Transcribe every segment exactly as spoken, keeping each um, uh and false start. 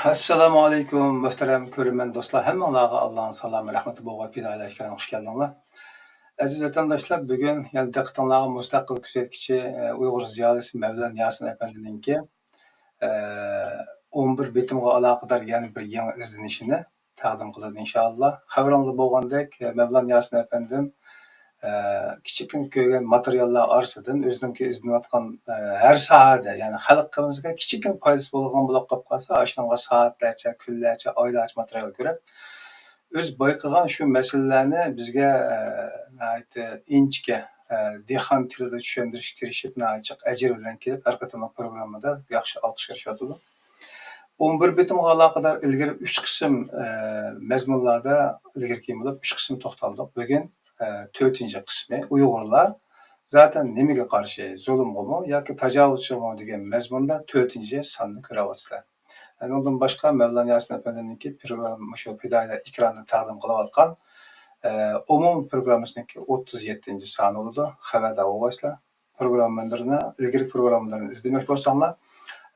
ئەسسالامۇ ئەلەيكۇم، مۆھتەرەم كۆرۈرمەن دوستلار، ھەممىڭلارغا ئاللانىڭ سالامى، رەھمىتى بولغاي، پىدائىيلار ئىكرام، خۇش كەلدىڭلار. ئەزىز ۋەتەنداشلار، بۈگۈن يەنە دىققىتىڭلارغا مۇستەقىل كۆزەتكۈچى، ئە، ئۇيغۇر زىيالىيسى مەۋلان ياسىن ئەپەندىنىڭكى، ئە، ئون بىر بېتىمغا ئالاقىدار يەنە بىر يېڭى ئىزدىنىشىنى تەقدىم قىلىدۇ، ئىنشائاللا. خەۋىرىڭلار بولغاندەك، مەۋلان ياسىن ئەپەندىم، ئە، كىچىككىنە كۆرگەن ماتېرىياللار ئارىسىدىن ئۆزىنىڭكى ئىزدىنىۋاتقان، ئە، ھەر ساھەدە، يەنى خەلقىمىزگە كىچىككىنە پايدىسى بولىدىغان بولۇپ قېلىپ قالسا، ئاشۇنىڭغا سائەتلەرچە، كۈنلەرچە، ئايلارچە ماتېرىيال كۆرۈپ، ئۆزى بايقىغان شۇ مەسىلىلەرنى بىزگە، ئە، ناھايىتى ئىنچىكە، ئە، دېھقان تىلىدا چۈشەندۈرۈشكە تىرىشىپ، ناھايىتى جىق ئەجىر بىلەن كېلىپ، ھەر قېتىملىق پروگراممىدا ياخشى ئالقىش ئېرىشىۋاتىدۇ. ئون بىر بېتىمغا ئالاقىدار ئىلگىرى ئۈچ قىسىم، ئە، مەزمۇنلاردا ئىلگىرى كېيىن بولۇپ، ئۈچ قىسىم توختالدۇق. بۈگۈن، ئە، تۆتىنچى قىسمى، ئۇيغۇرلار زاتەن نېمىگە قارشى، زۇلۇمغىمۇ ياكى تاجاۋۇزچىغىمۇ دېگەن مەزمۇندا تۆتىنچى ساننى كۆرۈۋاتىسىلەر. ئۇنىڭدىن باشقا، مەۋلان ياسىن ئەپەندىمنىڭكى پروگرامما، مۇشۇ پىدائىيلار ئېكراندا تەقدىم قىلىۋاتقان، ئە، ئومۇمىي پروگراممىسىنىڭكى ئوتتۇز يەتتىنچى سانى بولىدۇ. خەۋەردار بولغايسىلەر. پروگراممىلىرىنى، ئىلگىرىكى پروگراممىلىرىنى ئىزدىمەكچى بولساڭلار،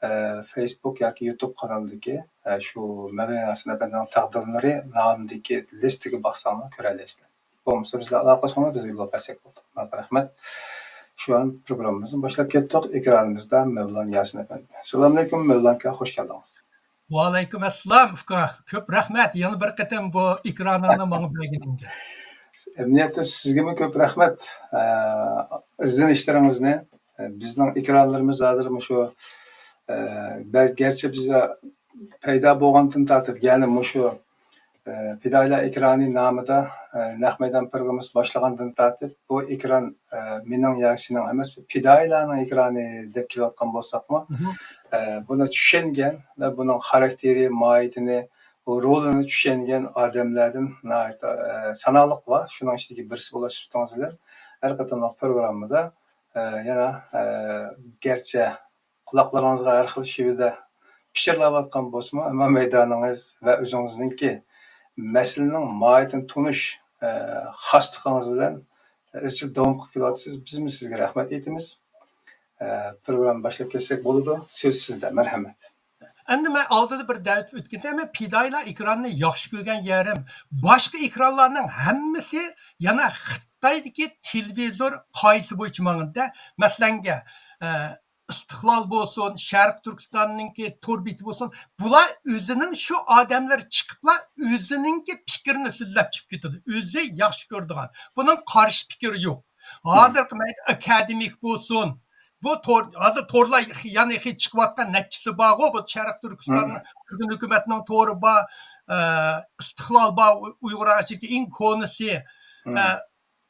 ئە، فېيسبۇك ياكى يۇتۇب قانىلىدىكى، ئە، شۇ مەۋلان ياسىن ئەپەندىنىڭ تەقدىملىرى نامىدىكى لىستىگە باقساڭلار كۆرەلەيسىلەر. بولمىسا بىز بىلەن ئالاقىلىشىڭلار، بىز يوللاپ بەرسەك بولدى. رەھمەت. شۇ ئان پروگراممىمىزنى باشلاپ كەتتۇق. ئېكرانىمىزدا مەۋلان ياسىن ئەپەندى. ئەسسالامۇئەلەيكۇم، مەۋلان ئاكا، خوش كەلدىڭىز. ۋەئەلەيكۇم ئەسسالام، ئۇكا. كۆپ رەھمەت، يەنە بىر قېتىم بۇ ئېكرانىڭنى ماڭا بەرگىنىڭگە. ئەمەلىيەتتە سىزگىمۇ كۆپ رەھمەت. ئە، ئىزدىنىشلىرىڭىزنى، ئە، بىزنىڭ ئېكرانلىرىمىز ھازىر مۇشۇ، ئە، بەل-، گەرچە بىز پەيدا بولغاندىن تارتىپ، يەنى مۇشۇ، ئە، پىدائىيلار ئېكرانى نامىدا، ئە، نەق مەيدان پروگراممىسى باشلىغاندىن تارتىپ، بۇ ئېكران، ئە، مېنىڭ يا سېنىڭ ئەمەس، پىدائىيلارنىڭ ئېكرانى دەپ كېلىۋاتقان بولساقمۇ، مم. ئە، بۇنى چۈشەنگەن ۋە بۇنىڭ خاراكتېرى، ماھىيىتىنى، بۇ رولىنى چۈشەنگەن ئادەملەردىن ناھايىتى، ئە، ساناقلىق بار. شۇنىڭ ئىچىدىكى بىرسى بولۇش سۈپىتىڭىز بىلەن ھەر قېتىملىق پروگراممىدا، ئە، يەنە، ئە، گەرچە قۇلاقلىرىڭىزغا ھەر خىل شېۋىدە پىچىرلاۋاتقان بولسىمۇ، ئەمما مەيدانىڭىز ۋە ئۆزىڭىزنىڭكى مەسىلىنىڭ ماھىيىتىنى تونۇش، ئە، خاسلىقىڭىز بىلەن ئىزچىل داۋام قىلىپ كېلىۋاتىسىز. بىزمۇ سىزگە رەھمەت ئېيتىمىز. ئە، پروگرامما باشلاپ كەتسەك بولىدۇ. سۆز سىزدە. مەرھەمەت. ئەمدى مەن ئالدىدا بىر دەۋېتىپ ئۆتكىنىم، مەن پىدائىيلار ئېكرانىنى ياخشى كۆرگەن يېرىم، باشقا ئېكرانلارنىڭ ھەممىسى يەنە خىتايدىكى تېلېۋىزور قائىدىسى بويىچە ماڭىدۇ-دە. مەسىلەنگە، ئە، ئىستىقلال بولسۇن، شەرقىي تۈركىستاننىڭكى تور بېتى بولسۇن، بۇلار ئۆزىنىڭ شۇ ئادەملىرى چىقىپلا ئۆزىنىڭكى پىكرىنى سۆزلەپ چىقىپ كېتىدۇ. ئۆزى ياخشى كۆرىدىغان. بۇنىڭ قارشى پىكرى يوق. ھازىرقى مەيدە ئاكادېمىك بولسۇن، بۇ تور، ھازىر تورلار يەنە خېلى چىقىۋاتقان نەچچىسى بارغۇ، بۇ شەرقىي تۈركىستان تۈركىن ھۆكۈمەتنىڭ تورى بار، ئە، ئىستىقلال بار، ئۇيغۇر ئارىسىدىكى ئەڭ كونىسى، ئە،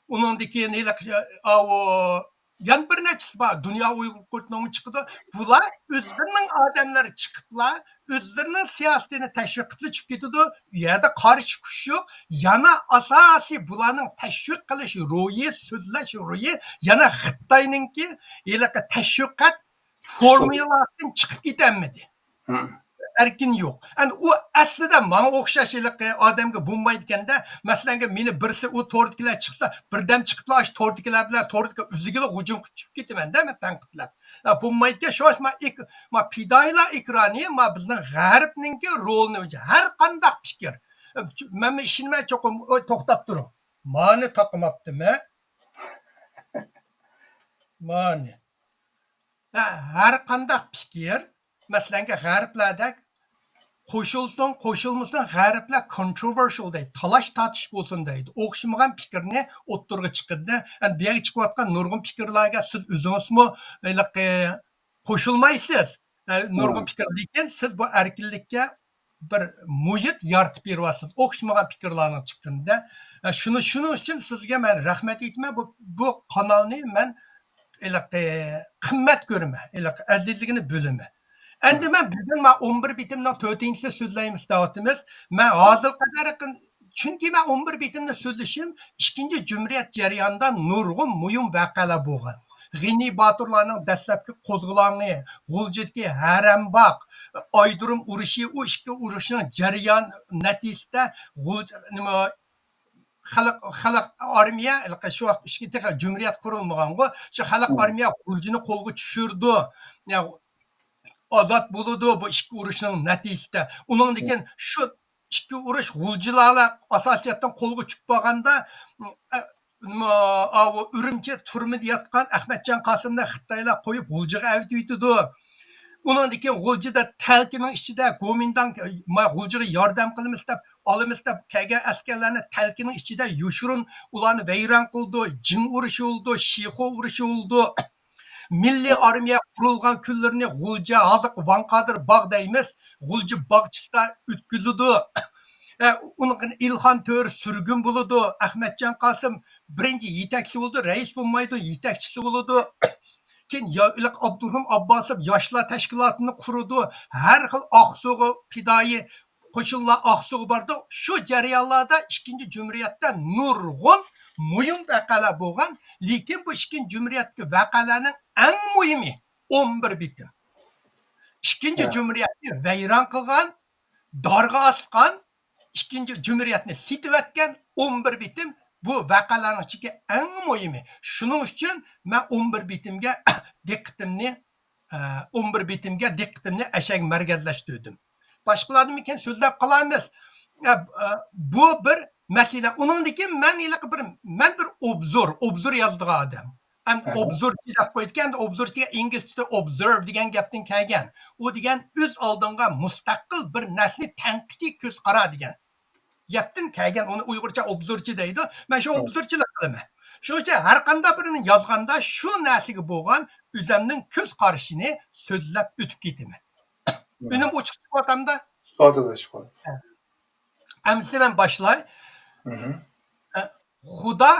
ئۇنىڭدىن كېيىن ھېلىقى، ئاۋۇ، يەنە بىر نەچچىسى بار، دۇنيا ئۇيغۇر قۇرۇلتىيىنىڭمۇ چىقىدۇ. بۇلار ئۆزلىرىنىڭ ئادەملىرى چىقىپلا، ئۆزلىرىنىڭ سىياسىتىنى تەشۋىق قىلىپ چىقىپ كېتىدۇ. ئۇ يەردە قارشى كۈچ يوق. يەنە ئاساسىي بۇلارنىڭ تەشۋىق قىلىش روھى، سۆزلەش روھى يەنە خىتاينىڭكى ھېلىقى تەشۋىقات فورمۇلاسىدىن چىقىپ كېتەلمىدى. ئەركىن يوق. ئەنە ئۇ ئەسلىدە ماڭا ئوخشاش ھېلىقى ئادەمگە بولمايدىكەندە، مەسىلەنگە مېنى بىرسى ئۇ توردىكىلەر چىقسا، بىردەم چىقىپلا ئاشۇ توردىكىلەر بىلەن توردىكى ئۆزىگىلا ھۇجۇم قىلىپ چۈشۈپ كېتىمەندە مەن تەنقىدلەپ. ھە، بولمايدىكەن، شۇڭا ما ئېك-، ما پىدائىيلار ئېكرانى، ما بىزنىڭ غەربنىڭكى رولىنى ئوينىشى. ھەر قانداق پىكىر. مەنمۇ ئىشىنىمەن چوقۇم، ئوي، توختاپ تۇرۇڭ. مانى تاقىماپتىمەن. مانى. ھە، ھەر قانداق پىكىر، مەسىلەنگە غەربلەردەك قوشۇلسۇن، قوشۇلمىسۇن، غەربلەر كونتروۋېرشىيال دەيدۇ، تالاش تارتىش بولسۇن دەيدۇ. ئوخشىمىغان پىكىرنى ئوتتۇرىغا چىقىرىدۇ. ئەنە بۇ يەرگە چىقىۋاتقان نۇرغۇن پىكىرلەرگە سىز ئۆزىڭىزمۇ ھېلىقى قوشۇلمايسىز. ئە، نۇرغۇن پىكىر، لېكىن سىز بۇ ئەركىنلىككە بىر مۇھىت يارىتىپ بېرىۋاتىسىز، ئوخشىمىغان پىكىرلارنىڭ چىققىنىدا. ئە، شۇنى، شۇنىڭ ئۈچۈن سىزگە مەن رەھمەت ئېيتىمەن. بۇ، بۇ قانالنى مەن ھېلىقى قىممەت كۆرىمەن، ھېلىقى ئەزىزلىكىنى بىلىمەن. ئەمدى مەن بۈگۈن مانا ئون بىر بېتىمنىڭ تۆتىنچىسىنى سۆزلەيمىز دەۋاتىمىز. مەن ھازىرغا قەدەر، چۈنكى مەن ئون بىر بېتىمنى سۆزلىشىم ئىككىنچى جۇمھۇرىيەت جەريانىدا نۇرغۇن مۇھىم ۋەقەلەر بولغان. غېنى باتۇرلارنىڭ دەسلەپكى قوزغىلاڭى، غۇلجىدىكى ھەرەمباغ، ئايدۇرۇم ئۇرۇشى، ئۇ ئىككى ئۇرۇشنىڭ جەريان نەتىجىسىدە غۇلجا، نېمە، خەلق، خەلق ئارمىيە، شۇ ۋاقىت ئىككى تېخى جۇمھۇرىيەت قۇرۇلمىغانغۇ، شۇ خەلق ئارمىيە غۇلجىنى قولغا چۈشۈرىدۇ. يا، ئازاد بولىدۇ بۇ ئىككى ئۇرۇشنىڭ نەتىجىسىدە. ئۇنىڭدىن كېيىن شۇ ئىككى ئۇرۇش غۇلجىلارلا ئاساسىي جەھەتتىن قولغا چۈشۈپ قالغاندا، ئە، ئاۋۇ ئۈرۈمچى تۈرمىدە ياتقان ئەخمەتجان قاسىمنى خىتايلار قويۇپ غۇلجىغا ئەۋېتىۋېتىدۇ. ئۇنىڭدىن كېيىن غۇلجىدا تەلكىنىڭ ئىچىدە گومىنداڭ، ما، غۇلجىغا ياردەم قىلىمىز دەپ، ئالىمىز دەپ كەلگەن ئەسكەرلەرنى تەلكىنىڭ ئىچىدە يوشۇرۇن ئۇلارنى ۋەيران قىلىدۇ، جىڭ ئۇرۇشى بولىدۇ، شىخۇ ئۇرۇشى بولىدۇ. مىللىي ئارمىيە قۇرۇلغان كۈنلىرىنى غۇلجا، ھازىرقى ۋاڭقادىر باغ دەيمىز، غۇلجا باغچىسىدا ئۆتكۈزىدۇ. ئە، ئۇنىڭ ئىلھان تۆرە سۈرگۈن بولىدۇ. ئەخمەتجان قاسىم بىرىنچى يېتەكچى بولىدۇ، رەئىس بولمايدۇ، يېتەكچىسى بولىدۇ. كېيىن يا-، ئابدۇرېھىم ئابباسوف ياشلار تەشكىلاتىنى قۇرىدۇ. ھەر خىل ئاقسۇغا پىدائىي قوشۇنلار ئاقسۇغا بارىدۇ. شۇ جەريانلاردا ئىككىنچى جۇمھۇرىيەتتە نۇرغۇن مۇھىم ۋەقەلەر بولغان. لېكىن بۇ ئىككىنچى جۇمھۇرىيەتتىكى ۋەقەلەرنىڭ ئەڭ مۇھىمى ئون بىر بېتىم. ئىككىنچى جۇمھۇرىيەتنى ۋەيران قىلغان، دارغا ئاسقان، ئىككىنچى جۇمھۇرىيەتنى سېتىۋەتكەن ئون بىر بېتىم بۇ ۋەقەلەرنىڭ ئىچىدىكى ئەڭ مۇھىمى. شۇنىڭ ئۈچۈن مەن ئون بىر بېتىمگە دىققىتىمنى، ئە، ئون بىر بېتىمگە دىققىتىمنى ئەشەگە مەركەزلەشتۈردۈم. باشقىلاردىن كېيىن سۆزلەپ قالارمىز. ئە، ئە، بۇ بىر مەسىلە. ئۇنىڭدىن كېيىن مەن ھېلىقى بىر، مەن بىر ئوبزور، ئوبزور يازىدىغان ئادەم. ئەمدى ئوبزورچى دەپ قويىدىكەن، ئەمدى ئوبزورچىگە ئىنگلىزچىدا ئوبزېرۋ دېگەن گەپتىن كەلگەن. ئۇ دېگەن ئۆز ئالدىڭغا مۇستەقىل بىر نەرسىنى تەنقىدىي كۆز قارا دېگەن گەپتىن كەلگەن. ئۇنى ئۇيغۇرچە ئوبزورچى دەيدۇ. مەن شۇ ئوبزورچىلىق قىلىمەن. شۇنىڭ ئۈچۈن ھەر قانداق بىرىنى يازغاندا شۇ نەرسىگە بولغان ئۆزەمنىڭ كۆز قارىشىنى سۆزلەپ ئۆتۈپ كېتىمەن. ئۈنۈم ئوچۇق چىقىۋاتامدا؟ چىقىۋاتىدۇ، چىقىۋاتىدۇ. ئەمىسە مەن باشلاي. ئە، خۇدا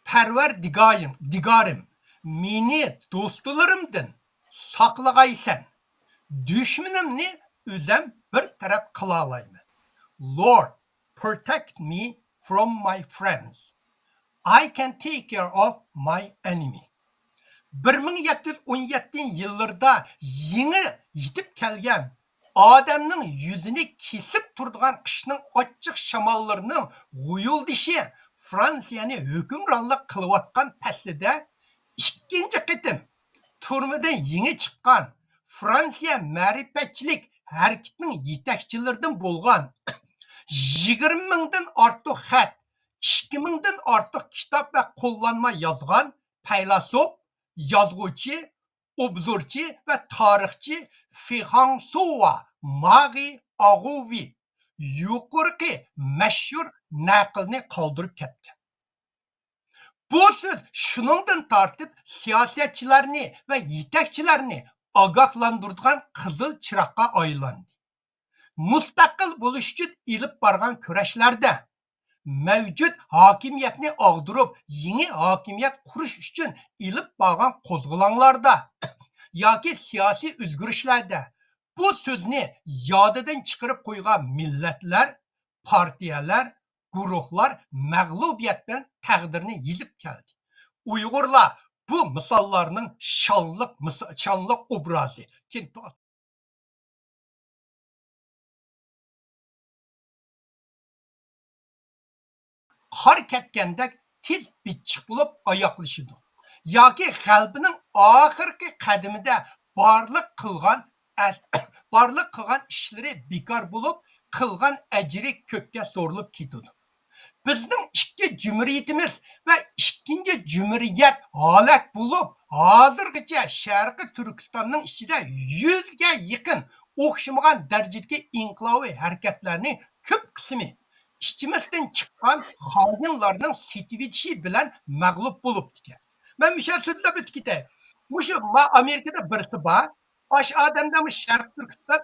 پەرۋەردىگايىم، دىگارىم، مېنى دوستلىرىمدىن ساقلىغايسەن. دۈشمىنىمنى ئۆزەم بىر تەرەپ قىلالايمەن. Lord, protect me from my friends. I can take care of my enemy. بىر مىڭ يەتتە يۈز ئون يەتتىنچى يىللىرىدا يېڭى يېتىپ كەلگەن، ئادەمنىڭ يۈزىنى كېسىپ تۇرىدىغان قىشنىڭ ئاچچىق شاماللىرىنىڭ غۇيۇلدىشى فرانسىيەنى ھۆكۈمرانلىق قىلىۋاتقان پەسلىدە ئىككىنچى قېتىم تۈرمىدىن يېڭى چىققان فرانسىيە مەرىپەتچىلىك ھەرىكىتىنىڭ يېتەكچىلىرىدىن بولغان، يىگىرمە مىڭدىن ئارتۇق خەت، ئىككى مىڭدىن ئارتۇق كىتاب ۋە قوللانما يازغان پەيلاسوپ، يازغۇچى، ئوبزورچى ۋە تارىخچى فىخاڭسۇۋا ماغى ئاغۇۋى يۇقىرىقى مەشھۇر نەقىلنى قالدۇرۇپ كەتكەن. بۇ سۆز شۇنىڭدىن تارتىپ سىياسەتچىلەرنى ۋە يېتەكچىلەرنى ئاگاھلاندۇرىدىغان قىزىل چىراغقا ئايلاندى. مۇستەقىل بولۇش ئۈچۈن ئېلىپ بارغان كۈرەشلەردە، مەۋجۇت ھاكىمىيەتنى ئاغدۇرۇپ، يېڭى ھاكىمىيەت قۇرۇش ئۈچۈن ئېلىپ بارغان قوزغىلاڭلاردا ياكى سىياسىي ئۆزگىرىشلەردە بۇ سۆزنى يادىدىن چىقىرىپ قويغان مىللەتلەر، پارتىيەلەر، گۇرۇھلار مەغلۇبىيەت بىلەن تەقدىرىنى يېزىپ كەلدى. ئۇيغۇرلار بۇ مىساللارنىڭ شانلىق مىس-، شانلىق ئوبرازى. كېيىن قار كەتكەندەك تېز بىتچىق بولۇپ ئاياغلىشىدۇ. ياكى غەلىبىنىڭ ئاخىرقى قەدىمىدە بارلىق قىلغان ئەس-، بارلىق قىلغان ئىشلىرى بىكار بولۇپ، قىلغان ئەجرى كۆككە سورۇلۇپ كېتىدۇ. بىزنىڭ ئىككى جۇمھۇرىيىتىمىز ۋە ئىككىنچى جۇمھۇرىيەت ھالاك بولۇپ، ھازىرغىچە شەرقىي تۈركىستاننىڭ ئىچىدە يۈزگە يېقىن ئوخشىمىغان دەرىجىدىكى ئىنقىلابىي ھەرىكەتلەرنىڭ كۆپ قىسمى ئىچىمىزدىن چىققان خائىنلارنىڭ سېتىۋېتىشى بىلەن مەغلۇپ بولۇپتىكەن. مەن مۇشۇ يەردە سۆزلەپ ئۆتۈپ كېتەي. مۇشۇ ما-، ئامېرىكىدا بىرسى بار. ئاشۇ ئادەمدە مۇشۇ شەرقىي تۈركىستان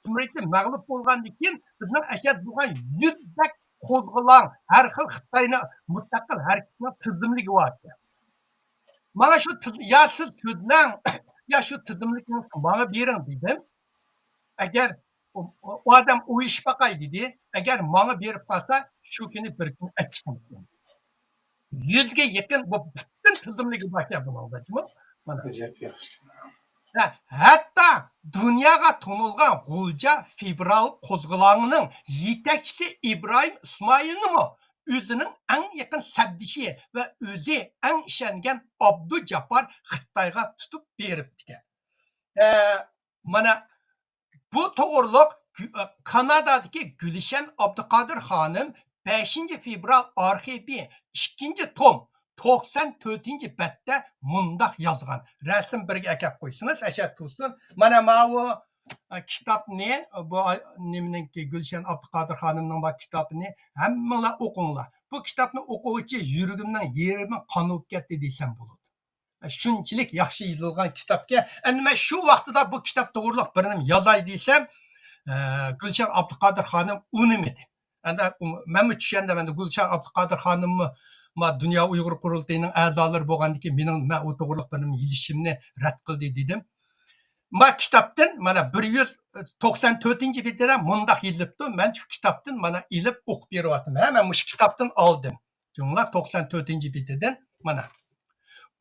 جۇمھۇرىيىتى مەغلۇپ بولغاندىن كېيىن بىزنىڭ ئەشەد بولغان يۈزدەك قوزغىلاڭ، ھەر خىل خىتاينىڭ مۇستەقىل ھەرىكىتىنىڭ تىزىملىكى بار ئىكەن. ماڭا شۇ تىز-، يا سىز سۆزلەڭ، يا شۇ تىزىملىكىڭىزنى ماڭا بېرىڭ دېدىم. ئەگەر ئۇ، ئۇ ئادەم ئۇيۇشۇپ باقاي دېدى. ئەگەر ماڭا بېرىپ قالسا، شۇ كۈنى بىر كۈن ئەچچىقىمىز. يۈزگە يېقىن بۇ پۈتۈن تىزىملىكى باركەن بۇنىڭدا جۇمۇ. مانا. ئەجەب ياخشى. ھە، ھەتتا دۇنياغا تونۇلغان غۇلجا فېۋرال قوزغىلاڭىنىڭ يېتەكچىسى ئىبراھىم ئىسمائىلنىمۇ ئۆزىنىڭ ئەڭ يېقىن سەپدىشى ۋە ئۆزى ئەڭ ئىشەنگەن ئابدۇجاپپار خىتايغا تۇتۇپ بېرىپتىكەن. ئە، مانا بۇ توغرۇلۇق گۈ-، كانادادىكى گۈلشەن ئابدۇقادىر خانىم بەشىنچى فېۋرال ئارخىپى ئىككىنچى توم توقسان تۆتىنچى بەتتە مۇنداق يازغان. رەسىم بىرگە ئەكەپ قويسىڭىز، ئەشە تۇرسۇن. مانا ماۋۇ، ئە، كىتابنى، بۇ ئا-، نېمىنىڭكى، گۈلشەن ئابدۇقادىر خانىمنىڭ بار كىتابىنى ھەممىڭلار ئوقۇڭلار. بۇ كىتابنى ئوقۇغۇچە يۈرىكىمنىڭ يېرىمى قان بولۇپ كەتتى دېسەم بولىدۇ. شۇنچىلىك ياخشى يېزىلغان كىتابكەن. ئەمدى مەن شۇ ۋاقتىدا بۇ كىتاب توغرۇلۇق بىر نېمە يازاي دېسەم، ئە، گۈلشەن ئابدۇقادىر خانىم ئۇنىمىدى. ئەمدى مەنمۇ چۈشەندىم، ئەمدى گۈلشەن ئابدۇقادىر خانىممۇ ما دۇنيا ئۇيغۇر قۇرۇلتىيىنىڭ ئەزالىرى بولغاندىكىن مېنىڭ، مەن ئۇ توغرۇلۇق بىر نېمە يېزىشىمنى رەت قىلدى دېدىم. ما كىتابتىن، مانا بىر يۈز توقسان تۆتىنچى بېتىدە مۇنداق يېزىلىپتۇ. مەن شۇ كىتابتىن مانا ئېلىپ ئوقۇپ بېرىۋاتىمەن. ھە، مەن مۇشۇ كىتابتىن ئالدىم. جۇڭلار توقسان تۆتىنچى بېتىدىن مانا.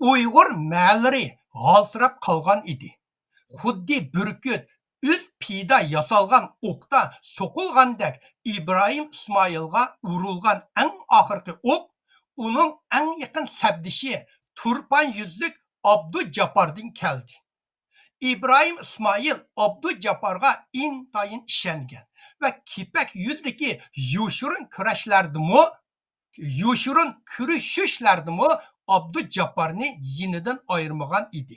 ئۇيغۇر مەلىرى ھالسىراپ قالغان ئىدى. خۇددى بۈركۈت ئۆز پېيىدا ياسالغان ئوقتا سوقۇلغاندەك ئىبراھىم ئىسمائىلغا ئۇرۇلغان ئەڭ ئاخىرقى ئوق ئۇنىڭ ئەڭ يېقىن سەپدىشى تۇرپان يۈزلۈك ئابدۇجاپپاردىن كەلدى. ئىبراھىم ئىسمائىل ئابدۇجاپپارغا ئىنتايىن ئىشەنگەن ۋە كېپەك يۈزدىكى يوشۇرۇن كۈرەشلەردىمۇ، يوشۇرۇن كۈرىشىشلەردىمۇ ئابدۇجاپپارنى يېنىدىن ئايرىمىغان ئىدى.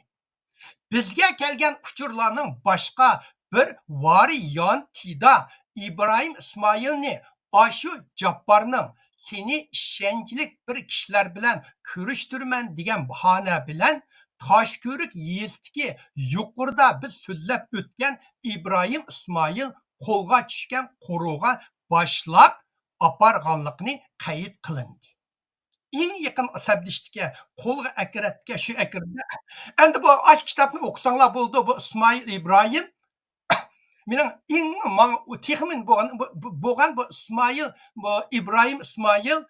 بىزگە كەلگەن ئۇچۇرلارنىڭ باشقا بىر ۋارىيانتىدا ئىبراھىم ئىسمائىلنى ئاشۇ جاپپارنىڭ سېنى ئىشەنچلىك بىر كىشىلەر بىلەن كۆرۈشتۈرىمەن دېگەن باھانە بىلەن تاشكۆۋرۈك يېزىسىدىكى يۇقىرىدا بىز سۆزلەپ ئۆتكەن ئىبراھىم ئىسمائىل قولغا چۈشكەن قورۇغا باشلاپ ئاپارغانلىقىنى قەيت قىلىندى. ئەڭ يېقىن سەپدىشىدىكى قولغا ئەكىرەتكە شۇ ئەكىردى. ئەمدى بۇ ئاش كىتابنى ئوقۇساڭلار بولىدۇ. بۇ ئىسمائىل ئىبراھىم مېنىڭ ئەڭ ماڭا تېخىمۇ بولغان، بۇ، بۇ، بولغان بۇ ئىسمائىل، بۇ ئىبراھىم ئىسمائىل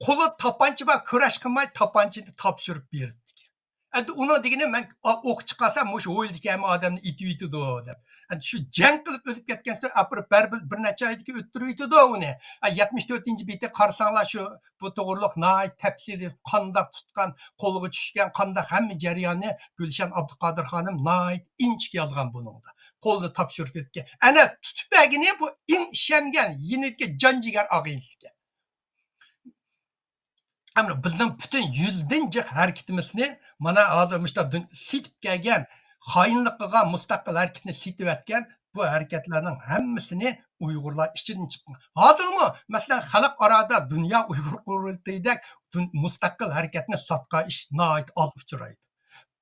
قولىدا تاپانچا بار، كۈرەش قىلماي تاپانچىنى تاپشۇرۇپ بېرىپتىكەن. ئەمدى ئۇنىڭ دېگىنى مەن ئوق چىقارسام مۇشۇ ھويلىدىكى ھەممە ئادەمنى ئېتىۋېتىدۇ دەپ. ئەمدى شۇ جەڭ قىلىپ ئۆلۈپ كەتكەن سۆز ئاپىرىپ بەرىبىر بىر نەچچە ئايدىكى ئۆتتۈرۈۋېتىدۇ ئۇنى. ئە، يەتمىش تۆتىنچى بېتى قارىساڭلار شۇ بۇ توغرۇلۇق ناھايىتى تەپسىلىي قانداق تۇتقان، قولغا چۈشكەن، قانداق ھەممە جەرياننى گۈلشەن ئابدۇقادىر خانىم ناھايىتى ئىنچىكە يازغان بۇنىڭدا. قولىنى تاپشۇرۇپ كەتكەن. ئەنە تۇتۇپ بەرگىنى بۇ ئەڭ ئىشەنگەن، يېنىدىكى جان جىگەر ئاغىنىسىكەن. ئەمدى بىزنىڭ پۈتۈن يۈزدىن جىق ھەرىكىتىمىزنى مانا ھازىر مۇشۇنداق دۈن-، سېتىپ كەلگەن، خائىنلىق قىلغان مۇستەقىل ھەرىكىتىنى سېتىۋەتكەن بۇ ھەرىكەتلەرنىڭ ھەممىسىنى ئۇيغۇرلار ئىچىدىن چىققان. ھازىرمۇ، مەسىلەن، خەلقئارادا دۇنيا ئۇيغۇر قۇرۇلتىيىدەك دۇن-، مۇستەقىل ھەرىكەتنى ساتقان ئىش ناھايىتى ئاز ئۇچرايدۇ.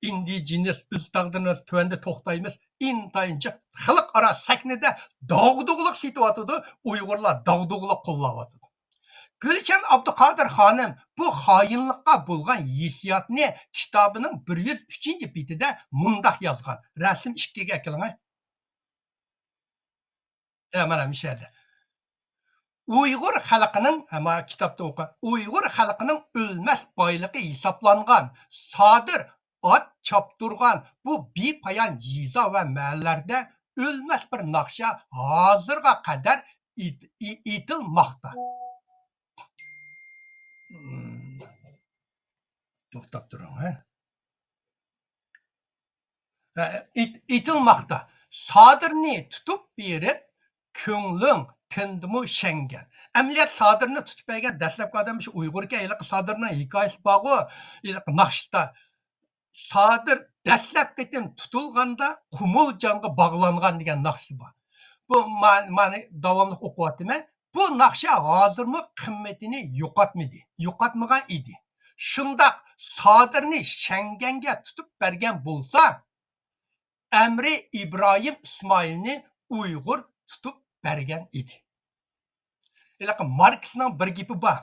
ئىندىجېنىس، ئۆز تەقدىرىمىز، تۆۋەندە توختايمىز، ئىنتايىن جىق خەلقئارا سەھنىدە داغدۇغىلىق سېتىۋاتىدۇ، ئۇيغۇرلار داغدۇغىلىق قوللاۋاتىدۇ. گۈلشەن ئابدۇقادىر خانىم بۇ خائىنلىققا بولغان ھېسسىياتنى كىتابىنىڭ بىر يۈز ئۈچىنچى بېتىدە مۇنداق يازغان. رەسىم ئىككىگە ئەكېلىڭە. ھە، مانا مۇشۇ يەردە. ئۇيغۇر خەلقىنىڭ، ھە، مانا كىتابتا ئوقۇ، ئۇيغۇر خەلقىنىڭ ئۆلمەس بايلىقى ھېسابلانغان سادىر ئات چاپتۇرغان بۇ بىپايان يېزا ۋە مەھەللىلەردە ئۆلمەس بىر ناخشا ھازىرغا قەدەر ئېيت-، ئېيتىلماقتا. توختاپ تۇرۇڭ، ھە. ھە، ئېيت-، ئېيتىلماقتا. سادىرنى تۇتۇپ بېرىپ، كۆڭلۈڭ تىندىمۇ شەڭگەن؟ ئەمەلىيەت سادىرنى تۇتۇپ بەرگەن دەسلەپكى ئادەم شۇ ئۇيغۇركەن، ھېلىقى سادىرنىڭ ھېكايىسى بارغۇ، ھېلىقى ناخشىدا. سادىر دەسلەپ قېتىم تۇتۇلغاندا قۇمۇلجانغا باغلانغان دېگەن ناخشا بار. بۇ ما-، مانى داۋاملىق ئوقۇۋاتىمەن. بۇ ناخشا ھازىرمۇ قىممىتىنى يوقاتمىدى، يوقاتمىغان ئىدى. شۇنداق سادىرنى شەڭگەنگە تۇتۇپ بەرگەن بولسا، ئەمرى ئىبراھىم ئىسمائىلنى ئۇيغۇر تۇتۇپ بەرگەن ئىدى. ھېلىقى ماركسنىڭ بىر گېپى بار.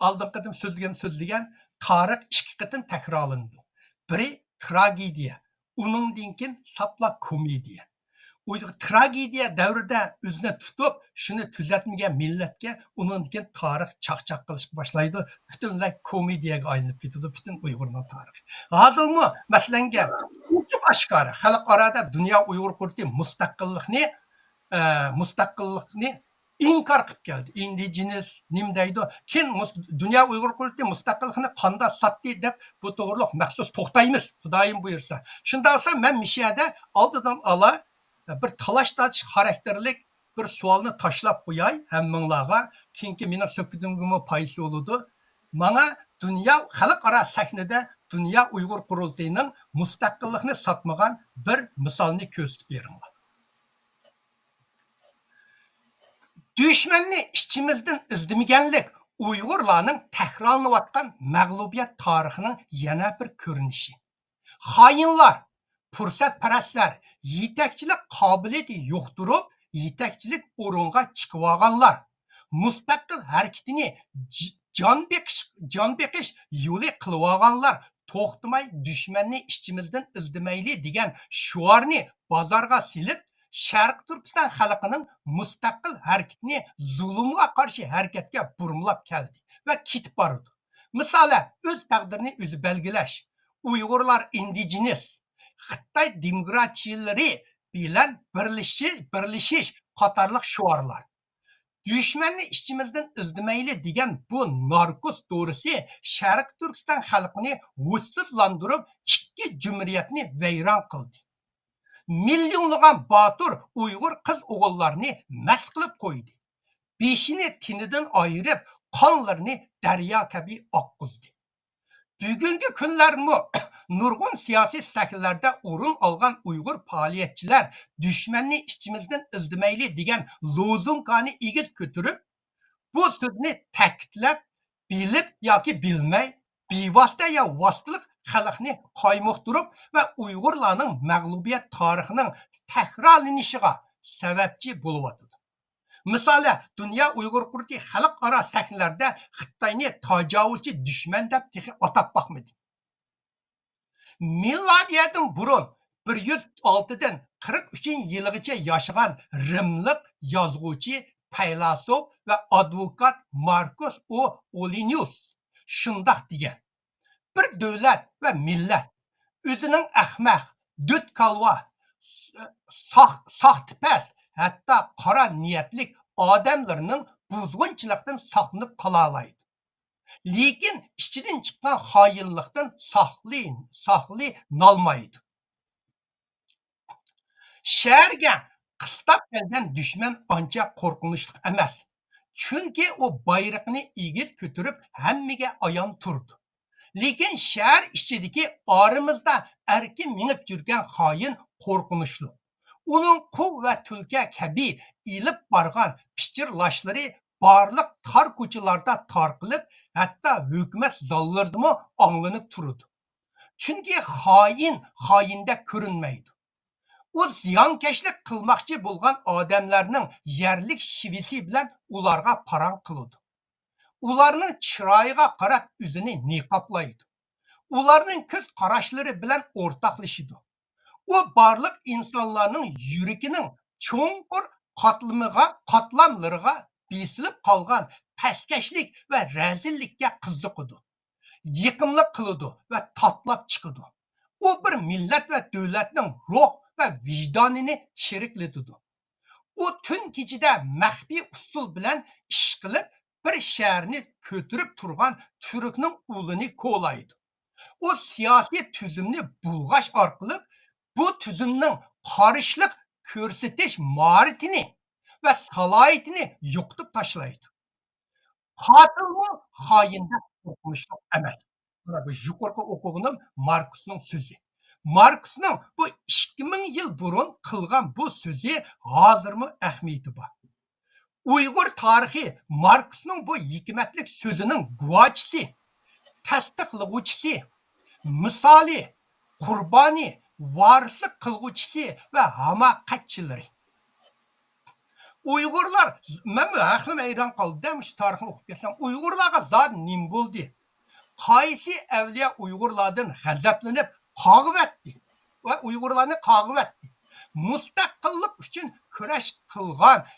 ئالدىنقى قېتىم سۆزلىگەن، سۆزلىگەن، تارىخ ئىككى قېتىم تەكرارلىنىدۇ. بىرى تراگېدىيە، ئۇنىڭدىن كېيىن ساپلا كومېدىيە. ئۇ تراگېدىيە دەۋرىدە ئۆزىنى تۇتۇپ، شۇنى تۈزەتمىگەن مىللەتكە ئۇنىڭدىن كېيىن تارىخ چاقچاق قىلىشقا باشلايدۇ. پۈتۈنلەي كومېدىيەگە ئايلىنىپ كېتىدۇ پۈتۈن ئۇيغۇرنىڭ تارىخى. ھازىرمۇ، مەسىلەنگە، ئوچۇق ئاشكارا خەلقئارادا دۇنيا ئۇيغۇر قۇرۇلتىيى مۇستەقىللىقنى، ئە، مۇستەقىللىقنى ئىنكار قىلىپ كەلدى. ئىندىجېنىس نېمە دەيدۇ؟ كېيىن مۇس-، دۇنيا ئۇيغۇر قۇرۇلتىيى مۇستەقىللىقنى قانداق ساتتى دەپ، بۇ توغرۇلۇق مەخسۇس توختايمىز، خۇدايىم بۇيرۇسا. شۇنداق بولسا، مەن مۇشۇ يەردە ئالدىدىن ئالا بىر تالاش-تارتىش خاراكتېرلىك بىر سوئالنى تاشلاپ قوياي ھەممىڭلارغا. كېيىنكى مېنىڭ سۆھبىتىمگىمۇ پايدىسى بولىدۇ. ماڭا دۇنيا، خەلقئارا سەھنىدە دۇنيا ئۇيغۇر قۇرۇلتىيىنىڭ مۇستەقىللىقنى ساتمىغان بىر مىسالنى كۆرسىتىپ بېرىڭلار. دۈشمەننى ئىچىمىزدىن ئىزدىمىگەنلىك ئۇيغۇرلارنىڭ تەكرارلىنىۋاتقان مەغلۇبىيەت تارىخىنىڭ يەنە بىر كۆرۈنۈشى. خائىنلار، پۇرسەتپەرەسلەر، يېتەكچىلىك قابىلىيىتى يوق تۇرۇپ، يېتەكچىلىك ئورۇنغا چىقىۋالغانلار، مۇستەقىل ھەرىكىتىنى ج-، جان بېقىش، جان بېقىش يولى قىلىۋالغانلار توختىماي دۈشمەننى ئىچىمىزدىن ئىزدىمەيلى دېگەن شوئارنى بازارغا سېلىپ، شەرقىي تۈركىستان خەلقىنىڭ مۇستەقىل ھەرىكىتىنى زۇلۇمغا قارشى ھەرىكەتكە بۇرمىلاپ كەلدى ۋە كېتىپ بارىدۇ. مىسالەن، ئۆز تەقدىرىنى ئۆزى بەلگىلەش، ئۇيغۇرلار ئىندىجېنىس، خىتاي دېموكراتچىلىرى بىلەن بىرلىشىش، بىرلىشىش قاتارلىق شوئارلار. دۈشمەننى ئىچىمىزدىن ئىزدىمەيلى دېگەن بۇ ناركوس دورىسى شەرقىي تۈركىستان خەلقىنى ھوشسىزلاندۇرۇپ، ئىككى جۇمھۇرىيەتنى ۋەيران قىلدى. مىليونلىغان باتۇر ئۇيغۇر قىز-ئوغۇللارنى مەست قىلىپ قويدى. بېشىنى تېنىدىن ئايرىپ، قانلىرىنى دەريا كەبى ئاققۇزدى. بۈگۈنكى كۈنلەردىمۇ نۇرغۇن سىياسىي سەھنىلەردە ئورۇن ئالغان ئۇيغۇر پائالىيەتچىلەر دۈشمەننى ئىچىمىزدىن ئىزدىمەيلى دېگەن لوزۇنكانى ئېگىز كۆتۈرۈپ، بۇ سۆزنى تەكىتلەپ، بىلىپ ياكى بىلمەي، بىۋاسىتە يا ۋاسىتىلىق خەلقنى قايمۇقتۇرۇپ ۋە ئۇيغۇرلارنىڭ مەغلۇبىيەت تارىخىنىڭ تەكرارلىنىشىغا سەۋەبچى بولۇۋاتىدۇ. مىسالى، دۇنيا ئۇيغۇر قۇرۇلتىيى خەلقئارا سەھنىلەردە خىتاينى تاجاۋۇزچى دۈشمەن دەپ تېخى ئاتاپ باقمىدى. مىلادىيەدىن بۇرۇن بىر يۈز ئالتىدىن قىرىق ئۈچىنچى يىلىغىچە ياشىغان رىملىق يازغۇچى، پەيلاسوپ ۋە ئادۋوكات ماركوس ئو ئولىنيۇس شۇنداق دېگەن: بىر دۆلەت ۋە مىللەت ئۆزىنىڭ ئەخمەق، دۆتكالۋا، ساخ-، ساختىپەز، ھەتتا قارا نىيەتلىك ئادەملىرىنىڭ بۇزغۇنچىلىقتىن ساقلىنىپ قالالايدۇ. لېكىن ئىچىدىن چىققان خائىنلىقتىن ساقلى-، ساقلىنالمايدۇ. شەھەرگە قىستاپ كەلگەن دۈشمەن ئانچە قورقۇنچلۇق ئەمەس. چۈنكى ئۇ بايرىقىنى ئېگىز كۆتۈرۈپ، ھەممىگە ئايان تۇرىدۇ. لېكىن شەھەر ئىچىدىكى ئارىمىزدا ئەركىن مېڭىپ يۈرگەن خائىن قورقۇنچلۇق. ئۇنىڭ قۇ ۋە تۈلكە كەبى ئېلىپ بارغان پىچىرلاشلىرى بارلىق تار كوچىلاردا تارقىلىپ، ھەتتا ھۆكۈمەت زاللىرىدىمۇ ئاڭلىنىپ تۇرىدۇ. چۈنكى خائىن خائىندەك كۆرۈنمەيدۇ. ئۇ زىيانكەشلىك قىلماقچى بولغان ئادەملەرنىڭ يەرلىك شېۋىسى بىلەن ئۇلارغا پاراڭ قىلىدۇ. ئۇلارنىڭ چىرايىغا قاراپ ئۆزىنى نىقابلايدۇ. ئۇلارنىڭ كۆز قاراشلىرى بىلەن ئورتاقلىشىدۇ. ئۇ بارلىق ئىنسانلارنىڭ يۈرىكىنىڭ چوڭقۇر قاتلىمىغا، قاتلاملىرىغا بېسىلىپ قالغان پەسكەشلىك ۋە رەزىللىككە قىزىقىدۇ. يېقىملىق قىلىدۇ ۋە تاتىلاپ چىقىدۇ. ئۇ بىر مىللەت ۋە دۆلەتنىڭ روھ ۋە ۋىجدانىنى چىرىكلىتىدۇ. ئۇ تۈن كېچىدە مەخپىي ئۇسۇل بىلەن ئىش قىلىپ، بىر شەھەرنى كۆتۈرۈپ تۇرغان تۈركنىڭ ئۇلىنى كولايدۇ. ئۇ سىياسىي تۈزۈمنى بۇلغاش ئارقىلىق بۇ تۈزۈمنىڭ قارشىلىق كۆرسىتىش ماھارىتىنى ۋە سالاھىيىتىنى يوقىتىپ تاشلايدۇ. قاتىلمۇ خائىندەك قورقۇنچلۇق ئەمەس. مانا بۇ يۇقىرىقى ئوقۇغىنىم ماركسنىڭ سۆزى. ماركسنىڭ بۇ ئىككى مىڭ يىل بۇرۇن قىلغان بۇ سۆزى ھازىرمۇ ئەھمىيىتى بار. ئۇيغۇر تارىخى ماركسنىڭ بۇ ھېكمەتلىك سۆزىنىڭ گۇۋاچىسى، تەستىقلىغۇچىسى، مىسالى، قۇربانى، ۋارىسلىق قىلغۇچىسى ۋە ھاماقەتچىلىرى. ئۇيغۇرلار، مەنمۇ ھەقلىمە ھەيران قالدىم، مۇشۇ تارىخنى ئوقۇپ كەتسەم، ئۇيغۇرلارغا زادى نېمە بولدى؟ قايسى ئەۋلىيا ئۇيغۇرلاردىن غەزەپلىنىپ قاغىۋەتتى ۋە ئۇيغۇرلارنى قاغىۋەتتى؟ مۇستەقىللىق ئۈچۈن كۈرەش قىلغان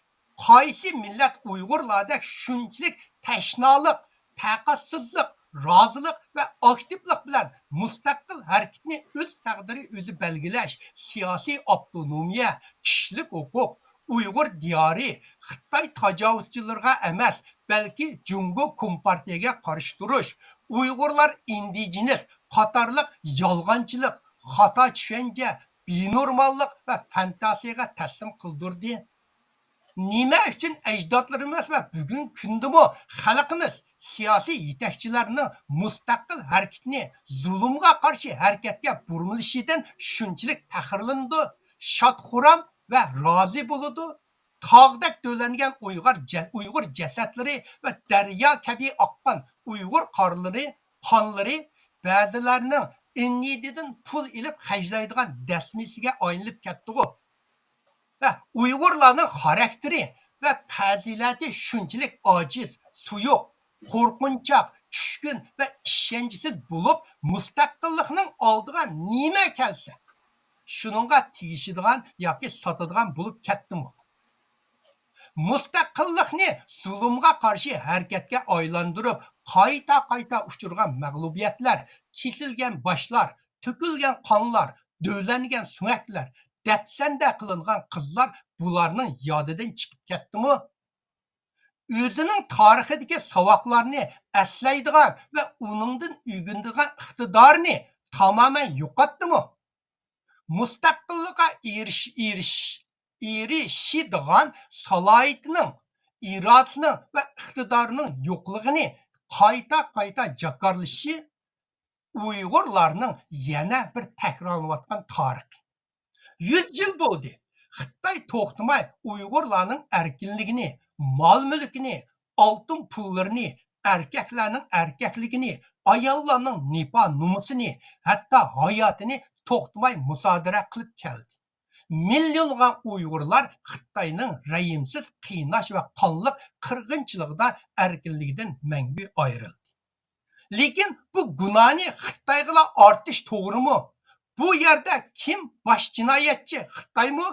قايسى مىللەت ئۇيغۇرلاردەك شۇنچىلىك تەشنالىق، تاقەتسىزلىق، رازىلىق ۋە ئاكتىپلىق بىلەن مۇستەقىل ھەرىكىتىنى ئۆز تەقدىرى ئۆزى بەلگىلەش، سىياسىي ئاپتونومىيە، كىشىلىك ھوقۇق، ئۇيغۇر دىيارى خىتاي تاجاۋۇزچىلىرىغا ئەمەس، بەلكى جۇڭگو كومپارتىيەگە قارشى تۇرۇش، ئۇيغۇرلار ئىندىجېنىس قاتارلىق يالغانچىلىق، خاتا چۈشەنچە، بىنورماللىق ۋە فانتازىيەگە تەسلىم قىلدۇردى. نېمە ئۈچۈن ئەجدادلىرىمىز ۋە بۈگۈنكى كۈندىمۇ خەلقىمىز سىياسىي يېتەكچىلەرنىڭ مۇستەقىل ھەرىكىتىنى زۇلۇمغا قارشى ھەرىكەتكە بۇرمىلىشىدىن شۇنچىلىك پەخىرلىنىدۇ، شاد-خۇرام ۋە رازى بولىدۇ؟ تاغدەك دۆۋىلەنگەن ئۇيغۇر جە-، ئۇيغۇر جەسەتلىرى ۋە دەريا كەبى ئاققان ئۇيغۇر قارلىرى، قانلىرى بەزىلەرنىڭ ئىنىدىدىن پۇل ئېلىپ خەجلەيدىغان دەسمىسىگە ئايلىنىپ كەتتىغۇ. ۋە ئۇيغۇرلارنىڭ خاراكتېرى ۋە پەزىلەتى شۇنچىلىك ئاجىز، سۇيۇق، قورقۇنچاق، چۈشكۈن ۋە ئىشەنچسىز بولۇپ، مۇستەقىللىقنىڭ ئالدىغا نېمە كەلسە، شۇنىڭغا تېگىشىدىغان ياكى ساتىدىغان بولۇپ كەتتىمۇ؟ مۇستەقىللىقنى زۇلۇمغا قارشى ھەرىكەتكە ئايلاندۇرۇپ، قايتا-قايتا ئۇچرىغان مەغلۇبىيەتلەر، كېسىلگەن باشلار، تۆكۈلگەن قانلار، دۆۋىلەنگەن سۆڭەكلەر، دەپسەندە قىلىنغان قىزلار بۇلارنىڭ يادىدىن چىقىپ كەتتىمۇ؟ ئۆزىنىڭ تارىخىدىكى ساۋاقلارنى ئەسلەيدىغان ۋە ئۇنىڭدىن ئۆگىنىدىغان ئىقتىدارىنى تامامەن يوقاتتىمۇ؟ مۇستەقىللىققا ئېرىش-، ئېرىش-، ئېرىشىدىغان سالاھىيىتىنىڭ، ئىرادىسىنىڭ ۋە ئىقتىدارىنىڭ يوقلۇقىنى قايتا-قايتا جاكارلىشى ئۇيغۇرلارنىڭ يەنە بىر تەكرارلىنىۋاتقان تارىخى. يۈز يىل بولدى، خىتاي توختىماي ئۇيغۇرلارنىڭ ئەركىنلىكىنى، مال-مۈلكىنى، ئالتۇن پۇللىرىنى، ئەركەكلەرنىڭ ئەركەكلىكىنى، ئاياللارنىڭ نېپا-نومۇسىنى، ھەتتا ھاياتىنى توختىماي مۇسادىرە قىلىپ كەلدى. مىليونلىغان ئۇيغۇرلار خىتاينىڭ رەھىمسىز قىيناش ۋە قانلىق قىرغىنچىلىقىدا ئەركىنلىكىدىن مەڭگۈ ئايرىلدى. لېكىن بۇ گۇناھنى خىتايغىلا ئارتىش توغرىمۇ؟ بۇ يەردە كىم باش جىنايەتچى، خىتايمۇ؟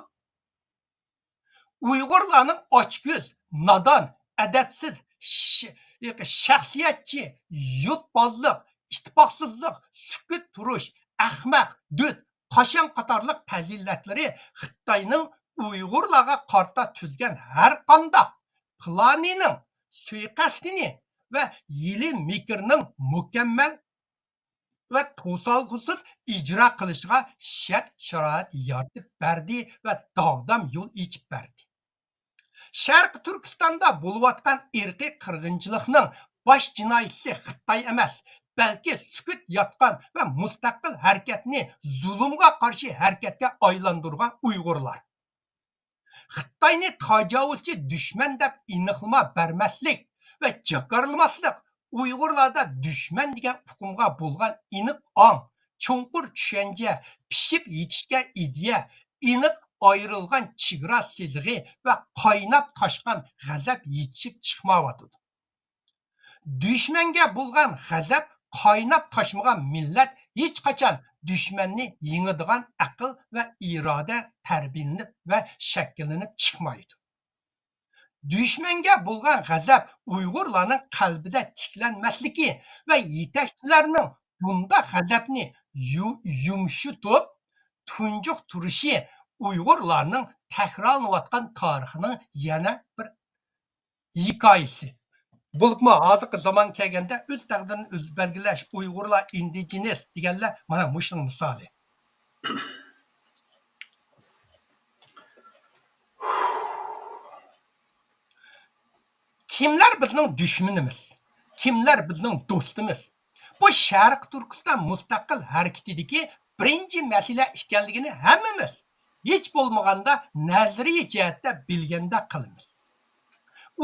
ئۇيغۇرلارنىڭ ئاچكۆز، نادان، ئەدەپسىز، ش-، شەخسىيەتچى، يۇرتبازلىق، ئىتتىپاقسىزلىق، سۈكۈت تۇرۇش، ئەخمەق، دۆت، قاشاڭ قاتارلىق پەزىلەتلىرى خىتاينىڭ ئۇيغۇرلارغا قارىتا تۈزگەن ھەرقانداق پىلانىنىڭ، سۇيىقەستىنى ۋە ھىيلە-مىكرىنىڭ مۇكەممەل ۋە توسالغۇسىز ئىجرا قىلىشىغا شەرت-شارائىت يارىتىپ بەردى ۋە داغدام يول ئېچىپ بەردى. شەرقىي تۈركىستاندا بولۇۋاتقان ئىرقىي قىرغىنچىلىقنىڭ باش جىنايىتىسى خىتاي ئەمەس، بەلكى سۈكۈت ياتقان ۋە مۇستەقىل ھەرىكەتنى زۇلۇمغا قارشى ھەرىكەتكە ئايلاندۇرغان ئۇيغۇرلار. خىتاينى تاجاۋۇزچى دۈشمەن دەپ ئېنىقلىما بەرمەسلىك ۋە جاكارلىماسلىق ئۇيغۇرلاردا دۈشمەن دېگەن ئۇقۇمغا بولغان ئېنىق ئاڭ، چوڭقۇر چۈشەنچە، پىشىپ يېتىشكەن ئىدىيە، ئېنىق ئايرىلغان چېگرا سىزىقى ۋە قايناپ تاشقان غەزەپ يېتىشىپ چىقمايۋاتىدۇ. دۈشمەنگە بولغان غەزەپ قايناپ تاشمىغان مىللەت ھېچقاچان دۈشمەننى يېڭىدىغان ئەقىل ۋە ئىرادە تەربىيەلىنىپ ۋە شەكىللىنىپ چىقمايدۇ. دۈشمەنگە بولغان غەزەپ ئۇيغۇرلارنىڭ قەلبىدە تىكلەنمەسلىكى ۋە يېتەكچىلەرنىڭ بۇنداق غەزەپنى يۇ-، يۇمشىتىپ تۇنجۇقتۇرۇشى ئۇيغۇرلارنىڭ تەكرارلىنىۋاتقان تارىخىنىڭ يەنە بىر ھېكايىسى. بولۇپمۇ ھازىرقى زامان كەلگەندە ئۆز تەقدىرىنى ئۆزى بەلگىلەش، ئۇيغۇرلار ئىندىجېنىس دېگەنلەر مانا مۇشۇنىڭ مىسالى. كىملەر بىزنىڭ دۈشمىنىمىز؟ كىملەر بىزنىڭ دوستىمىز؟ بۇ شەرقىي تۈركىستان مۇستەقىل ھەرىكىتىدىكى بىرىنچى مەسىلە ئىكەنلىكىنى ھەممىمىز ھېچ بولمىغاندا نەزەرىيە جەھەتتە بىلگەندەك قىلىمىز.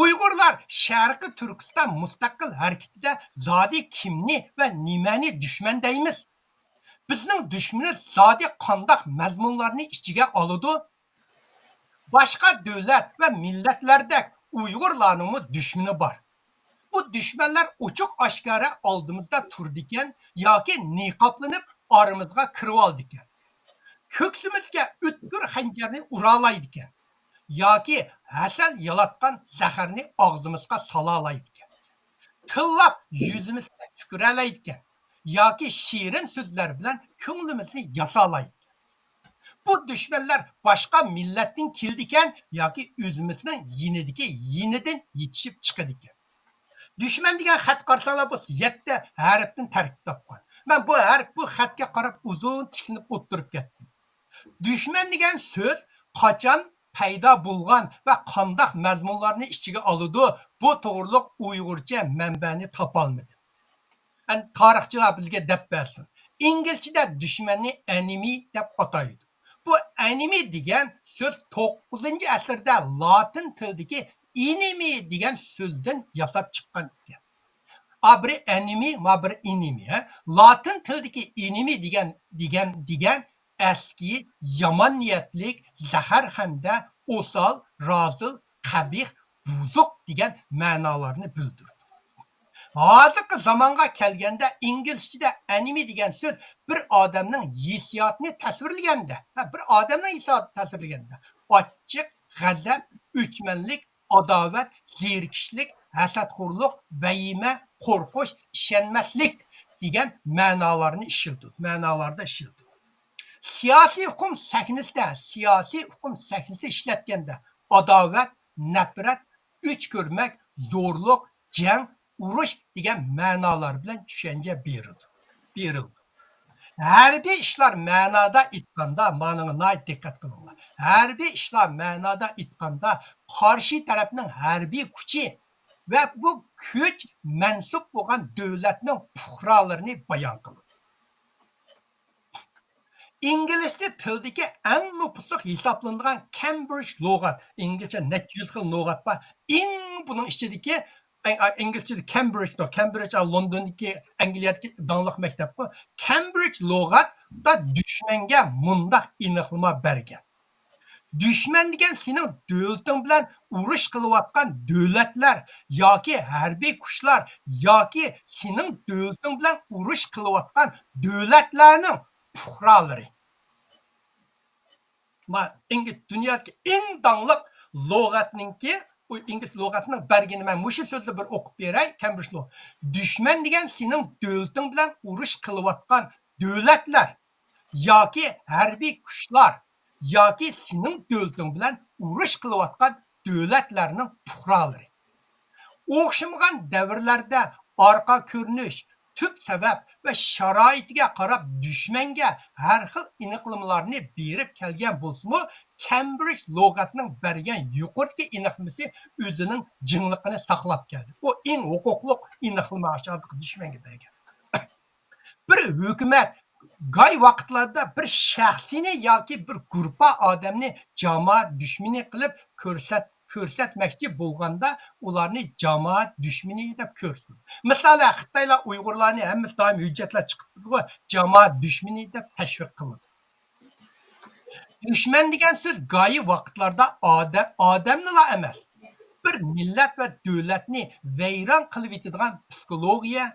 ئۇيغۇرلار شەرقىي تۈركىستان مۇستەقىل ھەرىكىتىدە زادى كىمنى ۋە نېمەنى دۈشمەن دەيمىز؟ بىزنىڭ دۈشمىنىمىز زادى قانداق مەزمۇنلارنى ئىچىگە ئالىدۇ؟ باشقا دۆلەت ۋە مىللەتلەردەك ئۇيغۇرلارنىڭمۇ دۈشمىنى بار. بۇ دۈشمەنلەر ئوچۇق-ئاشكارا ئالدىمىزدا تۇرىدىكەن ياكى نىقابلىنىپ ئارىمىزغا كىرىۋالىدىكەن. كۆكسىمىزگە ئۆتكۈر خەنجەرنى ئۇرالايدىكەن ياكى ھەسەل يالاتقان زەھەرنى ئاغزىمىزغا سالالايدىكەن. تىللاپ يۈزىمىزگە تۈكۈرەلەيدىكەن ياكى شېرىن سۆزلەر بىلەن كۆڭلىمىزنى ياسالايدىكەن. بۇ دۈشمەنلەر باشقا مىللەتتىن كېلىدىكەن ياكى ئۆزىمىزنىڭ يېنىدىكى يېنىدىن يېتىشىپ چىقىدىكەن. دۈشمەن دېگەن خەت قارىساڭلار، بۇ يەتتە ھەرپتىن تەركىب تاپقان. مەن بۇ ھەرپ، بۇ خەتكە قاراپ ئۇزۇن تىكىلىپ ئولتۇرۇپ كەتتىم. دۈشمەن دېگەن سۆز قاچان پەيدا بولغان ۋە قانداق مەزمۇنلارنى ئىچىگە ئالىدۇ، بۇ توغرۇلۇق ئۇيغۇرچە مەنبەنى تاپالمىدىم. ئەن-، تارىخچىلار بىزگە دەپ بەرسۇن. ئىنگلىزچىدە دۈشمەننى ئەنىمى دەپ ئاتايدۇ. بۇ ئەنىمى دېگەن سۆز توققۇزىنچى ئەسىردە لاتىن تىلىدىكى ئىنىمى دېگەن سۆزدىن ياساپ چىققان ئىكەن. ئا بىرى ئەنىمى، ما بىرى ئىنىمى، ھە؟ لاتىن تىلىدىكى ئىنىمى دېگەن، دېگەن، دېگەن ئەسكى، يامان نىيەتلىك، زەھەرخەندە، ئوسال، رازىل، قەبىھ، بۇزۇق دېگەن مەنالارنى بىلدۈرىدۇ. ھازىرقى زامانغا كەلگەندە، ئىنگلىزچىدە ئەنىمى دېگەن سۆز بىر ئادەمنىڭ ھېسسىياتىنى تەسۋىرلىگەندە، ھە، بىر ئادەمنىڭ ھېسسىياتىنى تەسۋىرلىگەندە، ئاچچىق، غەزەپ، ئۆچمەنلىك، ئاداۋەت، زېرىكىشلىك، ھەسەتخورلۇق، ۋەھىمە، قورقۇش، ئىشەنمەسلىك دېگەن مەنالارنى ئىشلىتىدۇ، مەنالاردا ئىشلىتىدۇ. سىياسىي ئۇقۇم سەھنىسىدە، سىياسىي ئۇقۇم سەھنىسىدە ئىشلەتكەندە، ئاداۋەت، نەپرەت، ئۆچ كۆرمەك، زورلۇق، جەڭ، ئۇرۇش دېگەن مەنالار بىلەن چۈشەنچە بېرىلىدۇ. بېرىلىدۇ. ھەربىي ئىشلار مەنادا ئېيتقاندا، مانىڭغا ناھايىتى دىققەت قىلىڭلار. ھەربىي ئىشلار مەنادا ئېيتقاندا، قارشى تەرەپنىڭ ھەربىي كۈچى ۋە بۇ كۈچ مەنسۇپ بولغان دۆلەتنىڭ پۇقرالىرىنى بايان قىلىدۇ. ئىنگلىزچە تىلدىكى ئەڭ نوپۇسلۇق ھېسابلىنىدىغان كامبرىج لۇغەت، ئىنگلىزچە نەچچە يۈز خىل لۇغەت بار. ئەڭ بۇنىڭ ئىچىدىكى، ئە، ئە، ئىنگلىزچىدە كامبرىج، كامبرىج، ئە، لوندوندىكى، ئەنگلىيەدىكى داڭلىق مەكتەپقۇ. كامبرىج لۇغەتتا دۈشمەنگە مۇنداق ئېنىقلىما بەرگەن. دۈشمەن دېگەن سېنىڭ دۆلىتىڭ بىلەن ئۇرۇش قىلىۋاتقان دۆلەتلەر ياكى ھەربىي كۈچلەر ياكى سېنىڭ دۆلىتىڭ بىلەن ئۇرۇش قىلىۋاتقان دۆلەتلەرنىڭ پۇقرالىرى. ما-، ئىنگلىز، دۇنيادىكى ئەڭ داڭلىق لۇغەتنىڭكى، ئۇ ئىنگلىز لۇغەتنىڭ بەرگىنى، مەن مۇشۇ سۆزنى بىر ئوقۇپ بېرەي، كامبرىج لۇ-، دۈشمەن دېگەن سېنىڭ دۆلىتىڭ بىلەن ئۇرۇش قىلىۋاتقان دۆلەتلەر ياكى ھەربىي كۈچلەر ياكى سېنىڭ دۆلىتىڭ بىلەن ئۇرۇش قىلىۋاتقان دۆلەتلەرنىڭ پۇقرالىرى. ئوخشىمىغان دەۋرلەردە ئارقا كۆرۈنۈش، تۈپ سەۋەب ۋە شارائىتىگە قاراپ دۈشمەنگە ھەر خىل ئېنىقلىمىلارنى بېرىپ كەلگەن بولسىمۇ، كامبرىج لۇغەتنىڭ بەرگەن يۇقىرىدىكى ئېنىقلىمىسى ئۆزىنىڭ جىڭلىقىنى ساقلاپ كەلدى. بۇ ئەڭ ھوقۇقلۇق ئېنىقلىما ئاشۇ دۈشمەنگە بەرگەن. بىر ھۆكۈمەت گاي ۋاقىتلاردا بىر شەخسنى ياكى بىر گۇرۇپپا ئادەمنى جامائەت دۈشمىنى قىلىپ كۆرسەت-، كۆرسەتمەكچى بولغاندا، ئۇلارنى جامائەت دۈشمىنى دەپ كۆرسىتىدۇ. مىسالەن، خىتايلار ئۇيغۇرلارنى ھەممىسى دائىم ھۆججەتلەر چىقىپ تۇرىدىغۇ، جامائەت دۈشمىنى دەپ تەشۋىق قىلىدۇ. دۈشمەن دېگەن سۆز گايى ۋاقىتلاردا ئادە-، ئادەمنىلا ئەمەس، بىر مىللەت ۋە دۆلەتنى ۋەيران قىلىۋېتىدىغان پسىخولوگىيە،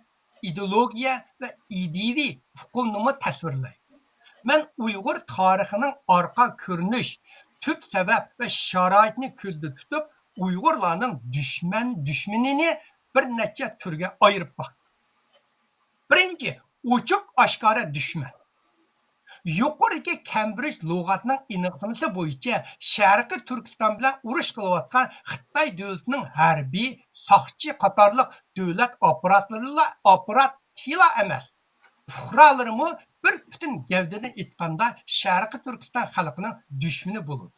ئىدېئولوگىيە ۋە ئىدىيىۋى ئۇقۇمنىمۇ تەسۋىرلەيدۇ. مەن ئۇيغۇر تارىخىنىڭ ئارقا كۆرۈنۈش، تۈپ سەۋەب ۋە شارائىتىنى كۆزدە تۇتۇپ، ئۇيغۇرلارنىڭ دۈشمەن، دۈشمىنىنى بىر نەچچە تۈرگە ئايرىپ باقتىم. بىرىنچى، ئوچۇق ئاشكارا دۈشمەن. يۇقىرىدىكى كەمبرىج لۇغەتنىڭ ئېنىقلىمىسى بويىچە، شەرقىي تۈركىستان بىلەن ئۇرۇش قىلىۋاتقان خىتاي دۆلىتىنىڭ ھەربىي، ساقچى قاتارلىق دۆلەت ئاپپاراتلىرىلا، ئاپپاراتىلا ئەمەس، پۇقرالىرىمۇ بىر پۈتۈن گەۋدىدىن ئېيتقاندا شەرقىي تۈركىستان خەلقىنىڭ دۈشمىنى بولىدۇ.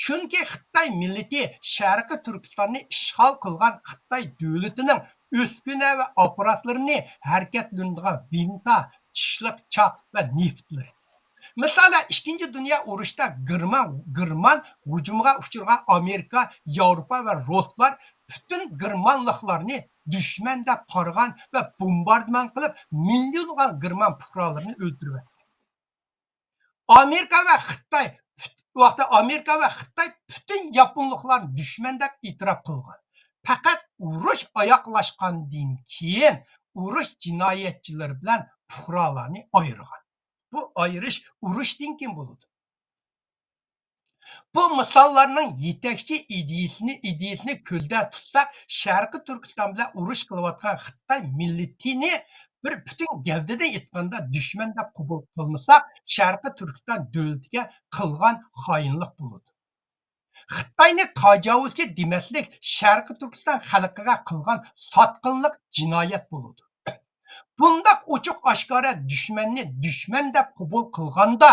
چۈنكى خىتاي مىللىتى شەرقىي تۈركىستاننى ئىشغال قىلغان خىتاي دۆلىتىنىڭ ئۈسكۈنە ۋە ئاپپاراتلىرىنى، ھەرىكەتلىنىدىغان ۋىنتا، چىشلىق چاق ۋە نېفىتلىرى. مىسالەن، ئىككىنچى دۇنيا ئۇرۇشىدا گېرمان، گېرمان ھۇجۇمىغا ئۇچرىغان ئامېرىكا، ياۋروپا ۋە رۇسلار پۈتۈن گېرمانلىقلارنى دۈشمەن دەپ قارىغان ۋە بومباردىمان قىلىپ، مىليونلىغان گېرمان پۇقرالىرىنى ئۆلتۈرۈۋەتكەن. ئامېرىكا ۋە خىتاي، پۈت-، ۋاقتىدا ئامېرىكا ۋە خىتاي پۈتۈن ياپونلۇقلارنى دۈشمەن دەپ ئېتىراپ قىلغان. پەقەت ئۇرۇش ئاياغلاشقاندىن كېيىن ئۇرۇش جىنايەتچىلىرى بىلەن پۇقرالارنى ئايرىغان. بۇ ئايرىش ئۇرۇشتىن كېيىن بولىدۇ. بۇ مىساللارنىڭ يېتەكچى ئىدىيىسىنى، ئىدىيىسىنى كۆزدە تۇتساق، شەرقىي تۈركىستان بىلەن ئۇرۇش قىلىۋاتقان خىتاي مىللىتىنى بىر پۈتۈن گەۋدىدىن ئېيتقاندا دۈشمەن دەپ قوبۇل قىلمىساق، شەرقىي تۈركىستان دۆلىتىگە قىلغان خائىنلىق بولىدۇ. خىتاينى تاجاۋۇزچى دېمەسلىك شەرقىي تۈركىستان خەلقىگە قىلغان ساتقىنلىق جىنايەت بولىدۇ. بۇنداق ئوچۇق ئاشكارا دۈشمەننى دۈشمەن دەپ قوبۇل قىلغاندا،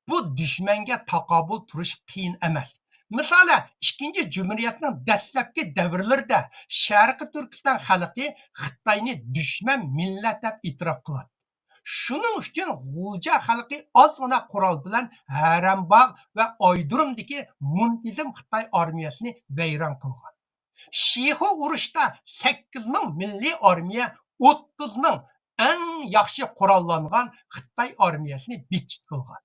بۇ دۈشمەنگە تاقابىل تۇرۇش قىيىن ئەمەس. مىسالەن، ئىككىنچى جۇمھۇرىيەتنىڭ دەسلەپكى دەۋرلىرىدە شەرقىي تۈركىستان خەلقى خىتاينى دۈشمەن مىللەت دەپ ئېتىراپ قىلاتتى. شۇنىڭ ئۈچۈن غۇلجا خەلقى ئازغىنا قورال بىلەن ھەرەمباغ ۋە ئايدۇرۇمدىكى مۇنتىزىم خىتاي ئارمىيەسىنى ۋەيران قىلغان. شىخۇ ئۇرۇشتا سەككىز مىڭ مىللىي ئارمىيە، ئوتتۇز مىڭ ئەڭ ياخشى قوراللانغان خىتاي ئارمىيەسىنى بىتچىت قىلغان.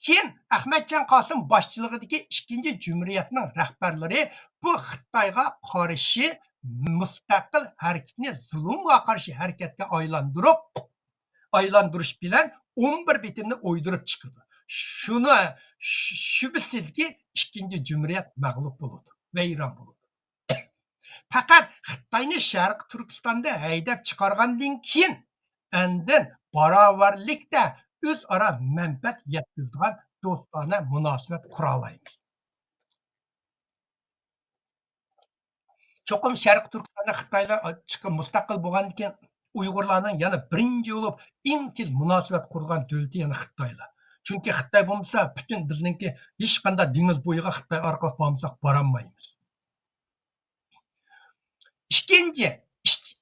كېيىن ئەخمەتجان قاسىم باشچىلىقىدىكى ئىككىنچى جۇمھۇرىيەتنىڭ رەھبەرلىرى بۇ خىتايغا قارشى مۇستەقىل ھەرىكىتىنى زۇلۇمغا قارشى ھەرىكەتكە ئايلاندۇرۇپ، ئايلاندۇرۇش بىلەن ئون بىر بېتىمنى ئويدۇرۇپ چىقىدۇ. شۇنى شۈ-، شۈبھىسىزكى، ئىككىنچى جۇمھۇرىيەت مەغلۇپ بولىدۇ، ۋەيران بولىدۇ. پەقەت خىتاينى شەرقىي تۈركىستاندا ھەيدەپ چىقارغاندىن كېيىن، ئاندىن باراۋەرلىكتە ئۆزئارا مەنپەئەت يەتكۈزىدىغان دوستانە مۇناسىۋەت قۇرالايمىز. چوقۇم شەرقىي تۈركىستاندا خىتايلار چىقىپ مۇستەقىل بولغاندىن كېيىن، ئۇيغۇرلارنىڭ يەنە بىرىنچى بولۇپ ئەڭ تېز مۇناسىۋەت قۇرغان دۆلىتى يەنە خىتايلار. چۈنكى خىتاي بولمىسا، پۈتۈن بىزنىڭكى ھېچقانداق دېڭىز بويىغا خىتاي ئارقىلىق بارمىساق بارالمايمىز. ئىككىنچى، ئىچ-،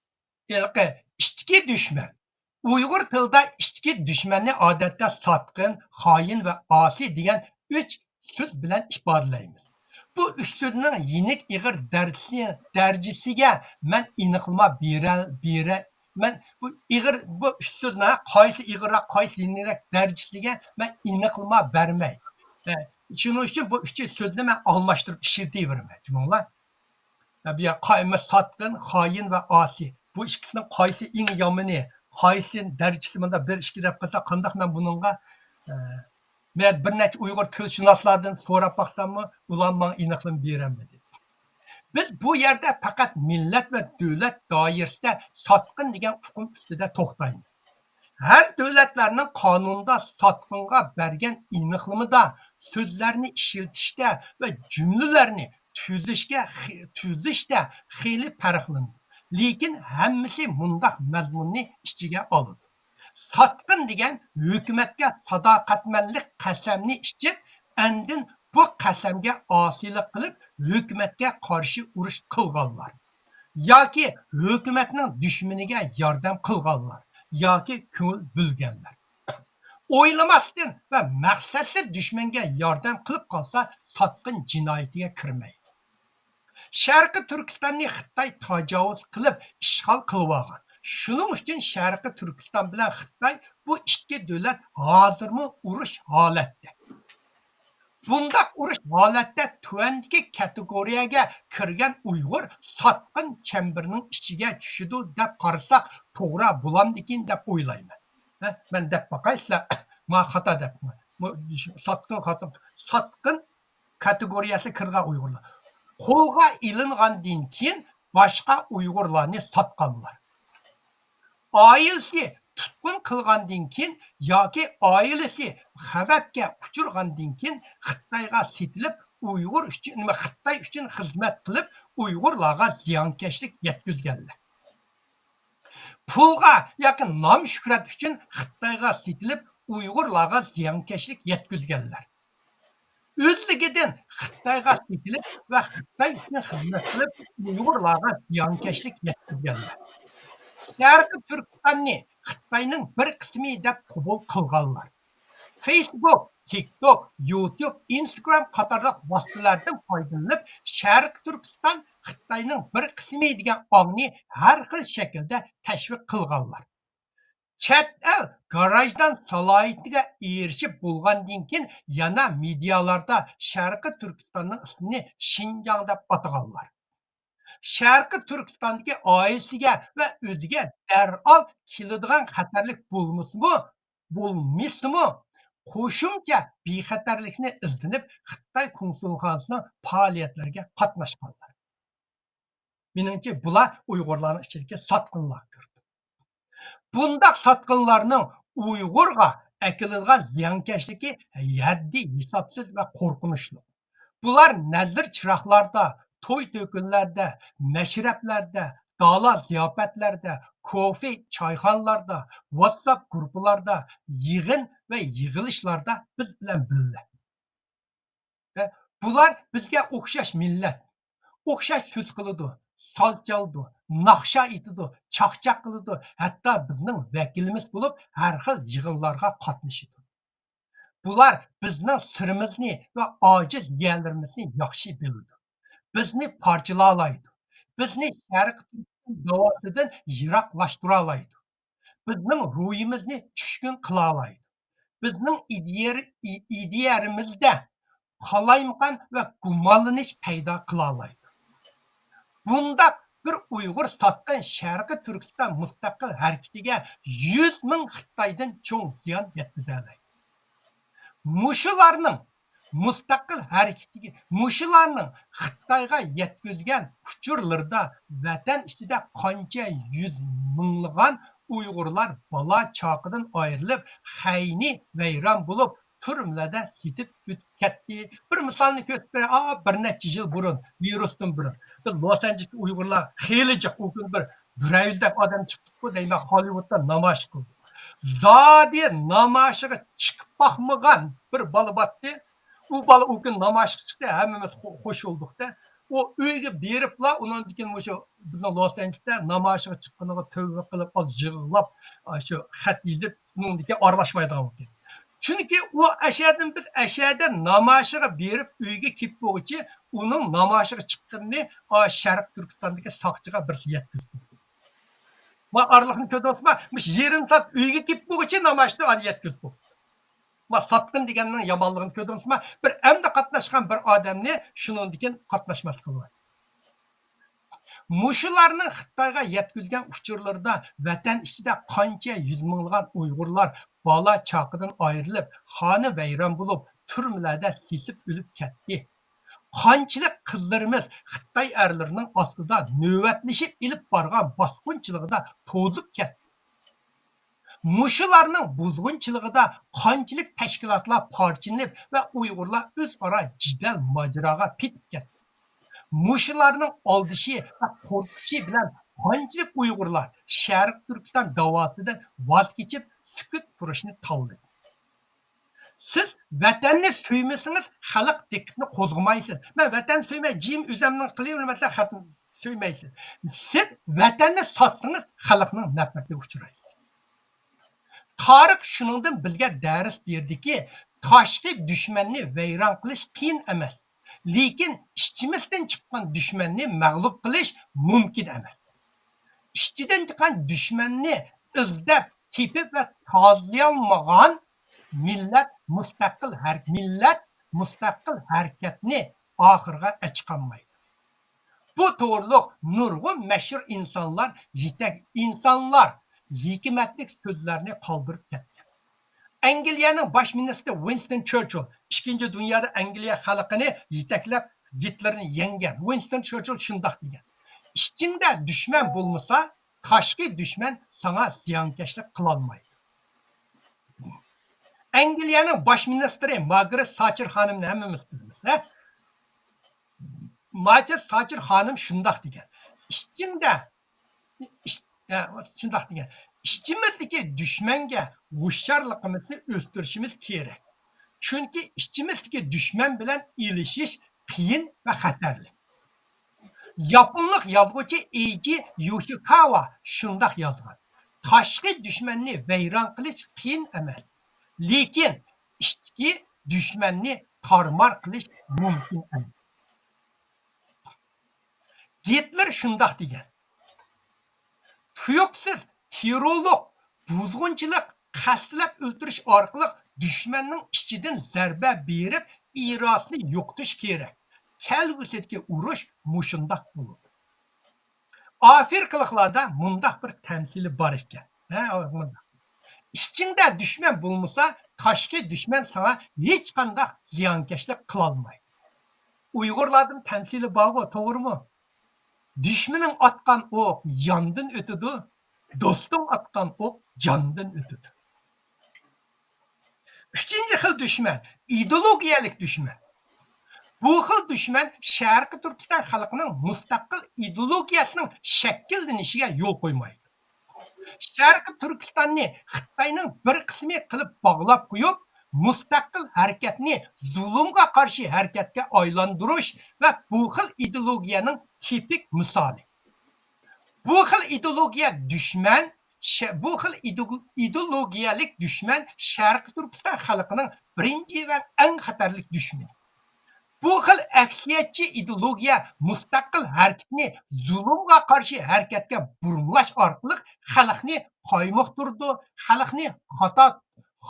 ھېلىقى ئىچكى دۈشمەن. ئۇيغۇر تىلىدا ئىچكى دۈشمەننى ئادەتتە ساتقىن، خائىن ۋە ئاسىي دېگەن ئۈچ سۆز بىلەن ئىپادىلەيمىز. بۇ ئۈچ سۆزنىڭ يېنىك ئېغىر دەرسى-، دەرىجىسىگە مەن ئېنىقلىما بېرە-، بېرە-، مەن بۇ ئېغىر، بۇ ئۈچ سۆزنىڭ قايسى ئېغىرراق، قايسى يېنىكرەك دەرىجىسىگە مەن ئېنىقلىما بەرمەي. ئە، شۇنىڭ ئۈچۈن بۇ ئۈچ سۆزنى مەن ئالماشتۇرۇپ ئىشلىتىۋېرىمەن، جۇمۇڭلار. ئە، بۇ يەر قايمۇ ساتقىن، خائىن ۋە ئاسىي. بۇ ئىككىسىنىڭ قايسى ئەڭ يامىنى، قايسى دەرىجىسى مۇنداق بىر ئىككى دەپ قىلسا، قانداق مەن بۇنىڭغا، ئە، مەن بىر نەچچە ئۇيغۇر تىلشۇناسلاردىن سوراپ باقساممۇ، ئۇلار ماڭا ئېنىقلىما بېرەلمىدى. بىز بۇ يەردە پەقەت مىللەت ۋە دۆلەت دائىرىسىدە ساتقىن دېگەن ئۇقۇم ئۈستىدە توختايمىز. ھەر دۆلەتلەرنىڭ قانۇندا ساتقىنغا بەرگەن ئېنىقلىمىدا سۆزلەرنى ئىشلىتىشتە ۋە جۈملىلەرنى تۈزۈشكە، تۈزۈشتە خېلى پەرقلىنىدۇ. لېكىن ھەممىسى مۇنداق مەزمۇننى ئىچىگە ئالىدۇ. ساتقىن دېگەن ھۆكۈمەتكە ساداقەتمەنلىك قەسەمنى ئىچىپ، ئاندىن بۇ قەسەمگە ئاسىيلىق قىلىپ، ھۆكۈمەتكە قارشى ئۇرۇش قىلغانلار ياكى ھۆكۈمەتنىڭ دۈشمىنىگە ياردەم قىلغانلار ياكى كۆڭۈل بۆلگەنلەر. ئويلىماستىن ۋە مەقسەتسىز دۈشمەنگە ياردەم قىلىپ قالسا، ساتقىن جىنايىتىگە كىرمەيدۇ. شەرقىي تۈركىستاننى خىتاي تاجاۋۇز قىلىپ ئىشغال قىلىۋالغان. شۇنىڭ ئۈچۈن شەرقىي تۈركىستان بىلەن خىتاي، بۇ ئىككى دۆلەت ھازىرمۇ ئۇرۇش ھالەتتە. بۇنداق ئۇرۇش ھالەتتە تۆۋەندىكى كاتېگورىيەگە كىرگەن ئۇيغۇر ساتقىن چەمبىرىنىڭ ئىچىگە چۈشىدۇ دەپ قارىساق توغرا بولامدىكىن دەپ ئويلايمەن. ھە، مەن دەپ باقاي، سىلەر ماڭا خاتا دەپ. بۇ ساتقىن، خاتا، ساتقىن كاتېگورىيەسىگە كىرگەن ئۇيغۇرلار. قولغا ئېلىنغاندىن كېيىن باشقا ئۇيغۇرلارنى ساتقانلار. ئائىلىسى تۇتقۇن قىلغاندىن كېيىن ياكى ئائىلىسى خەۋپكە ئۇچرىغاندىن كېيىن خىتايغا سېتىلىپ، ئۇيغۇر ئۈچۈن، نېمە، خىتاي ئۈچۈن خىزمەت قىلىپ، ئۇيغۇرلارغا زىيانكەشلىك يەتكۈزگەنلەر. پۇلغا ياكى نام شۆھرەت ئۈچۈن خىتايغا سېتىلىپ، ئۇيغۇرلارغا زىيانكەشلىك يەتكۈزگەنلەر. ئۆزلۈكىدىن خىتايغا سېتىلىپ ۋە خىتاي ئۈچۈن خىزمەت قىلىپ، ئۇيغۇرلارغا زىيانكەشلىك يەتكۈزگەنلەر. شەرقىي تۈركىستاننى خىتاينىڭ بىر قىسمى دەپ قوبۇل قىلغانلار. فېيسبۇك، تىك توك، يۇتۇب، ئىنستاگرام قاتارلىق ۋاسىتىلەردىن پايدىلىنىپ، شەرقىي تۈركىستان خىتاينىڭ بىر قىسمى دېگەن ئاڭنى ھەر خىل شەكىلدە تەشۋىق قىلغانلار. چەت ئەل گراژدان سالاھىيىتىگە ئېرىشىپ بولغاندىن كېيىن، يەنە مېدىيالاردا شەرقىي تۈركىستاننىڭ ئىسمىنى شىنجاڭ دەپ ئاتىغانلار. شەرقىي تۈركىستاندىكى ئائىلىسىگە ۋە ئۆزىگە دەرھال كېلىدىغان خەتەرلىك بولمىسىمۇ، بولمىسىمۇ، قوشۇمچە بىخەتەرلىكنى ئىزدىنىپ، خىتاي كونسۇلخانىسىنىڭ پائالىيەتلىرىگە قاتناشقانلار. مېنىڭچە، بۇلار ئۇيغۇرلارنىڭ ئىچىدىكى ساتقىنلارغا كىرىدۇ. بۇنداق ساتقىنلارنىڭ ئۇيغۇرغا ئەكېلىدىغان زىيانكەشلىكى ھەددى ھېسابسىز ۋە قورقۇنچلۇق. بۇلار نەزىر چىراغلاردا، توي تۆكۈنلەردە، مەشرەپلەردە، گالا زىياپەتلەردە، كوفې چايخانىلاردا، ۋاتساپ گۇرۇپپىلاردا، يىغىن ۋە يىغىلىشلاردا بىز بىلەن بىللە. بۇلار بىزگە ئوخشاش مىللەت، ئوخشاش سۆز قىلىدۇ، ساز چالىدۇ، ناخشا ئېيتىدۇ، چاقچاق قىلىدۇ، ھەتتا بىزنىڭ ۋەكىلىمىز بولۇپ، ھەر خىل يىغىنلارغا قاتنىشىدۇ. بۇلار بىزنىڭ سىرىمىزنى ۋە ئاجىز يەرلىرىمىزنى ياخشى بىلىدۇ. بىزنى پارچىلالايدۇ. بىزنى شەرقىي تۈركىستان داۋاسىدىن يىراقلاشتۇرالايدۇ. بىزنىڭ روھىمىزنى چۈشكۈن قىلالايدۇ. بىزنىڭ ئىدىيە-، ئىدىيەمىزدە قالايمىقان ۋە گۇمانلىنىش پەيدا قىلالايدۇ. بۇنداق بىر ئۇيغۇر ساتقىن شەرقىي تۈركىستان مۇستەقىل ھەرىكىتىگە يۈز مىڭ خىتايدىن چوڭ زىيان يەتكۈزەلەيدۇ. مۇشۇلارنىڭ مۇستەقىل ھەرىكىتىگە، مۇشۇلارنىڭ خىتايغا يەتكۈزگەن ئۇچۇرلىرىدا ۋەتەن ئىچىدە قانچە يۈز مىڭلىغان ئۇيغۇرلار بالا چاقىدىن ئايرىلىپ، خەينى ۋەيران بولۇپ، تۈرمىلەردە سېتىپ ئۆتۈپ كەتتى. بىر مىسالنى كۆرسىتىپ بېرەي. ئا، بىر نەچچە يىل بۇرۇن، ۋىرۇستىن بۇرۇن، بىز لوس ئانژېلېستا ئۇيغۇرلار خېلى جىق، ئۇ كۈنى بىر، بىر يۈز دەك ئادەم چىقتۇققۇ دەيمەن، خاللىۋۇدتا نامايىش قىلدۇق. زادى نامايىشىغا چىقىپ باقمىغان بىر بالا باتتى. ئۇ بالا ئۇ كۈنى نامايىشقا چىقتى، ھەممىمىز خو-، خوش بولدۇقتە. ئۇ ئۆيگە بېرىپلا، ئۇنىڭدىن كېيىن مۇشۇ بىزنىڭ لوس ئانژېلېستا نامايىشقا چىققىنىغا تۆۋە قىلىپ، ئاز يىغلاپ، ئاشۇ خەت يېزىپ، ئۇنىڭدىن كېيىن ئارىلاشمايدىغان بولۇپ كەتتى. چۈنكى ئۇ ئەشەدىن، بىز ئەشەدە نامايىشىغا بېرىپ، ئۆيگە كېلىپ بولغۇچە ئۇنىڭ نامايىشىغا چىققىنىنى، ئا، شەرقىي تۈركىستاندىكى ساقچىغا بىرسى يەتكۈزدى. ما ئارىلىقنى كۆردىڭىزمۇ؟ مۇشۇ يېرىم سائەت ئۆيگە كېلىپ بولغۇچە نامايىشتا ئانى يەتكۈزدى. ما ساتقىن دېگەننىڭ يامانلىقىنى كۆردىڭىزمۇ؟ بىر ئەمدى قاتناشقان بىر ئادەمنى شۇنىڭدىن كېيىن قاتناشماسلىق قىلىۋەتتى. مۇشۇلارنىڭ خىتايغا يەتكۈزگەن ئۇچۇرلىرىدا ۋەتەن ئىچىدە قانچە يۈز مىڭلىغان ئۇيغۇرلار بالا چاقىدىن ئايرىلىپ، خانى ۋەيران بولۇپ، تۈرمىلەردە سېسىپ ئۆلۈپ كەتتى. قانچىلىك قىزلىرىمىز خىتاي ئەرلىرىنىڭ ئاستىدا نۆۋەتلىشىپ ئېلىپ بارغان باسقۇنچىلىقىدا توزۇپ كەتتى. مۇشۇلارنىڭ بۇزغۇنچىلىقىدا قانچىلىك تەشكىلاتلار پارچىلىنىپ ۋە ئۇيغۇرلار ئۆزئارا جېدەل ماجىراغا پېتىپ كەتتى. مۇشۇلارنىڭ ئالدىشى ۋە قورقۇتۇشى بىلەن قانچىلىك ئۇيغۇرلار شەرقىي تۈركىستان داۋاسىدىن ۋاز كېچىپ، سۈكۈت تۇرۇشنى تاللىدى. سىز ۋەتەننى سۆيمىسىڭىز، خەلق دىققىتىنى قوزغىمايسىز. مەن ۋەتەننى سۆيمەي، جىم ئۆزەمنىڭ قىلىۋېرىمەن دېسە، خەلقنى سۆيمەيسىز. سىز ۋەتەننى ساتسىڭىز، خەلقنىڭ نەپرىتىگە ئۇچرايسىز. تارىخ شۇنىڭدىن بىزگە دەرس بېرىدىكى، تاشقى دۈشمەننى ۋەيران قىلىش قىيىن ئەمەس، لېكىن ئىچىمىزدىن چىققان دۈشمەننى مەغلۇپ قىلىش مۇمكىن ئەمەس. ئىچىدىن چىققان دۈشمەننى ئىزدەپ تېپىپ ۋە تازىلىيالمىغان مىللەت مۇستەقىل ھەر-، مىللەت مۇستەقىل ھەرىكەتنى ئاخىرغا ئەچىقالمايدۇ. بۇ توغرۇلۇق نۇرغۇن مەشھۇر ئىنسانلار يېتەك-، ئىنسانلار ھېكمەتلىك سۆزلەرنى قالدۇرۇپ كەتكەن. ئەنگلىيەنىڭ باش مىنىستىرى ۋىنستون چېرچىل، ئىككىنچى دۇنيادا ئەنگلىيە خەلقىنى يېتەكلەپ، گىتلېرنى يەڭگەن ۋىنستون چېرچىل شۇنداق دېگەن: «ئىچىڭدە دۈشمەن بولمىسا، تاشقى دۈشمەن ساڭا زىيانكەشلىك قىلالمايدۇ.» ئەنگلىيەنىڭ باش مىنىستىرى مارگارېت ساتچېر خانىمنى ھەممىمىز بىلىمىز، ھە؟ مارگارېت ساتچېر خانىم شۇنداق دېگەن: «ئىچىڭدە ئىچ-، ئە، شۇنداق دېگەن. ئىچىمىزدىكى دۈشمەنگە ھوشيارلىقىمىزنى ئۆستۈرۈشىمىز كېرەك. چۈنكى ئىچىمىزدىكى دۈشمەن بىلەن ئېلىشىش قىيىن ۋە خەتەرلىك.» ياپونلۇق يازغۇچى ئېيجى يوشىكاۋا شۇنداق يازغان: «تاشقى دۈشمەننى ۋەيران قىلىش قىيىن ئەمەس، لېكىن ئىچكى دۈشمەننى تارمار قىلىش مۇمكىن ئەمەس.» گىتلېر شۇنداق دېگەن: «تۇيۇقسىز تېررورلۇق، بۇزغۇنچىلىق، قەستلەپ ئۆلتۈرۈش ئارقىلىق دۈشمەننىڭ ئىچىدىن زەربە بېرىپ، ئىرادىسىنى يوقىتىش كېرەك. كەلگۈسىدىكى ئۇرۇش مۇشۇنداق بولىدۇ.» ئافرىقىلىقلاردا مۇنداق بىر تەمسىلى بار ئىكەن. ھە، مۇنداق. «ئىچىڭدە دۈشمەن بولمىسا، تاشقى دۈشمەن ساڭا ھېچقانداق زىيانكەشلىك قىلالمايدۇ.» ئۇيغۇرلاردىن تەمسىلى بارغۇ، توغرىمۇ؟ «دۈشمىنىڭ ئاتقان ئوق ياندىن ئۆتىدۇ، دوستۇڭ ئاتقان ئوق جاندىن ئۆتىدۇ. ئۈچىنچى خىل دۈشمەن، ئىدېئولوگىيەلىك دۈشمەن. بۇ خىل دۈشمەن شەرقىي تۈركىستان خەلقىنىڭ مۇستەقىل ئىدېئولوگىيەسىنىڭ شەكىللىنىشىگە يول قويمايدۇ. شەرقىي تۈركىستاننى خىتاينىڭ بىر قىسمى قىلىپ باغلاپ قويۇپ، مۇستەقىل ھەرىكەتنى زۇلۇمغا قارشى ھەرىكەتكە ئايلاندۇرۇش ۋە بۇ خىل ئىدېئولوگىيەنىڭ تىپىك مىسالى. بۇ خىل ئىدېئولوگىيە دۈشمەن، شە-، بۇ خىل ئىدېئو-، ئىدېئولوگىيەلىك دۈشمەن شەرقىي تۈركىستان خەلقىنىڭ بىرىنچى ۋە ئەڭ خەتەرلىك دۈشمىنى. بۇ خىل ئەكسىيەتچى ئىدېئولوگىيە مۇستەقىل ھەرىكىتىنى زۇلۇمغا قارشى ھەرىكەتكە بۇرمىلاش ئارقىلىق خەلقنى قايمۇقتۇرىدۇ، خەلقنى خاتا،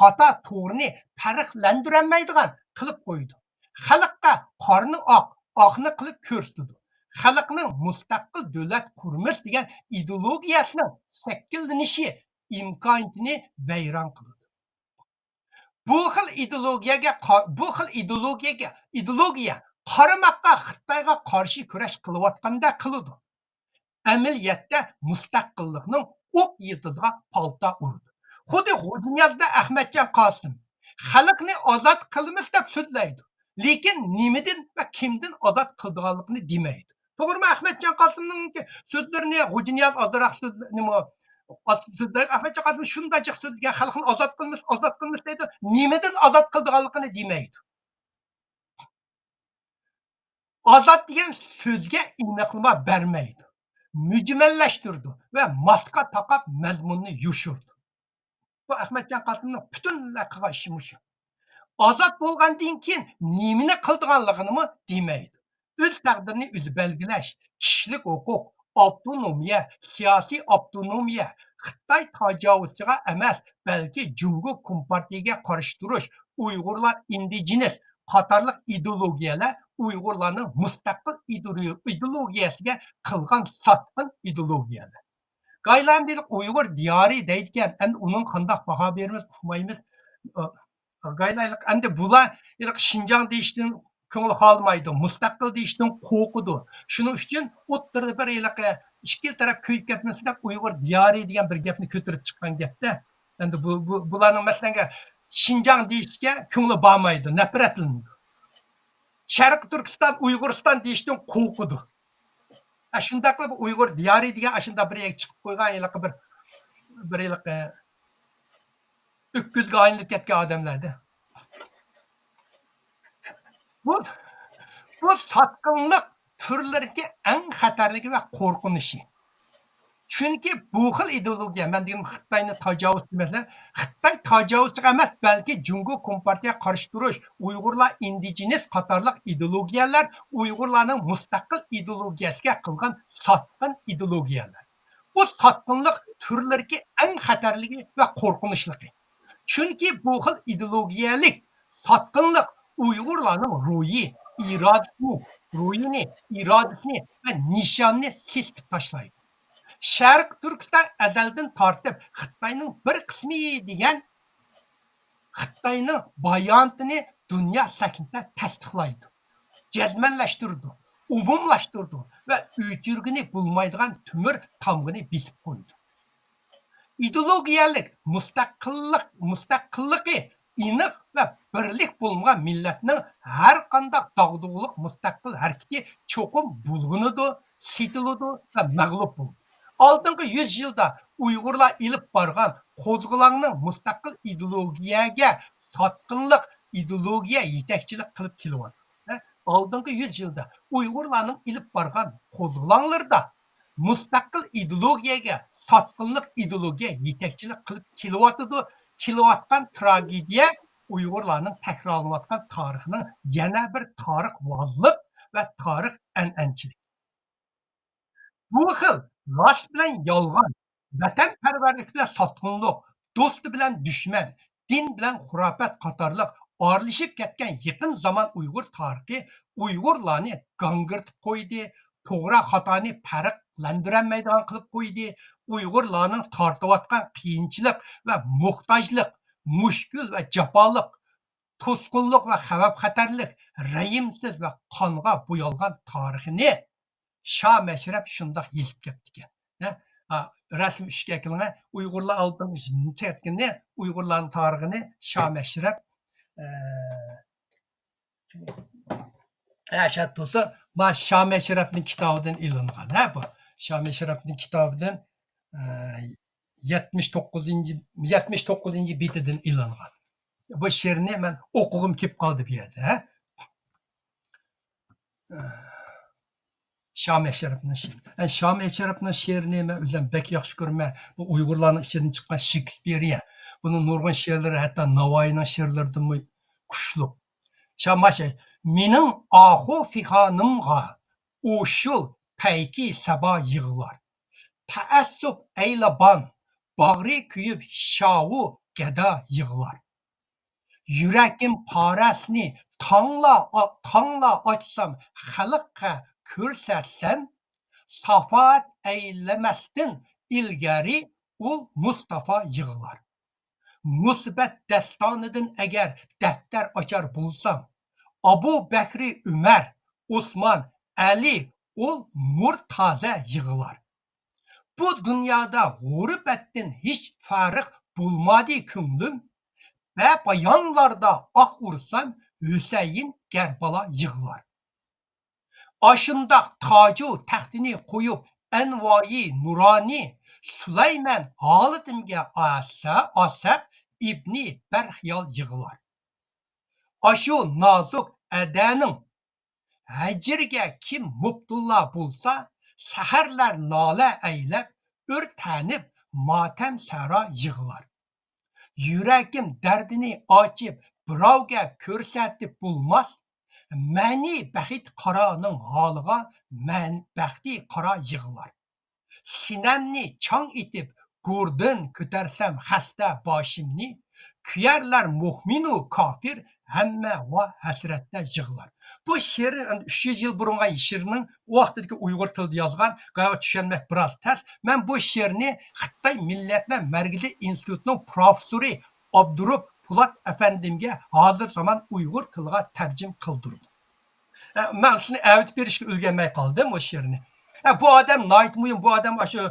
خاتا توغرىنى پەرقلەندۈرەلمەيدىغان قىلىپ قويىدۇ. خەلققە قارىنى ئاق، ئاقنى قىلىپ كۆرسىتىدۇ. خەلقنىڭ مۇستەقىل دۆلەت قۇرىمىز دېگەن ئىدېئولوگىيەسىنىڭ شەكىللىنىشى ئىمكانىيىتىنى ۋەيران قىلىدۇ. بۇ خىل ئىدېئولوگىيەگە قا-، بۇ خىل ئىدېئولوگىيەگە، ئىدېئولوگىيە قارىماققا خىتايغا قارشى كۈرەش قىلىۋاتقاندەك قىلىدۇ. ئەمەلىيەتتە مۇستەقىللىقنىڭ ئوق يىلتىزىغا پالتا ئۇرىدۇ. خۇددى غوجىنىياز بىلەن ئەخمەتجان قاسىم خەلقنى ئازاد قىلىمىز دەپ سۆزلەيدۇ، لېكىن نېمىدىن ۋە كىمدىن ئازاد قىلىدىغانلىقىنى دېمەيدۇ. توغرىمۇ؟ ئەخمەتجان قاسىمنىڭكى سۆزلىرىنى غوجىنىياز ئازراق سۆزلە-، نېمە، ئاز سۆزلەيدۇ. ئەخمەتجان قاسىم شۇنداق جىق سۆزلىگەن، خەلقنى ئازاد قىلىمىز، ئازاد قىلىمىز دەيدۇ، نېمىدىن ئازاد قىلىدىغانلىقىنى دېمەيدۇ. ئازاد دېگەن سۆزگە ئېنىقلىما بەرمەيدۇ، مۈجمەللەشتۈرىدۇ ۋە ماسكا تاقاپ مەزمۇننى يوشۇرىدۇ. بۇ ئەخمەتجان قاسىمنىڭ پۈتۈنلەي قىلغان ئىشى مۇشۇ. ئازاد بولغاندىن كېيىن نېمىنى قىلىدىغانلىقىنىمۇ دېمەيدۇ. ئۆز تەقدىرىنى ئۆزى بەلگىلەش، كىشىلىك ھوقۇق، ئاپتونومىيە، سىياسىي ئاپتونومىيە، خىتاي تاجاۋۇزچىغا ئەمەس، بەلكى جۇڭگو كومپارتىيىگە قارشى تۇرۇش، ئۇيغۇرلار ئىندىجېنىس قاتارلىق ئىدېئولوگىيەلەر ئۇيغۇرلارنىڭ مۇستەقىل ئىدېئولو-، ئىدېئولوگىيەسىگە قىلغان ساتقىن ئىدېئولوگىيەلەر. گايلام دېدۇق، ئۇيغۇر دىيارى دەيدىكەن، ئەمدى ئۇنىڭ قانداق باھا بېرىمىز، ئۇقمايمىز. ئا، گايلايلىق، ئەمدى بۇلار ھېلىقى شىنجاڭ دېيىشتىن كۆڭلى خالىمايدۇ، مۇستەقىل دېيىشتىن قورقىدۇ. شۇنىڭ ئۈچۈن ئوتتۇرىدا بىر ھېلىقى ئىككىلا تەرەپ كۆيۈپ كەتمىسۇن دەپ، ئۇيغۇر دىيارى دېگەن بىر گەپنى كۆتۈرۈپ چىققان گەپتە. ئەمدى بۇ، بۇ، بۇلارنىڭ مەسىلەنگە شىنجاڭ دېيىشكە كۆڭلى بارمايدۇ، نەپرەتلىنىدۇ. شەرقىي تۈركىستان، ئۇيغۇرىستان دېيىشتىن قورقىدۇ. ھە، شۇنداقلا بۇ ئۇيغۇر دىيارى دېگەن ئاشۇنداق بىر يەرگە چىقىپ قويغان ھېلىقى بىر، بىر ھېلىقى ئۆكۈزگە ئايلىنىپ كەتكەن ئادەملەردە. بۇ، بۇ ساتقىنلىق تۈرلىرىدىكى ئەڭ خەتەرلىكى ۋە قورقۇنچى. چۈنكى بۇ خىل ئىدېئولوگىيە، مەن دېگىنىم خىتاينى تاجاۋۇزچى ئەمەس، خىتاي تاجاۋۇزچىغا ئەمەس، بەلكى جۇڭگو كومپارتىيەگە قارشى تۇرۇش، ئۇيغۇرلار ئىندىجېنىس قاتارلىق ئىدېئولوگىيەلەر ئۇيغۇرلارنىڭ مۇستەقىل ئىدېئولوگىيەسىگە قىلغان ساتقىن ئىدېئولوگىيەلەر. بۇ ساتقىنلىق تۈرلىرىدىكى ئەڭ خەتەرلىكى ۋە قورقۇنچلۇقى. چۈنكى بۇ خىل ئىدېئولوگىيەلىك ساتقىنلىق ئۇيغۇرلارنىڭ روھى، ئىرادىسىنى، روھىنى، ئىرادىسىنى ۋە نىشانىنى سېسىتىپ تاشلايدۇ. شەرقىي تۈركىستان ئەزەلدىن تارتىپ خىتاينىڭ بىر قىسمى دېگەن خىتاينىڭ بايانىتىنى دۇنيا سەھنىسىدە تەستىقلايدۇ، جەزمەنلەشتۈرىدۇ، ئومۇملاشتۇرىدۇ ۋە ئۆچۈرگىلى بولمايدىغان تۆمۈر تامغىنى بېسىپ قويىدۇ. ئىدېئولوگىيەلىك مۇستەقىللىق، مۇستەقىللىقى ئېنىق ۋە بىرلىك بولمىغان مىللەتنىڭ ھەر قانداق داغدۇغىلىق مۇستەقىل ھەرىكىتى چوقۇم بۇلغىنىدۇ، سېتىلىدۇ ۋە مەغلۇپ بولىدۇ. ئالدىنقى يۈز يىلدا ئۇيغۇرلار ئېلىپ بارغان قوزغىلاڭنىڭ مۇستەقىل ئىدېئولوگىيەگە ساتقىنلىق ئىدېئولوگىيە يېتەكچىلىك قىلىپ كېلىۋاتىدۇ. ھە، ئالدىنقى يۈز يىلدا ئۇيغۇرلارنىڭ ئېلىپ بارغان قوزغىلاڭلىرىدا مۇستەقىل ئىدېئولوگىيەگە ساتقىنلىق ئىدېئولوگىيە يېتەكچىلىك قىلىپ كېلىۋاتىدۇ. كېلىۋاتقان تراگېدىيە ئۇيغۇرلارنىڭ تەكرارلىنىۋاتقان تارىخىنىڭ يەنە بىر تارىخ ۋازلىق ۋە تارىخ ئەنئەنىچىلىك. بۇ خىل راست بىلەن يالغان، ۋەتەنپەرۋەرلىك بىلەن ساتقىنلىق، دوستى بىلەن دۈشمەن، دىن بىلەن خۇراپەت قاتارلىق ئارىلىشىپ كەتكەن يېقىن زامان ئۇيغۇر تارىخى ئۇيغۇرلارنى گاڭگىرىتىپ قويدى، توغرا خاتانى پەرقلەندۈرەلمەيدىغان قىلىپ قويدى، ئۇيغۇرلارنىڭ تارتىۋاتقان قىيىنچىلىق ۋە موھتاجلىق، مۈشكۈل ۋە جاپالىق، توسقۇنلۇق ۋە خەۋپ-خەتەرلىك، رەھىمسىز ۋە قانغا بويالغان تارىخىنى شاھ مەشرەپ شۇنداق يېزىپ كەپتىكەن. ھە؟ ھا، رەسىم ئۈچكە ئەكىلىڭە. ئۇيغۇرلار ئالدىن چەتكىنى، ئۇيغۇرلارنىڭ تارىخىنى شامەشرەپ، ئە، ھە، شەرت بولسا، ما شامەشرەپنىڭ كىتابىدىن ئېلىنغان، ھە، بۇ. شامەشرەپنىڭ كىتابىدىن، ئە، يەتمىش توققۇزىنچى، يەتمىش توققۇزىنچى بېتىدىن ئېلىنغان. بۇ شېئىرنى مەن ئوقۇغۇم كېلىپ قالدى بۇ يەردە، ھە. شامەشرەپنىڭ شېئىرى. ئە، شامەشرەپنىڭ شېئىرىنى مەن ئۆزۈم بەك ياخشى كۆرىمەن. بۇ ئۇيغۇرلارنىڭ ئىچىدىن چىققان شېكسپېرىيە. بۇنىڭ نۇرغۇن شېئىرلىرى ھەتتا ناۋايىنىڭ شېئىرلىرىدىنمۇ كۈچلۈك. شاماش، مېنىڭ ئاخۇ پىخانىمغا ئۇشۇل پەيكى سەبا يىغلار. تەئەسسۇپ ئەيلابان، باغرى كۆيۈپ شاۋۇ گەدا يىغلار. يۈرەكىم پارەسنى تاڭلا، تاڭلا ئاچسام، خەلققە كۆرسەتسەم، ساپائەت ئەيلىمەستىن ئىلگىرى ئۇل مۇستافا يىغلار. مۇسىبەت دەستانىدىن ئەگەر دەپتەر ئاچار بولسام، ئابۇ بەكرى، ئۆمەر، ئوسمان، ئەلى، ئۇل مۇرتازا يىغلار. بۇ دۇنيادا غۇربەتتىن ھېچ پەرق بولمادى كۆڭلۈم، بەپايانلاردا ئاھ ئۇرسام، ھۈسەيىن، كەربالا يىغلار. ئاشۇنداق تاجۇ تەختىنى قويۇپ ئەنۋايى نۇرانى، سۇلايمان ھالىتىمگە ئاسا-، ئاسەپ ئىبنى بەرخىيال يىغلار. ئاشۇ نازۇك ئەدەنىڭ ھەجرىگە كىم مۇپتىلا بولسا، سەھەرلەر نالە ئەيلەپ، ئۆرتەنىپ ماتەم سەرا يىغلار. يۈرەكىم دەردىنى ئاچىپ، بىراۋگە كۆرسەتىپ بولماس، مەنى بەخت قارانىڭ ھالىغا مەن بەختى قارا يىغلار. سىنەمنى چاڭ ئېتىپ، گوردىن كۆتەرسەم خەستە باشىمنى، كۆيەرلەر مۆمىنۇ كاپىر، ھەممە ۋا ھەسرەتتە يىغلار. بۇ شېئىر ئەمدى ئۈچ يۈز يىل بۇرۇنقى شېئىرنىڭ ئۇ ۋاقتىدىكى ئۇيغۇر تىلىدا يازغان، گايا چۈشەنمەك بىراز تەس. مەن بۇ شېئىرنى خىتاي مىللەتلەر مەركىزىي ئىنستىتۇتىنىڭ پروفېسسورى ئابدۇرۇپ پولات ئەپەندىمگە ھازىر زامان ئۇيغۇر تىلىغا تەرجىمە قىلدۇردۇم. ئە، مەن سىزنى ئەۋېتىپ بېرىشكە ئۈلگۈرمەي قالدىم ئۇ شېئىرنى. ئە، بۇ ئادەم ناھايىتى مۇھىم، بۇ ئادەم ئاشۇ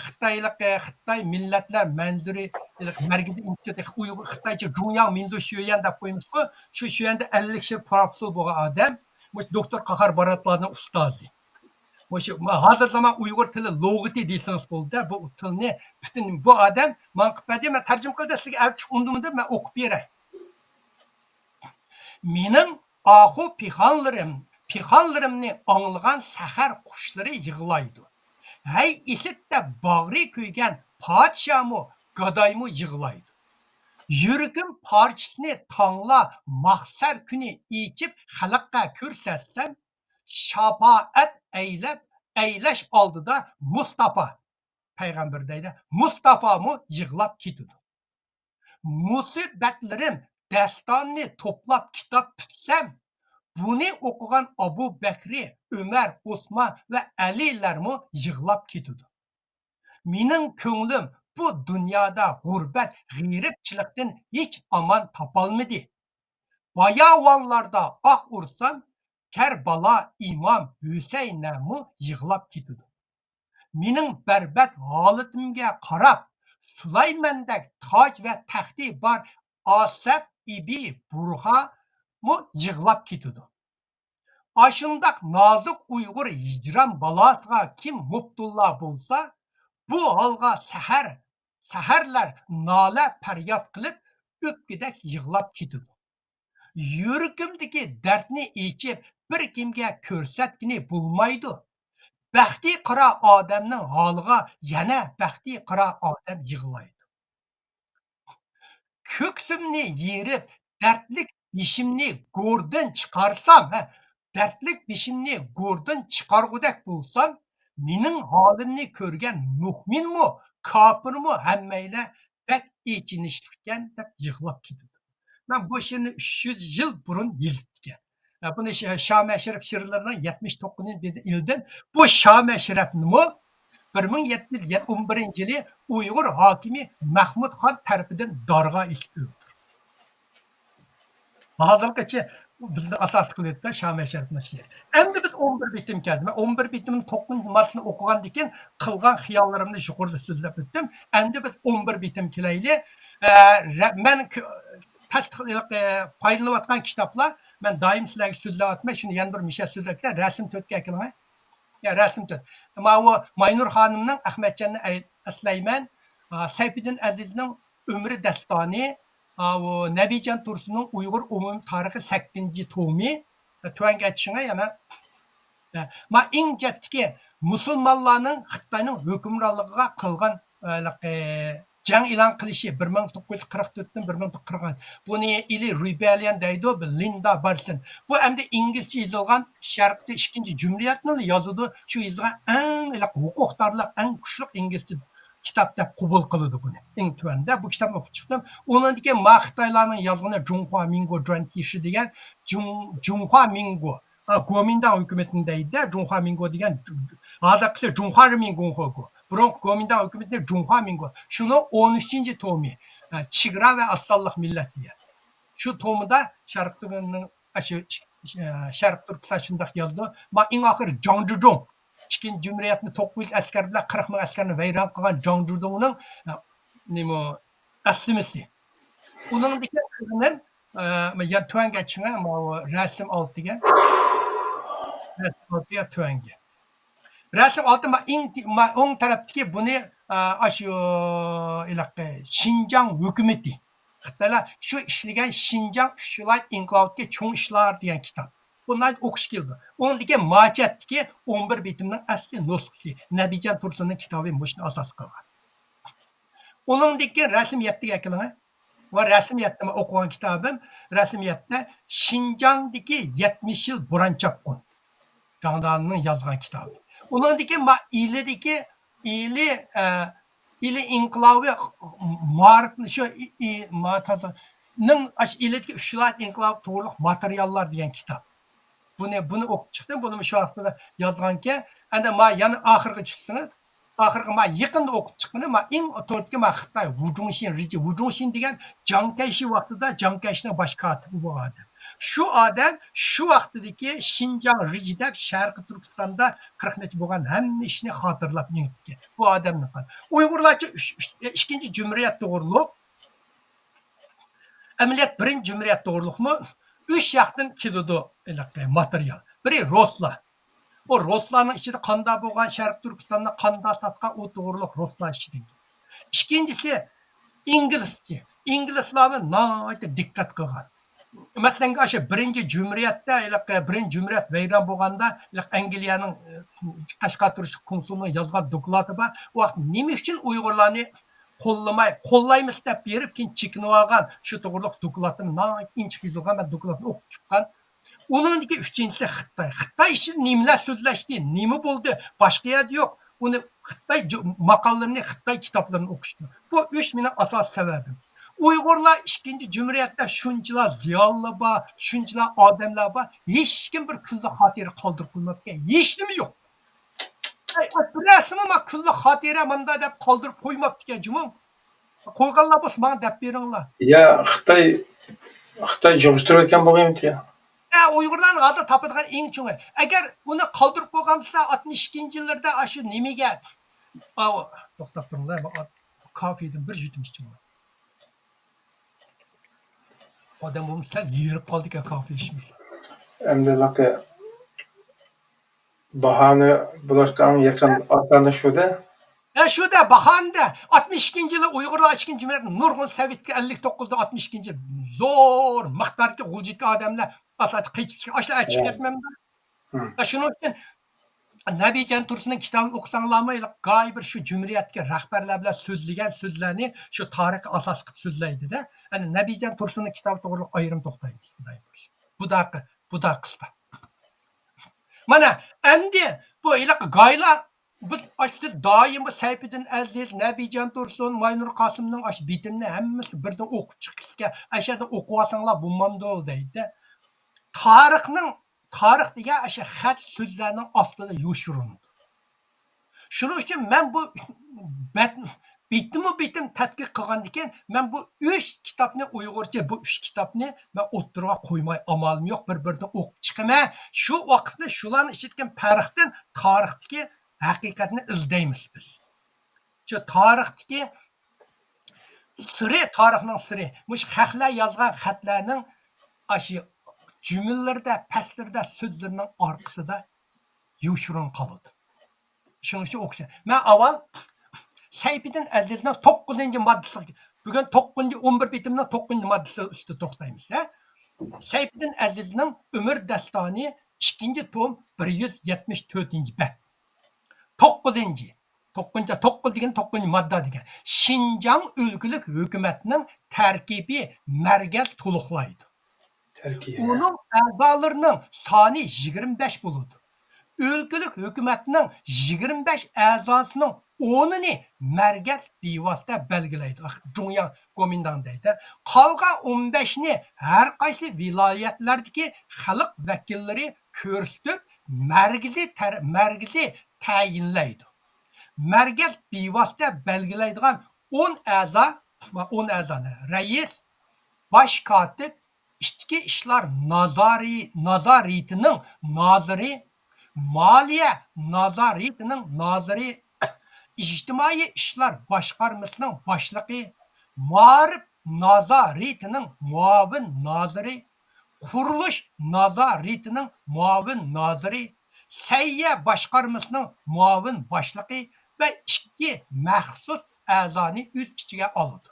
خىتايلىق، خىتاي مىللەتلەر مەنزۇرى مەركىزىي ئىنستىتۇتى، ئۇيغۇر، خىتايچە جۇڭياڭ مىنزۇ شۆيۈەن دەپ قويىمىزغۇ، شۇ شۆيۈەندە ئەللىك يىل پروفېسسور بولغان ئادەم، مۇشۇ دوكتور قاھار باراتلارنىڭ ئۇستازى. مۇشۇ ھازىر زامان ئۇيغۇر تىلى لۇغىتى دېسىڭىز بولىدۇ، بۇ تىلنى پۈتۈن بۇ ئادەم ماڭا قىلىپ بەردى، مەن تەرجىمە قىلدىم، سىزگە ئەۋېتىشكە ئۇندىمىدىم، مەن ئوقۇپ بېرەي. مېنىڭ ئاخۇ پىخانلىرىم، پىخانلىرىمنى ئاڭلىغان سەھەر قۇشلىرى يىغلايدۇ. ھەي ئىسىت دەپ باغرى كۆيگەن پادىشاھمۇ، گادايمۇ يىغلايدۇ. يۈرىكىم پارچىسىنى تاڭلا ماخسەر كۈنى ئېچىپ خەلققە كۆرسەتسەم، شاپائەت ئەيلەپ، ئەيلەش ئالدىدا مۇستافا پەيغەمبەر دەيدۇ، مۇستافامۇ يىغلاپ كېتىدۇ. مۇسىبەتلىرىم دەستاننى توپلاپ كىتاب پۈتسەم، بۇنى ئوقۇغان ئابۇ بەكرى، ئۆمەر، ئوسمان ۋە ئەلىلەرمۇ يىغلاپ كېتىدۇ. مېنىڭ كۆڭلۈم بۇ دۇنيادا غۇربەت، غېرىبچىلىقتىن ھېچ ئامان تاپالمىدى. باياۋانلاردا ئاھ ئۇرسام، كەربالا ئىمام ھۈسەينەمۇ يىغلاپ كېتىدۇ. مېنىڭ بەربەت ھالىتىمگە قاراپ، سۇلايماندەك تاج ۋە تەختى بار ئاسەپ ئىبى بۇرخامۇ يىغلاپ كېتىدۇ. ئاشۇنداق نازۇك ئۇيغۇر ھىجران بالاسىغا كىم مۇپتىلا بولسا، بۇ ھالغا سەھەر، سەھەرلەر نالە پەرياد قىلىپ، ئۆپكىدەك يىغلاپ كېتىدۇ. يۈرىكىمدىكى دەردنى ئېچىپ، بىر كىمگە كۆرسەتكىلى بولمايدۇ. بەختى قارا ئادەمنىڭ ھالىغا يەنە بەختى قارا ئادەم يىغلايدۇ. كۆكسۈمنى يېرىپ، دەردلىك بېشىمنى گوردىن چىقارسام، ھە، دەردلىك بېشىمنى گوردىن چىقارغۇدەك بولسام، مېنىڭ ھالىمنى كۆرگەن مۆمىنمۇ، كاپىرمۇ ھەممەيلەن بەك ئېچىنىشلىقكەن دەپ يىغلاپ كېتىدۇ. مەن بۇ شېئىرنى ئۈچ يۈز يىل بۇرۇن يېزىپتىكەن. بۇنى ش-، شامەشرەپ شېئىرلىرىنىڭ يەتمىش توققۇزىنچى بېتىدىن ئىلدىم. بۇ شامەشرەپنىمۇ بىر مىڭ يەتتە يۈز ئون بىرىنچى يىلى ئۇيغۇر ھاكىمى مەھمۇد خان تەرىپىدىن دارغا ئېسىپ ئۆلتۈردى. ھازىرغىچە بىزنى ئاساس قىلىۋېتىپتۇ شامەي شەرىپنىڭ شېئىرى. ئەمدى بىز ئون بىر بېتىم كەلدى. مەن ئون بىر بېتىمنىڭ توققۇزىنچى ماددىسىنى ئوقۇغاندىن كېيىن قىلغان خىياللىرىمنى يۇقىرىدا سۆزلەپ ئۆتتۈم. ئەمدى بىز ئون بىر بېتىم كېلەيلى. ئە، رە-، مەن كۆ-، تەستىق-، ئە، پايدىلىنىۋاتقان كىتابلار، مەن دائىم سىلەرگە سۆزلەۋاتىمەن، شۇنى يەنە بىر مىشەل سۆزلەپ كېتەي. رەسىم تۆتكە ئەكىلىڭە. يا، رەسىم تۆت. ماۋۇ ماينۇر خانىمنىڭ ئەخمەتجاننى ئەي-، ئەسلەيمەن. ئا، سەيپىدىن ئەزىزنىڭ ئۆمرى دەستانى. ئاۋۇ نەبىجان تۇرسۇننىڭ ئۇيغۇر ئومۇمىي تارىخى سەككىزىنچى تومى. تۆۋەنگە چۈشۈڭە يەنە. ما ئەڭ چەتتىكى مۇسۇلمانلارنىڭ خىتاينىڭ ھۆكۈمرانلىقىغا قىلغان، ھېلىقى، جەڭ ئېلان قىلىشى، بىر مىڭ توققۇز يۈز قىرىق تۆتتىن بىر مىڭ توققۇز يۈز قىرىق، بۇنى ئىلى رېبېللىيون دەيدۇ، بۇ لىندا بارسلىن. بۇ ئەمدى ئىنگلىزچە يېزىلغان، شەرقتە ئىككىنچى جۇمھۇرىيەتنى يازىدۇ، شۇ يېزىلغان ئەڭ ھېلىقى ھوقۇقدارلىق، ئەڭ كۈچلۈك ئىنگلىزچە كىتاب دەپ قوبۇل قىلىدۇ بۇنى. ئىڭ تۆۋەندە بۇ كىتابنى ئوقۇپ چىقتىم. ئۇنىڭدىن كېيىن ما خىتايلارنىڭ يازغىنى جۇڭخۇا مىڭگو جۇەنتىشى دېگەن جۇڭ-، جۇڭخۇا مىڭگو. ھا، گومىنداڭ ھۆكۈمىتىنى دەيدۇ، جۇڭخۇا مىڭگو دېگەن، ھازىرقىسى جۇڭخۇا مىڭگو. بۇرۇنقى گومىنداڭ ھۆكۈمىتىنى جۇڭخۇا مىڭگو. شۇنىڭ ئون ئۈچىنچى تومى، ئە، چېگرا ۋە ئاز سانلىق مىللەت دېگەن. شۇ تومىدا شەرقىي تۈركىستاننىڭ، ئاشۇ، ئە، شەرقىي تۈركىستان شۇنداق يازىدۇ. ما ئەڭ ئاخىرى جاڭ جۇجۇڭ. ئىككىنچى جۇمھۇرىيەتنى توققۇز يۈز ئەسكەر بىلەن قىرىق مىڭ ئەسكەرنى ۋەيران قىلغان جاڭ جۇجۇڭنىڭ، ئە، نېمە، ئەسلىمىسى. ئۇنىڭدىكى قىزىنىڭ، ئە، يەنە تۆۋەنگە چۈشۈڭە، ماۋۇ رەسىم ئالتىگە. رەسىم ئالتىگە تۆۋەنگە. رەسىم ئالتە ما ئىڭ، ما ئوڭ تەرەپتىكى بۇنى، ئە، ئاشۇ ھېلىقى شىنجاڭ ھۆكۈمىتى. خىتايلار شۇ ئىشلىگەن شىنجاڭ ئۈچ ۋىلايەت ئىنقىلابىدىكى چوڭ ئىشلار دېگەن كىتاب. بۇ ناھايىتى ئوقۇش كېلىدۇ. ئۇنىڭدىكى ما چەتتىكى ئون بىر بېتىمنىڭ ئەسلى نۇسخىسى. نەبىجان تۇرسۇننىڭ كىتابى مۇشۇنى ئاساس قىلغان. ئۇنىڭدىن كېيىن رەسىم يەتتىگە ئەكېلىڭە. ۋە رەسىم يەتتە مەن ئوقۇغان كىتابىم، رەسىم يەتتە شىنجاڭدىكى يەتمىش يىل بوران چاپقۇن. جاڭداننىڭ يازغان كىتابى. ئۇنىڭدىن كېيىن ما ئىلىدىكى، ئىلى، ئە، ئىلى ئىنقىلابى مائارىپ، شۇ ئى-، ئى-، ما تازا-، نىڭ ئاشۇ ئىلىدىكى ئۈچ ۋىلايەت ئىنقىلابى توغرۇلۇق ماتېرىياللار دېگەن كىتاب. بۇنى، بۇنى ئوقۇپ چىقتىم. بۇنىمۇ شۇ ۋاقىتتا يازغانكەن. ئەندى ما يەنە ئاخىرغا چۈشسىڭىز، ئاخىرقى ما يېقىندا ئوقۇپ چىققىنى ما ئىڭ تۆتكە ما خىتاي ۋۇجۇڭشىن رىجى. ۋۇجۇڭشىن دېگەن جاڭ كەيشى ۋاقتىدا جاڭ كەيشىنىڭ باش كاتىپى بولغان ئادەم. شۇ ئادەم شۇ ۋاقتىدىكى شىنجاڭ رىجى دەپ شەرقىي تۈركىستاندا قىرىق نەچچە بولغان ھەممە ئىشنى خاتىرىلەپ مېڭىپتىكەن. بۇ ئادەمنىڭ قان-، ئۇيغۇرلارچە ئۈچ، ئۈچ، ئىككىنچى جۇمھۇرىيەت توغرۇلۇق ئەمەلىيەت بىرىنچى جۇمھۇرىيەت توغرۇلۇقمۇ ئۈچ ياقتىن كېلىدۇ ھېلىقى ماتېرىيال. بىرى رۇسلار. ئۇ رۇسلارنىڭ ئىچىدە قانداق بولغان، شەرقىي تۈركىستاندا قانداق تارتقان، ئۇ توغرۇلۇق رۇسلار ئىچىدىن. ئىككىنچىسى ئىنگلىزچە. ئىنگلىزلارمۇ ناھايىتى دىققەت قىلغان. مەسىلەن، ئاشۇ بىرىنچى جۇمھۇرىيەتتە، ھېلىقى بىرىنچى جۇمھۇرىيەت ۋەيران بولغاندا، ھېلىقى ئەنگلىيەنىڭ، ئە، تاشقى تۇرۇش كونسۇلىنىڭ يازغان دوكلاتى بار. ئۇ ۋاقىت نېمە ئۈچۈن ئۇيغۇرلارنى قوللىماي، قوللايمىز دەپ بېرىپ، كېيىن چېكىنىۋالغان شۇ توغرۇلۇق دوكلاتنى ناھايىتى ئىنچىكە يېزىلغان، مەن دوكلاتنى ئوقۇپ چىققان. ئۇنىڭدىكى ئۈچىنچىسى خىتاي. خىتاي ئىچىدە نېمىلەر سۆزلەشتى، نېمە بولدى، باشقا يەردە يوق. ئۇنى خىتاي جۇ-، ماقالىلىرىنى، خىتاي كىتابلىرىنى ئوقۇشتۇر. بۇ ئۈچ مېنىڭ ئاساسىي سەۋەبىم. ئۇيغۇرلار ئىككىنچى جۇمھۇرىيەتتە شۇنچىلا زىيالىي بار، شۇنچىلا ئادەملەر بار، ھېچكىم بىر كۈندە خاتىرە قالدۇرۇپ قويماپتىكەن. ھېچنېمە يوق. ئەي، بىرەرسىمۇ ما كۈندە خاتىرە ماندا دەپ قالدۇرۇپ قويماپتىكەن جۇمۇ. قويغانلار بولسا ماڭا دەپ بېرىڭلار. يا خىتاي، خىتاي جۇغۇشتۇرۇۋەتكەن بولغىيمىتى يا؟ ھە، ئۇيغۇرلارنىڭ ھازىر تاپىدىغان ئەڭ چوڭى. ئەگەر ئۇنى قالدۇرۇپ قويغان بولسا، ئاتمىش ئىككىنچى يىللىرىدا ئاشۇ نېمىگە، ئاۋۇ، توختاپ تۇرۇڭلار، بۇ ئات-، كافېدىن بىر يۇتۇم ئىچىڭلار. ئادەم بولمىسا سەل ھېرىپ قالىدىكەن كافې ئىچمىسە. ئەمدى لاقى باھانە بولۇشقا ئەڭ يېقىن ئاسانى شۇ-دە. ھە، شۇ-دە، باھانە-دە. ئاتمىش ئىككىنچى يىلى ئۇيغۇرلار ئىچكىن جۇمھۇرىيەت نۇرغۇن سوۋېتكە ئەللىك توققۇزدا ئاتمىش ئىككىنچى يىل زور مىقداردىكى غۇلجىدىكى ئادەملەر ئاساسىي قېچىپ چىققان. ئاشۇلار چىقىپ كەتمەمدۇ؟ ھە، شۇنىڭ ئۈچۈن نەبىجان تۇرسۇننىڭ كىتابىنى ئوقۇساڭلارمۇ، ھېلىقى گاي بىر شۇ جۇمھۇرىيەتتىكى رەھبەرلەر بىلەن سۆزلىگەن سۆزلەرنى شۇ تارىخقا ئاساس قىلىپ سۆزلەيدۇ-دە. ئەنە نەبىجان تۇرسۇننىڭ كىتابى توغرىلىق ئايرىم توختايمىز، خۇدايىم بۇيرۇسا. بۇدا، بۇدا قىسقا. مانا، ئەمدى بۇ ھېلىقى گايلار، بىز ئاشۇ دائىم بۇ سەيپىدىن ئەزىز، نەبىجان تۇرسۇن، ماينۇر قاسىمنىڭ ئاشۇ بېتىمنى ھەممىسى بىردىن ئوقۇپ چىقىشكە، ئەشەدە ئوقۇۋالساڭلار بولمامدۇ دەيدۇ. تارىخنىڭ، تارىخ دېگەن ئاشۇ خەت سۆزلەرنىڭ ئاستىدا يوشۇرۇنىدۇ. شۇنىڭ ئۈچۈن مەن بۇ بەت، بېتىمۇ بېتىم تەتقىق قىلغاندىن كېيىن، مەن بۇ ئۈچ كىتابنى ئۇيغۇرچە، بۇ ئۈچ كىتابنى مەن ئوتتۇرىغا قويماي ئامالىم يوق، بىر-بىرىدىن ئوقۇپ چىقىمەن. شۇ ۋاقىتتا شۇلارنىڭ ئىچىدىكى پەرقتىن تارىختىكى ھەقىقەتنى ئىزدەيمىز بىز. شۇ تارىختىكى سىرى، تارىخنىڭ سىرى، مۇشۇ خەقلەر يازغان خەتلەرنىڭ ئاشۇ جۈملىلىرىدە، پەسلىرىدە، سۆزلىرىنىڭ ئارقىسىدا يوشۇرۇن قالىدۇ. شۇنىڭ ئۈچۈن ئوقۇش. مەن ئاۋۋال سەيپىدىن ئەزىزنىڭ توققۇزىنچى ماددىسى، بۈگۈن توققۇزىنچى، ئون بىر بېتىمنىڭ توققۇزىنچى ماددىسى ئۈستىدە توختايمىز، ھە؟ سەيپىدىن ئەزىزنىڭ ئۆمۈر داستانى، ئىككىنچى توم، بىر يۈز يەتمىش تۆتىنچى بەت. توققۇزىنچى، توققۇزىنچى، توققۇز دېگەن توققۇزىنچى ماددا دېگەن. شىنجاڭ ئۆلكىلىك ھۆكۈمەتنىڭ تەركىبى مەركەز تولۇقلايدۇ. تەركىبى. ئۇنىڭ ئەزالىرىنىڭ سانى يىگىرمە بەش بولىدۇ. ئۆلكىلىك ھۆكۈمەتنىڭ يىگىرمە بەش ئەزاسىنىڭ ئونىنى مەركەز بىۋاسىتە بەلگىلەيدۇ. جۇڭياڭ گومىنداڭ دەيدۇ. قالغان ئون بەشنى ھەر قايسى ۋىلايەتلەردىكى خەلق ۋەكىللىرى كۆرسىتىپ، مەركىزىي تەر-، مەركىزىي تەيىنلەيدۇ. مەركەز بىۋاسىتە بەلگىلەيدىغان ئون ئەزا، ئون ئەزانى رەئىس، باش كاتىپ، ئىچكى ئىشلار نازارى-، نازارىتىنىڭ نازىرى، مالىيە نازارىتىنىڭ نازىرى، ئىجتىمائىي ئىشلار باشقارمىسىنىڭ باشلىقى، مائارىپ نازارىتىنىڭ مۇئاۋىن نازىرى، قۇرۇلۇش نازارىتىنىڭ مۇئاۋىن نازىرى، سەھىيە باشقارمىسىنىڭ مۇئاۋىن باشلىقى ۋە ئىككى مەخسۇس ئەزانى ئۆز ئىچىگە ئالىدۇ.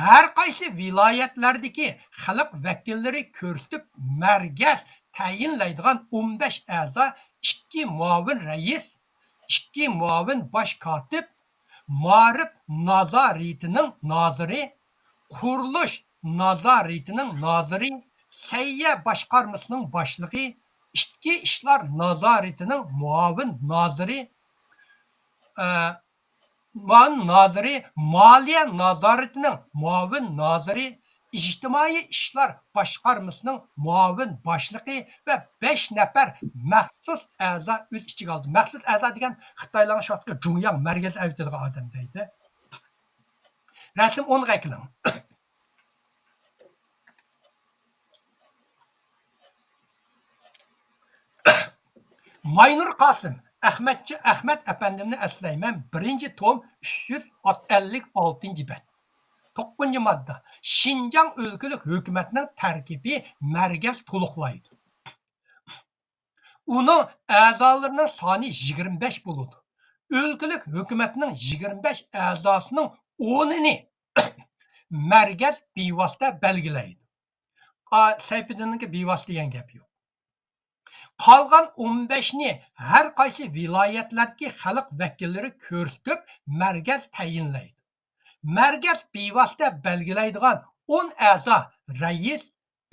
ھەر قايسى ۋىلايەتلەردىكى خەلق ۋەكىللىرى كۆرسىتىپ، مەركەز تەيىنلەيدىغان ئون بەش ئەزا، ئىككى مۇئاۋىن رەئىس، ئىككى مۇئاۋىن باش كاتىپ، مائارىپ نازارىتىنىڭ نازىرى، قۇرۇلۇش نازارىتىنىڭ نازىرى، سەھىيە باشقارمىسىنىڭ باشلىقى، ئىچكى ئىشلار نازارىتىنىڭ مۇئاۋىن نازىرى، ئە، مۇئاۋىن نازىرى، مالىيە نازارىتىنىڭ مۇئاۋىن نازىرى، ئىجتىمائىي ئىشلار باشقارمىسىنىڭ مۇئاۋىن باشلىقى ۋە بەش نەپەر مەخسۇس ئەزا ئۆز ئىچىگە ئالدى. مەخسۇس ئەزا دېگەن خىتايلارنىڭ شۇ ۋاقىتقى جۇڭياڭ مەركەزى ئەۋېتىدىغان ئادەم دەيدۇ. رەسىم ئونغا ئەكېلىڭ. ماينۇر قاسىم، ئەخمەتچى ئەخمەت ئەپەندىمنى ئەسلەيمەن، بىرىنچى توم، ئۈچ يۈز ئەللىك ئالتىنچى بەت. توققۇزىنچى ماددا، شىنجاڭ ئۆلكىلىك ھۆكۈمەتنىڭ تەركىبى مەركەز تولۇقلايدۇ. ئۇنىڭ ئەزالىرىنىڭ سانى يىگىرمە بەش بولىدۇ. ئۆلكىلىك ھۆكۈمەتنىڭ يىگىرمە بەش ئەزاسىنىڭ ئونىنى مەركەز بىۋاسىتە بەلگىلەيدۇ. ئا، سەيپىدىننىڭكى بىۋاسىتە دېگەن گەپ يوق. قالغان ئون بەشنى ھەر قايسى ۋىلايەتلەردىكى خەلق ۋەكىللىرى كۆرسىتىپ، مەركەز تەيىنلەيدۇ. مەركەز بىۋاسىتە بەلگىلەيدىغان ئون ئەزا، رەئىس،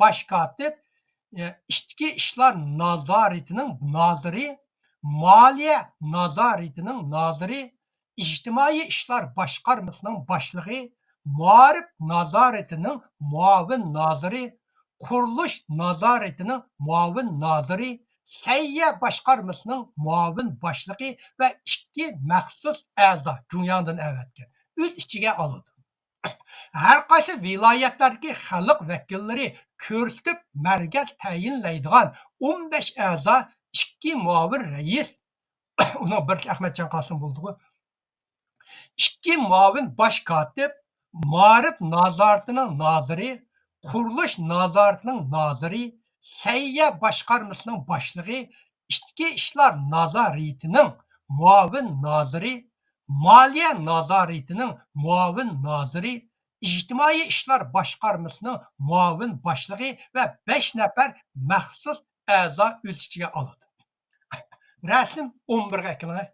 باش كاتىپ، ئىچكى ئىشلار نازارىتىنىڭ نازىرى، مالىيە نازارىتىنىڭ نازىرى، ئىجتىمائىي ئىشلار باشقارمىسىنىڭ باشلىقى، مائارىپ نازارىتىنىڭ مۇئاۋىن نازىرى، قۇرۇلۇش نازارىتىنىڭ مۇئاۋىن نازىرى، سەھىيە باشقارمىسىنىڭ مۇئاۋىن باشلىقى ۋە ئىككى مەخسۇس ئەزا، جۇڭياڭدىن ئەۋەتكەن، ئۆز ئىچىگە ئالىدۇ. ھەر قايسى ۋىلايەتلەردىكى خەلق ۋەكىللىرى كۆرسىتىپ مەركەز تەيىنلەيدىغان ئون بەش ئەزا، ئىككى مۇئاۋىن رەئىس، ئۇنىڭ بىرسى ئەخمەتجان قاسىم بولدىغۇ. ئىككى مۇئاۋىن باش كاتىپ، مائارىپ نازارىتىنىڭ نازىرى، قۇرۇلۇش نازارىتىنىڭ نازىرى، سەھىيە باشقارمىسىنىڭ باشلىقى، ئىچكى ئىشلار نازارىتىنىڭ مۇئاۋىن نازىرى، مالىيە نازارىتىنىڭ مۇئاۋىن نازىرى، ئىجتىمائىي ئىشلار باشقارمىسىنىڭ مۇئاۋىن باشلىقى ۋە بەش نەپەر مەخسۇس ئەزا ئۆز ئىچىگە ئالىدۇ. رەسىم ئون بىرگە ئەكېلىڭ.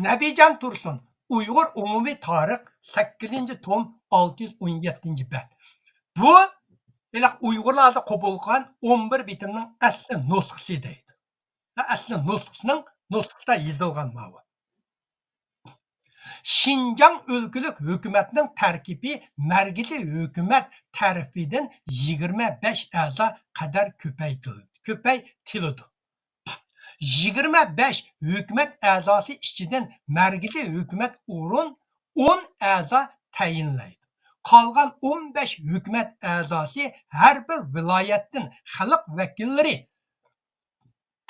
نەبىجان تۇرسۇن، ئۇيغۇر ئومۇمىي تارىخ، سەككىزىنچى توم، ئالتە يۈز ئون يەتتىنچى بەت. بۇ ھېلىقى ئۇيغۇرلاردا قوبۇل قىلغان ئون بىر بېتىمنىڭ ئەسلى نۇسخىسى دەيدۇ. ھە، ئەسلى نۇسخىسىنىڭ، نۇسخىسىدا يېزىلغان ماۋۇ. شىنجاڭ ئۆلكىلىك ھۆكۈمەتنىڭ تەركىبى مەركىزىي ھۆكۈمەت تەرىپىدىن يىگىرمە بەش ئەزا قەدەر كۆپەيتىلدى، كۆپەيتىلىدۇ. يىگىرمە بەش ھۆكۈمەت ئەزاسى ئىچىدىن مەركىزىي ھۆكۈمەت ئورۇن ئون ئەزا تەيىنلەيدۇ. قالغان ئون بەش ھۆكۈمەت ئەزاسى ھەر بىر ۋىلايەتتىن خەلق ۋەكىللىرى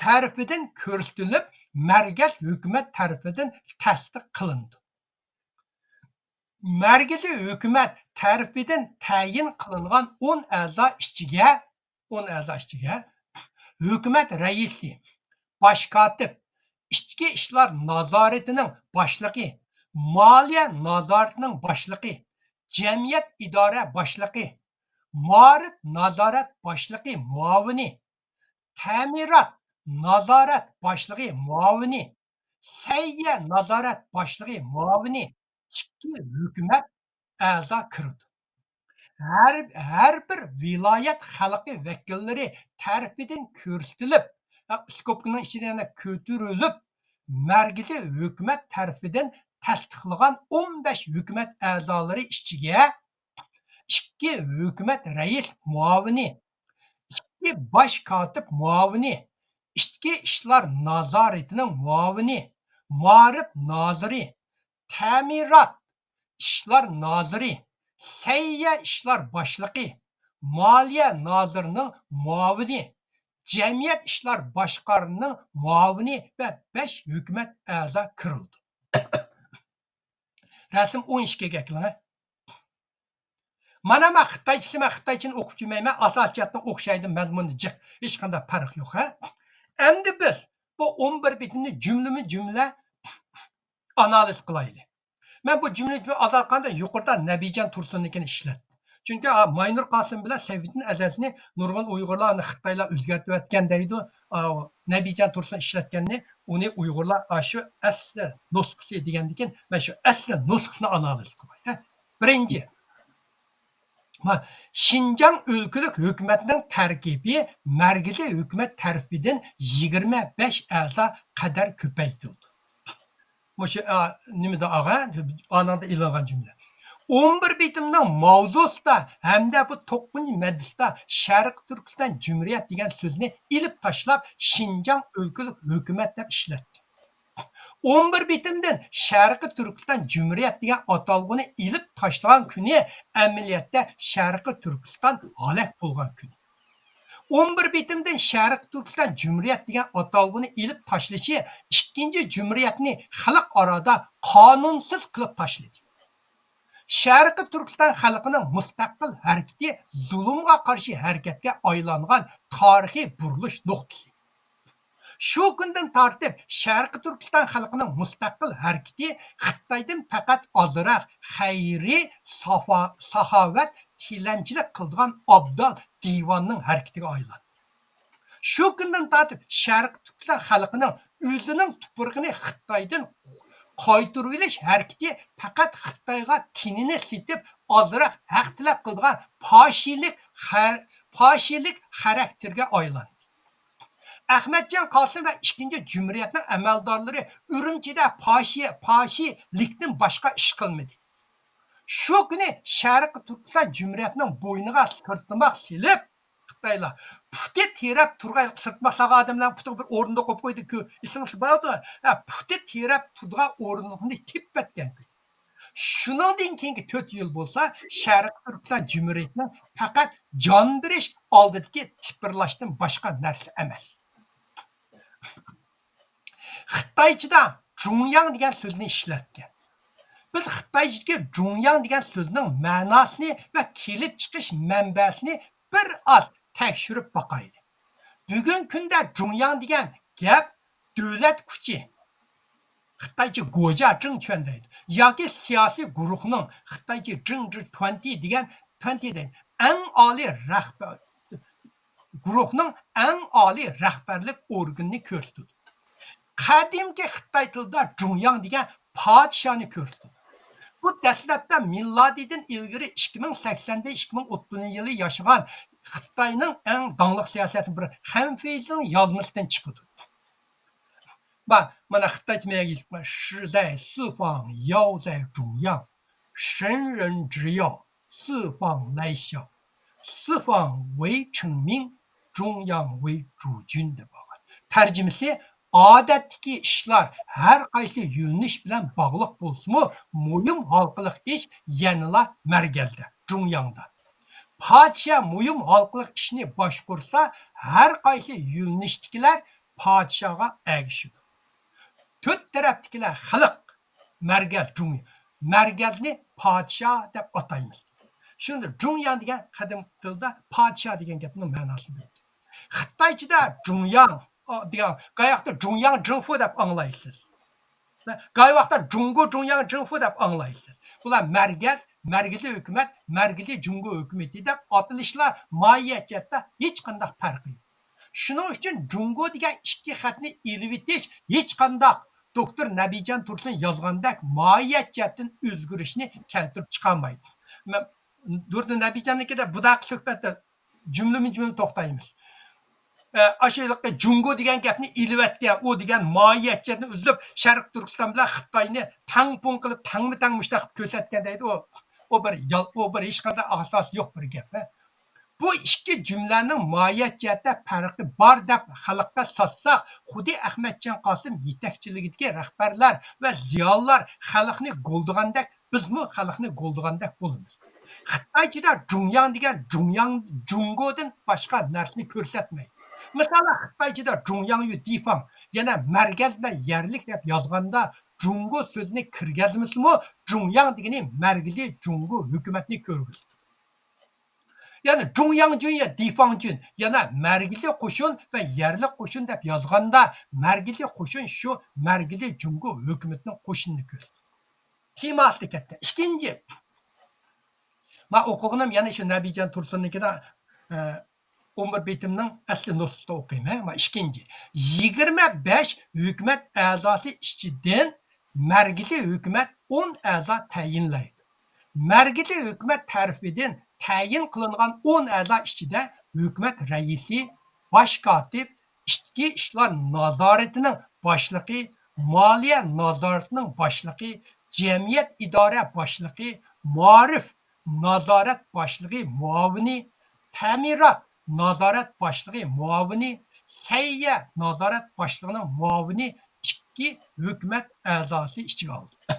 تەرىپىدىن كۆرسىتىلىپ، مەركەز ھۆكۈمەت تەرىپىدىن تەستىق قىلىنىدۇ. مەركىزىي ھۆكۈمەت تەرىپىدىن تەيىن قىلىنغان ئون ئەزا ئىچىگە، ئون ئەزا ئىچىگە ھۆكۈمەت رەئىسى، باش كاتىپ، ئىچكى ئىشلار نازارىتىنىڭ باشلىقى، مالىيە نازارىتىنىڭ باشلىقى، جەمئىيەت ئىدارە باشلىقى، مائارىپ نازارەت باشلىقى مۇئاۋىنى، تەمىرات نازارەت باشلىقى مۇئاۋىنى، سەھىيە نازارەت باشلىقى مۇئاۋىنى، ئىككى ھۆكۈمەت ئەزا كىرىدۇ. ھەر، ھەر بىر ۋىلايەت خەلقى ۋەكىللىرى تەرىپىدىن كۆرسىتىلىپ، ئىسكوپكىنىڭ ئىچىدە يەنە كۆتۈرۈلۈپ، مەركىزىي ھۆكۈمەت تەرىپىدىن تەستىقلىغان ئون بەش ھۆكۈمەت ئەزالىرى ئىچىگە ئىككى ھۆكۈمەت رەئىس مۇئاۋىنى، ئىككى باش كاتىپ مۇئاۋىنى، ئىچكى ئىشلار نازارىتىنىڭ مۇئاۋىنى، مائارىپ نازىرى، تەمىرات ئىشلار نازىرى، سەھىيە ئىشلار باشلىقى، مالىيە نازىرىنىڭ مۇئاۋىنى، جەمئىيەت ئىشلار باشقارمىنىڭ مۇئاۋىنى ۋە بەش ھۆكۈمەت ئەزا كىرىلىدۇ. رەسىم ئون ئىككىگە ئەكىلىڭە. مانا مەن خىتايچىسى، مەن خىتايچىنى ئوقۇپ يۈرمەيمەن، ئاساسىي جەھەتتىن ئوخشايدۇ، مەزمۇنى جىق، ھېچقانداق پەرق يوق، ھە. ئەمدى بىز بۇ ئون بىر بېتىمنى جۈملىمۇ جۈملە ئانالىز قىلايلى. مەن بۇ جۈملىنى ئازالقاندا يۇقىرىدا نەبىجان تۇرسۇننىڭكىنى ئىشلەتتىم. چۈنكى، ئا، ماينۇر قاسىم بىلەن سەيفىدىن ئەزەزنى نۇرغۇن ئۇيغۇرلار، ئۇنى خىتايلار ئۆزگەرتىۋەتكەن دەيدۇ. ئا، نەبىجان تۇرسۇن ئىشلەتكەننى، ئۇنى ئۇيغۇرلار، ئا، شۇ ئەسلى نۇسخىسى دېگەندىكىن، مەن شۇ ئەسلى نۇسخىسىنى ئانالىز قىلاي، ھە. بىرىنچى، ما، شىنجاڭ ئۆلكىلىك ھۆكۈمەتنىڭ تەركىبى مەركىزىي ھۆكۈمەت تەرىپىدىن يىگىرمە بەش ئەزا قەدەر كۆپەيتىلدى. مۇشۇ، ئا، نېمىدە ئاغا، ئاناڭدا ئېلىنغان جۈملە. ئون بىر بېتىمنىڭ ماۋزۇسىدا ھەمدە بۇ توققۇزىنچى مەددىسىدا شەرقىي تۈركىستان جۇمھۇرىيەت دېگەن سۆزنى ئېلىپ تاشلاپ، شىنجاڭ ئۆلكىلىك ھۆكۈمەت دەپ ئىشلەتتى. ئون بىر بېتىمدىن شەرقىي تۈركىستان جۇمھۇرىيەت دېگەن ئاتالغۇنى ئېلىپ تاشلىغان كۈنى ئەمەلىيەتتە شەرقىي تۈركىستان ھالاك بولغان كۈنى. ئون بىر بېتىمدىن شەرقىي تۈركىستان جۇمھۇرىيەت دېگەن ئاتالغۇنى ئېلىپ تاشلىشى ئىككىنچى جۇمھۇرىيەتنى خەلقئارادا قانۇنسىز قىلىپ تاشلىدى. شەرقىي تۈركىستان خەلقىنىڭ مۇستەقىل ھەرىكىتى زۇلۇمغا قارشى ھەرىكەتكە ئايلانغان تارىخىي بۇرۇلۇش نۇقتىسى. شۇ كۈندىن تارتىپ شەرقىي تۈركىستان خەلقىنىڭ مۇستەقىل ھەرىكىتى خىتايدىن پەقەت ئازراق خەيرىي سافا-، ساخاۋەت، تىلەمچىلىك قىلىدىغان ئابدال دىۋاننىڭ ھەرىكىتىگە ئايلاندى. شۇ كۈندىن تارتىپ شەرقىي تۈركىستان خەلقىنىڭ ئۆزىنىڭ تۇپرىقىنى خىتايدىن قايتۇرۇۋېلىش ھەرىكىتى پەقەت خىتايغا تېنىنى سېتىپ، ئازراق ھەق تەلەپ قىلىدىغان پاشىلىك خەر-، پاشىلىك خاراكتېرگە ئايلاندى. ئەخمەتجان قاسىم ۋە ئىككىنچى جۇمھۇرىيەتنىڭ ئەمەلدارلىرى ئۈرۈمچىدە پاشى-، پاشىلىكتىن باشقا ئىش قىلمىدى. شۇ كۈنى شەرقىي تۈركىستان جۇمھۇرىيەتنىڭ بوينىغا سىرتماق سېلىپ، خىتايلار پۇتى تىرەپ تۇرغان، سىرتماق سالغان ئادەملەرنىڭ پۇتىغا بىر ئورۇندۇق قويۇپ قويدۇكى، ئېسىڭىزدە بارىدۇ، ھە، پۇتى تىرەپ تۇرىدىغان ئورۇندۇقنى تېپىپ ئەتكەن كۈنى. شۇنىڭدىن كېيىنكى تۆت يىل بولسا، شەرقىي تۈركىستان جۇمھۇرىيىتىنىڭ پەقەت جان بېرىش ئالدىدىكى تىپىرلاشتىن باشقا نەرسە ئەمەس. خىتايچىدا جۇڭياڭ دېگەن سۆزنى ئىشلەتكەن. بىز خىتايچىدىكى جۇڭياڭ دېگەن سۆزنىڭ مەناسىنى ۋە كېلىپ چىقىش مەنبەسىنى بىر ئاز تەكشۈرۈپ باقايلى. بۈگۈنكى كۈندە جۇڭياڭ دېگەن گەپ دۆلەت كۈچى، خىتايچە گوجياڭ چۈەن دەيدۇ، ياكى سىياسىي گۇرۇھنىڭ، خىتايچە جىڭ جى تۇەنتى دېگەن، تۇەنتى دەيدۇ، ئەڭ ئالىي رەھبەر، گۇرۇھنىڭ ئەڭ ئالىي رەھبەرلىك ئورگىنىنى كۆرسىتىدۇ. قەدىمكى خىتاي تىلىدا جۇڭياڭ دېگەن پادىشاھنى كۆرسىتىدۇ. بۇ دەسلەپتە مىلادىدىن ئىلگىرى ئىككى مىڭ سەكسەندىن ئىككى مىڭ ئوتتۇزىنچى يىلى ياشىغان خىتاينىڭ ئەڭ داڭلىق سىياسەتچى بىر خەنفېيزىڭ يازمىسىدىن چىقىدۇ. ما-، مانا خىتايچە مەيەگە يېزىپ قويغان، 时在四方，妖在中央，神人只要四方来效，四方为臣民，中央为主君 دەپ ئالغان. تەرجىمىسى، ئادەتتىكى ئىشلار ھەر قايسى يۆنىلىش بىلەن باغلىق بولسىمۇ، مۇھىم ھالقىلىق ئىش يەنىلا مەرگەلدە، جۇڭياڭدا. پادىشاھ مۇھىم ھالقىلىق ئىشنى باشقۇرسا، ھەر قايسى يۆنىلىشتىكىلەر پادىشاھقا ئەگىشىدۇ. تۆت تەرەپتىكىلەر خەلق، مەرگەل، جۇڭ، مەرگەلنى پادىشاھ دەپ ئاتايمىز. شۇنداق جۇڭياڭ دېگەن قەدىم تىلدا پادىشاھ دېگەن گەپنىڭ مەناسىنى بىلدى. خىتايچىدا جۇڭياڭ، ئا، دېگەن، قاياقتا جۇڭياڭ جىڭفۇ دەپ ئاڭلايسىز. قاياقتا جۇڭگو جۇڭياڭ جىڭفۇ دەپ ئاڭلايسىز. بۇلار مەرگەل، مەرگىلى ھۆكۈمەت، مەرگىلى جۇڭگو ھۆكۈمىتى دەپ ئاتىلىشلار ماھىيەت جەھەتتە ھېچقانداق پەرقى يوق. شۇنىڭ ئۈچۈن جۇڭگو دېگەن ئىككى خەتنى ئېلىۋېتىش ھېچقانداق دوكتور نەبىجان تۇرسۇن يازغاندەك ماھىيەت جەھەتتىن ئۆزگىرىشنى كەلتۈرۈپ چىقارمايدۇ. مەن دۇردى نەبىجاننىڭكىدە بۇداقى سۆھبەتتە جۈملىمۇ جۈملە توختايمىز. ئە، ئاشۇ ھېلىقى جۇڭگو دېگەن گەپنى ئېلىۋەتكەن، ئۇ دېگەن ماھىيەت جەھەتتىن ئۈزۈلۈپ، شەرقىي تۈركىستان بىلەن خىتاينى تەڭپۇڭ قىلىپ، تەڭمۇ تەڭ مۇشۇنداق قىلىپ كۆرسەتكەن دەيدۇ. ئۇ، ئۇ بىر يال-، ئۇ بىر ھېچقانداق ئاساسى يوق بىر گەپ. ھە؟ بۇ ئىككى جۈملەنىڭ ماھىيەت جەھەتتە پەرقى بار دەپ خەلققە ساتساق، خۇددى ئەخمەتجان قاسىم يېتەكچىلىكىدىكى رەھبەرلەر ۋە زىيالىيلار خەلقنى گولدىغاندەك، بىزمۇ خەلقنى گولدىغاندەك بولىمىز. خىتايچىدا جۇڭياڭ دېگەن جۇڭياڭ، جۇڭگودىن باشقا نەرسىنى كۆرسەتمەيدۇ. مىسالەن، خىتايچىدا جۇڭياڭيۈ دىفاڭ، يەنە مەرگەز بىلەن يەرلىك دەپ يازغاندا، جۇڭگو سۆزىنى كىرگۈزمىسىمۇ، جۇڭياڭ دېگىنى مەرگىلى جۇڭگو ھۆكۈمەتنى كۆرگۈزىدۇ. يەنى جۇڭياڭجۈن يا دىفاڭجۈن، يەنە مەرگىلى قوشۇن ۋە يەرلىك قوشۇن دەپ يازغاندا، مەرگىلى قوشۇن شۇ مەرگىلى جۇڭگو ھۆكۈمىتىنىڭ قوشۇنىنى كۆرسىتىدۇ. تېماسى كەتتى. ئىككىنچى، مەن ئوقۇغىنىم يەنە شۇ نەبىجان تۇرسۇننىڭكىدە، ئە، ئون بىر بېتىمنىڭ ئەسلى نۇسخىسىدا ئوقۇيمەن. مانا ئىككىنچى. يىگىرمە بەش ھۆكۈمەت ئەزاسى ئىچىدىن مەركىزىي ھۆكۈمەت ئون ئەزا تەيىنلەيدۇ. مەركىزىي ھۆكۈمەت تەرىپىدىن تەيىن قىلىنغان ئون ئەزا ئىچىدە ھۆكۈمەت رەئىسى، باش كاتىپ، ئىچكى ئىشلار نازارىتىنىڭ باشلىقى، مالىيە نازارىتىنىڭ باشلىقى، جەمئىيەت ئىدارە باشلىقى، مائارىپ نازارەت باشلىقى مۇئاۋىنى، تەمىنات نازارەت باشلىقى مۇئاۋىنى، سەھىيە نازارەت باشلىقىنىڭ مۇئاۋىنى ئىككى ھۆكۈمەت ئەزاسى ئىچىگە ئالدى.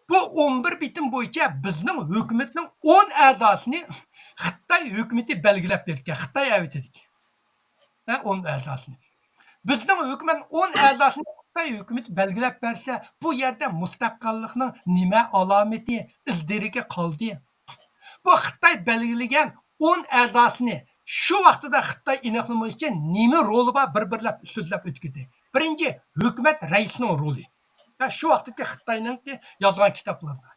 بۇ ئون بىر بېتىم بويىچە بىزنىڭ ھۆكۈمەتنىڭ ئون ئەزاسىنى خىتاي ھۆكۈمىتى بەلگىلەپ بېرىدىكەن، خىتاي ئەۋېتىدىكەن. ھە، ئون ئەزاسىنى. بىزنىڭ ھۆكۈمەت ئون ئەزاسىنى خىتاي ھۆكۈمىتى بەلگىلەپ بەرسە، بۇ يەردە مۇستەقىللىقنىڭ نېمە ئالامىتى، ئىز دېرىكى قالدى؟ بۇ خىتاي بەلگىلىگەن ئون ئەزاسىنى شۇ ۋاقتىدا خىتاي ئېنىقلىمىغۇچە نېمە رولى بار، بىر-بىرلەپ سۆزلەپ ئۆتكۈزدى. بىرىنچى، ھۆكۈمەت رەئىسىنىڭ رولى. ھە، شۇ ۋاقىتتىكى خىتاينىڭكى يازغان كىتابلىرىدا.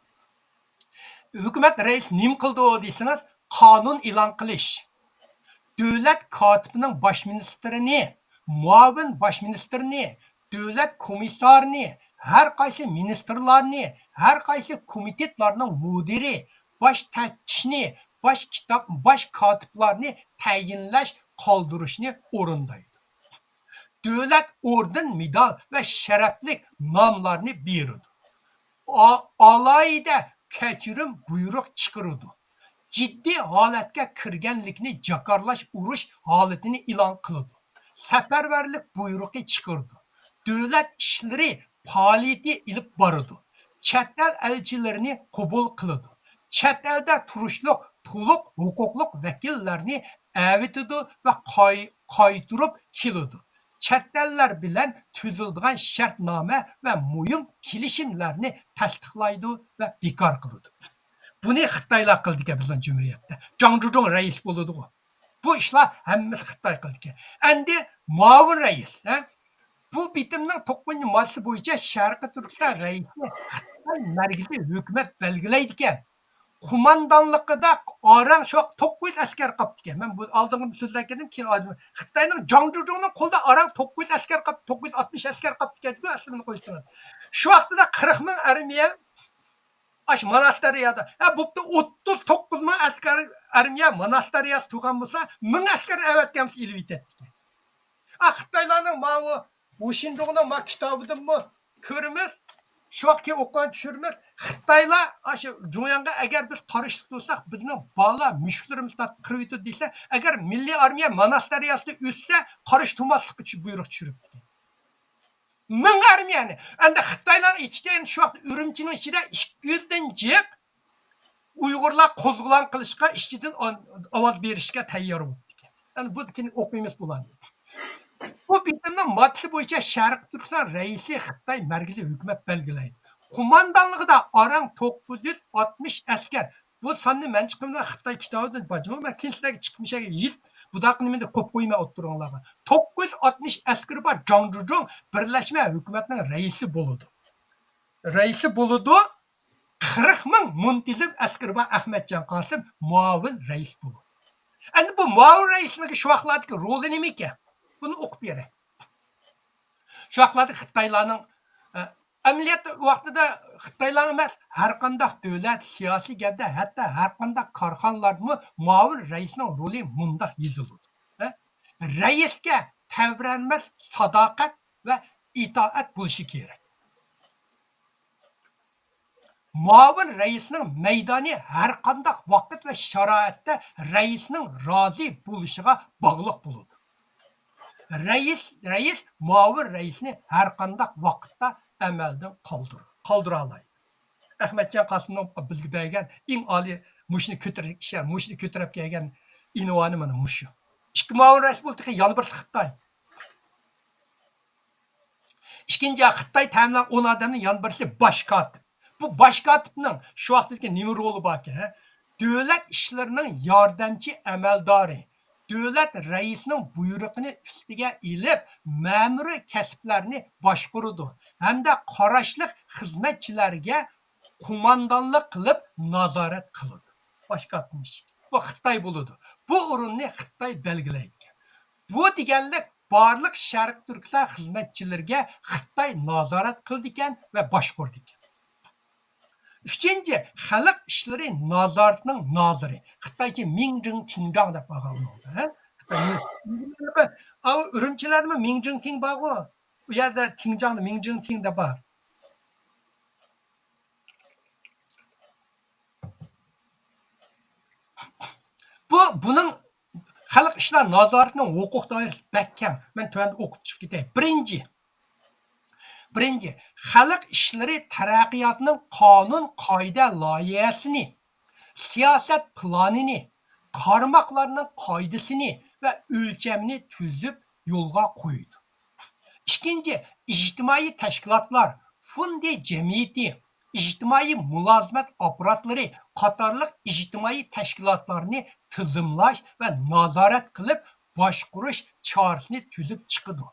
ھۆكۈمەت رەئىسى نېمە قىلىدۇ دېسىڭىز، قانۇن ئېلان قىلىش، دۆلەت كاتىپىنىڭ باش مىنىستىرىنى، مۇئاۋىن باش مىنىستىرىنى، دۆلەت كومىسسارىنى، ھەر قايسى مىنىستىرلارنى، ھەر قايسى كومىتېتلارنىڭ مۇدىرى، باش تەپتىشنى، باش كىتاب، باش كاتىپلارنى تەيىنلەش، قالدۇرۇشنى ئورۇندايدۇ. دۆلەت ئوردېن، مېدال ۋە شەرەپلىك ناملارنى بېرىدۇ. ئا-، ئالاھىدە كەچۈرۈم بۇيرۇق چىقىرىدۇ. جىددىي ھالەتكە كىرگەنلىكنى جاكارلاش ئۇرۇش ھالىتىنى ئېلان قىلىدۇ. سەپەرۋەرلىك بۇيرۇقى چىقىرىدۇ. دۆلەت ئىشلىرى پائالىيىتى ئېلىپ بارىدۇ. چەت ئەل ئەلچىلىرىنى قوبۇل قىلىدۇ. چەت ئەلدە تۇرۇشلۇق تولۇق ھوقۇقلۇق ۋەكىللەرنى ئەۋېتىدۇ ۋە قاي-، قايتۇرۇپ كېلىدۇ. چەت ئەللەر بىلەن تۈزۈلىدىغان شەرتنامە ۋە مۇھىم كېلىشىملەرنى تەستىقلايدۇ ۋە بىكار قىلىدۇ. بۇنى خىتايلار قىلىدىكەن بىزنىڭ جۇمھۇرىيەتتە. جاڭ جۇجۇڭ رەئىس بولىدىغۇ. بۇ ئىشلار ھەممىسى خىتاي قىلىدىكەن. ئەندى مۇئاۋىن رەئىس، ھە؟ بۇ بېتىمنىڭ توققۇزىنچى ماددىسى بويىچە شەرقىي تۈركىستان رەئىسى خىتاي مەركىزىي ھۆكۈمەت بەلگىلەيدىكەن. قوماندانلىقىدا ئاران شۇ ۋاقىت توققۇز يۈز ئەسكەر قاپتىكەن. مەن بۇ ئالدىنقى سۆزلەپ كەتتىم، كېيىن ئايرىم-، خىتاينىڭ جاڭ جۇجۇڭنىڭ قولىدا ئاران توققۇز يۈز ئەسكەر قاپ-، توققۇز يۈز ئاتمىش ئەسكەر قاپتىكەن، ئەسلىنى قويسىڭىز. شۇ ۋاقتىدا قىرىق مىڭ ئارمىيە ئاشۇ ماناس دەريادا. ھە، بوپتۇ، ئوتتۇز توققۇز مىڭ ئەسكەر ئارمىيە ماناس دەرياسى تۇرغان بولسا، مىڭ ئەسكەر ئەۋەتكەن بولسا ئېلىۋېتەتتىكەن. ئا، خىتايلارنىڭ ماۋۇ ۋۇشىندۇڭنىڭ ما كىتابىدىنمۇ كۆرىمىز. شۇ ۋاقىت كېيىن ئوقۇغان چۈشۈرىمىز. خىتايلار ئاشۇ جۇڭياڭغا ئەگەر بىز قارشى تۇرساق، بىزنىڭ بالىلار، مۈشۈكلىرىمىز تارتىپ قىرىۋېتىدۇ دېسە، ئەگەر مىللىي ئارمىيە ماناس دەرياسىدا ئۆتسە، قارشى تۇرماسلىققا چۈ-، بۇيرۇق چۈشۈرۈپتىكەن. مىڭ ئارمىيەنى. ئەمدى خىتايلارنىڭ ئېيتىشىچە، شۇ ۋاقىتتا ئۈرۈمچىنىڭ ئىچىدە ئىككى يۈزدىن جىق ئۇيغۇرلار قوزغىلاڭ قىلىشقا، ئىچىدىن ئاۋاز بېرىشكە تەييار بوپتىكەن. يەنى بۇ كېيىن ئوقۇيمىز بۇلارنى. بۇ بېتىمنىڭ ماددىسى بويىچە شەرقىي تۈركىستان رەئىسى خىتاي مەركىزىي ھۆكۈمەت بەلگىلەيدۇ. قوماندانلىقىدا ئاران توققۇز يۈز ئاتمىش ئەسكەر. بۇ ساننى مەن چىقىمدا خىتاي كىتابىدىن باجىمۇ، مەن كېيىن سىلەرگە چىقىپ مۇشۇ يەرگە يېزىپ، بۇنداق نېمىنى قويۇپ قويماي ئوتتۇرىڭلارغا. توققۇز يۈز ئاتمىش ئەسكىرى بار جاڭ جۇجۇڭ بىرلەشمە ھۆكۈمەتنىڭ رەئىسى بولىدۇ. رەئىسى بولىدۇ. قىرىق مىڭ مۇنتىزىم ئەسكىرى بار ئەخمەتجان قاسىم مۇئاۋىن رەئىس بولىدۇ. ئەمدى بۇ مۇئاۋىن رەئىسنىڭ شۇ ۋاقىتلاردىكى رولى نېمە ئىكەن؟ بۇنى ئوقۇپ بېرەي. شۇ ۋاقىتلاردا خىتايلارنىڭ، ئە، ئەمەلىيەت ۋاقتىدا خىتايلار ئەمەس، ھەر قانداق دۆلەت، سىياسىي گەۋدە، ھەتتا ھەر قانداق كارخانىلاردىمۇ مۇئاۋىن رەئىسنىڭ رولى مۇنداق يېزىلىدۇ. ھە؟ رەئىسكە تەۋرەنمەس ساداقەت ۋە ئىتائەت بولۇشى كېرەك. مۇئاۋىن رەئىسنىڭ مەيدانى ھەر قانداق ۋاقىت ۋە شارائىتتا رەئىسنىڭ رازى بولۇشىغا باغلىق بولىدۇ. رەئىس، رەئىس مۇئاۋىن رەئىسنى ھەر قانداق ۋاقىتتا ئەمەلدىن قالدۇر-، قالدۇرالايدۇ. ئەخمەتجان قاسىمنىڭ بىزگە بەرگەن ئەڭ ئالىي مۇشۇنى كۆتۈرۈپ، مۇشۇنى كۆتۈرۈپ كەلگەن ئۇنۋانى مانا مۇشۇ. ئىككى مۇئاۋىن رەئىس بولدى، يەنە بىرسى خىتاي. ئىككىنچى، خىتاي تەيىنلىگەن ئون ئادەمنىڭ يەنە بىرسى باش كاتىپ. بۇ باش كاتىپنىڭ شۇ ۋاقىتتىكى نېمە رولى باركەن؟ دۆلەت ئىشلىرىنىڭ ياردەمچى ئەمەلدارى، دۆلەت رەئىسىنىڭ بۇيرۇقىنى ئۈستىگە ئېلىپ، مەمۇرىي كەسىپلەرنى باشقۇرىدۇ ھەمدە قاراشلىق خىزمەتچىلەرگە قوماندانلىق قىلىپ نازارەت قىلىدۇ. باش كاتىپنىڭ ئىشى. بۇ خىتاي بولىدۇ. بۇ ئورۇننى خىتاي بەلگىلەيدىكەن. بۇ دېگەنلىك بارلىق شەرقىي تۈركىستان خىزمەتچىلىرىگە خىتاي نازارەت قىلىدىكەن ۋە باشقۇرىدىكەن. ئۈچىنچى، خەلق ئىشلىرى نازارىتىنىڭ نازىرى. خىتايچە مىڭ جىڭ تىڭجاڭ دەپ بارغان بولىدۇ، ھە؟ خىتاي مىڭ-، ئاۋۇ ئۈرۈمچىلەردىمۇ مىڭ جىڭ تىڭ بارغۇ. ئۇ يەردە تىڭجاڭدا مىڭ جىڭ تىڭ دەپ بار. بۇ، بۇنىڭ خەلق ئىشلار نازارىتىنىڭ ھوقۇق دائىرىسى بەك كەڭ. مەن تۆۋەندە ئوقۇپ چىقىپ كېتەي. بىرىنچى، بىرىنچى، خەلق ئىشلىرى تەرەققىياتىنىڭ قانۇن قائىدە لايىھەسىنى، سىياسەت پىلانىنى، قارماقلارنىڭ قائىدىسىنى ۋە ئۆلچەمنى تۈزۈپ يولغا قويىدۇ. ئىككىنچى، ئىجتىمائىي تەشكىلاتلار، فوندى جەمئىيىتى، ئىجتىمائىي مۇلازىمەت ئاپپاراتلىرى قاتارلىق ئىجتىمائىي تەشكىلاتلارنى تىزىملاش ۋە نازارەت قىلىپ باشقۇرۇش چارىسىنى تۈزۈپ چىقىدۇ.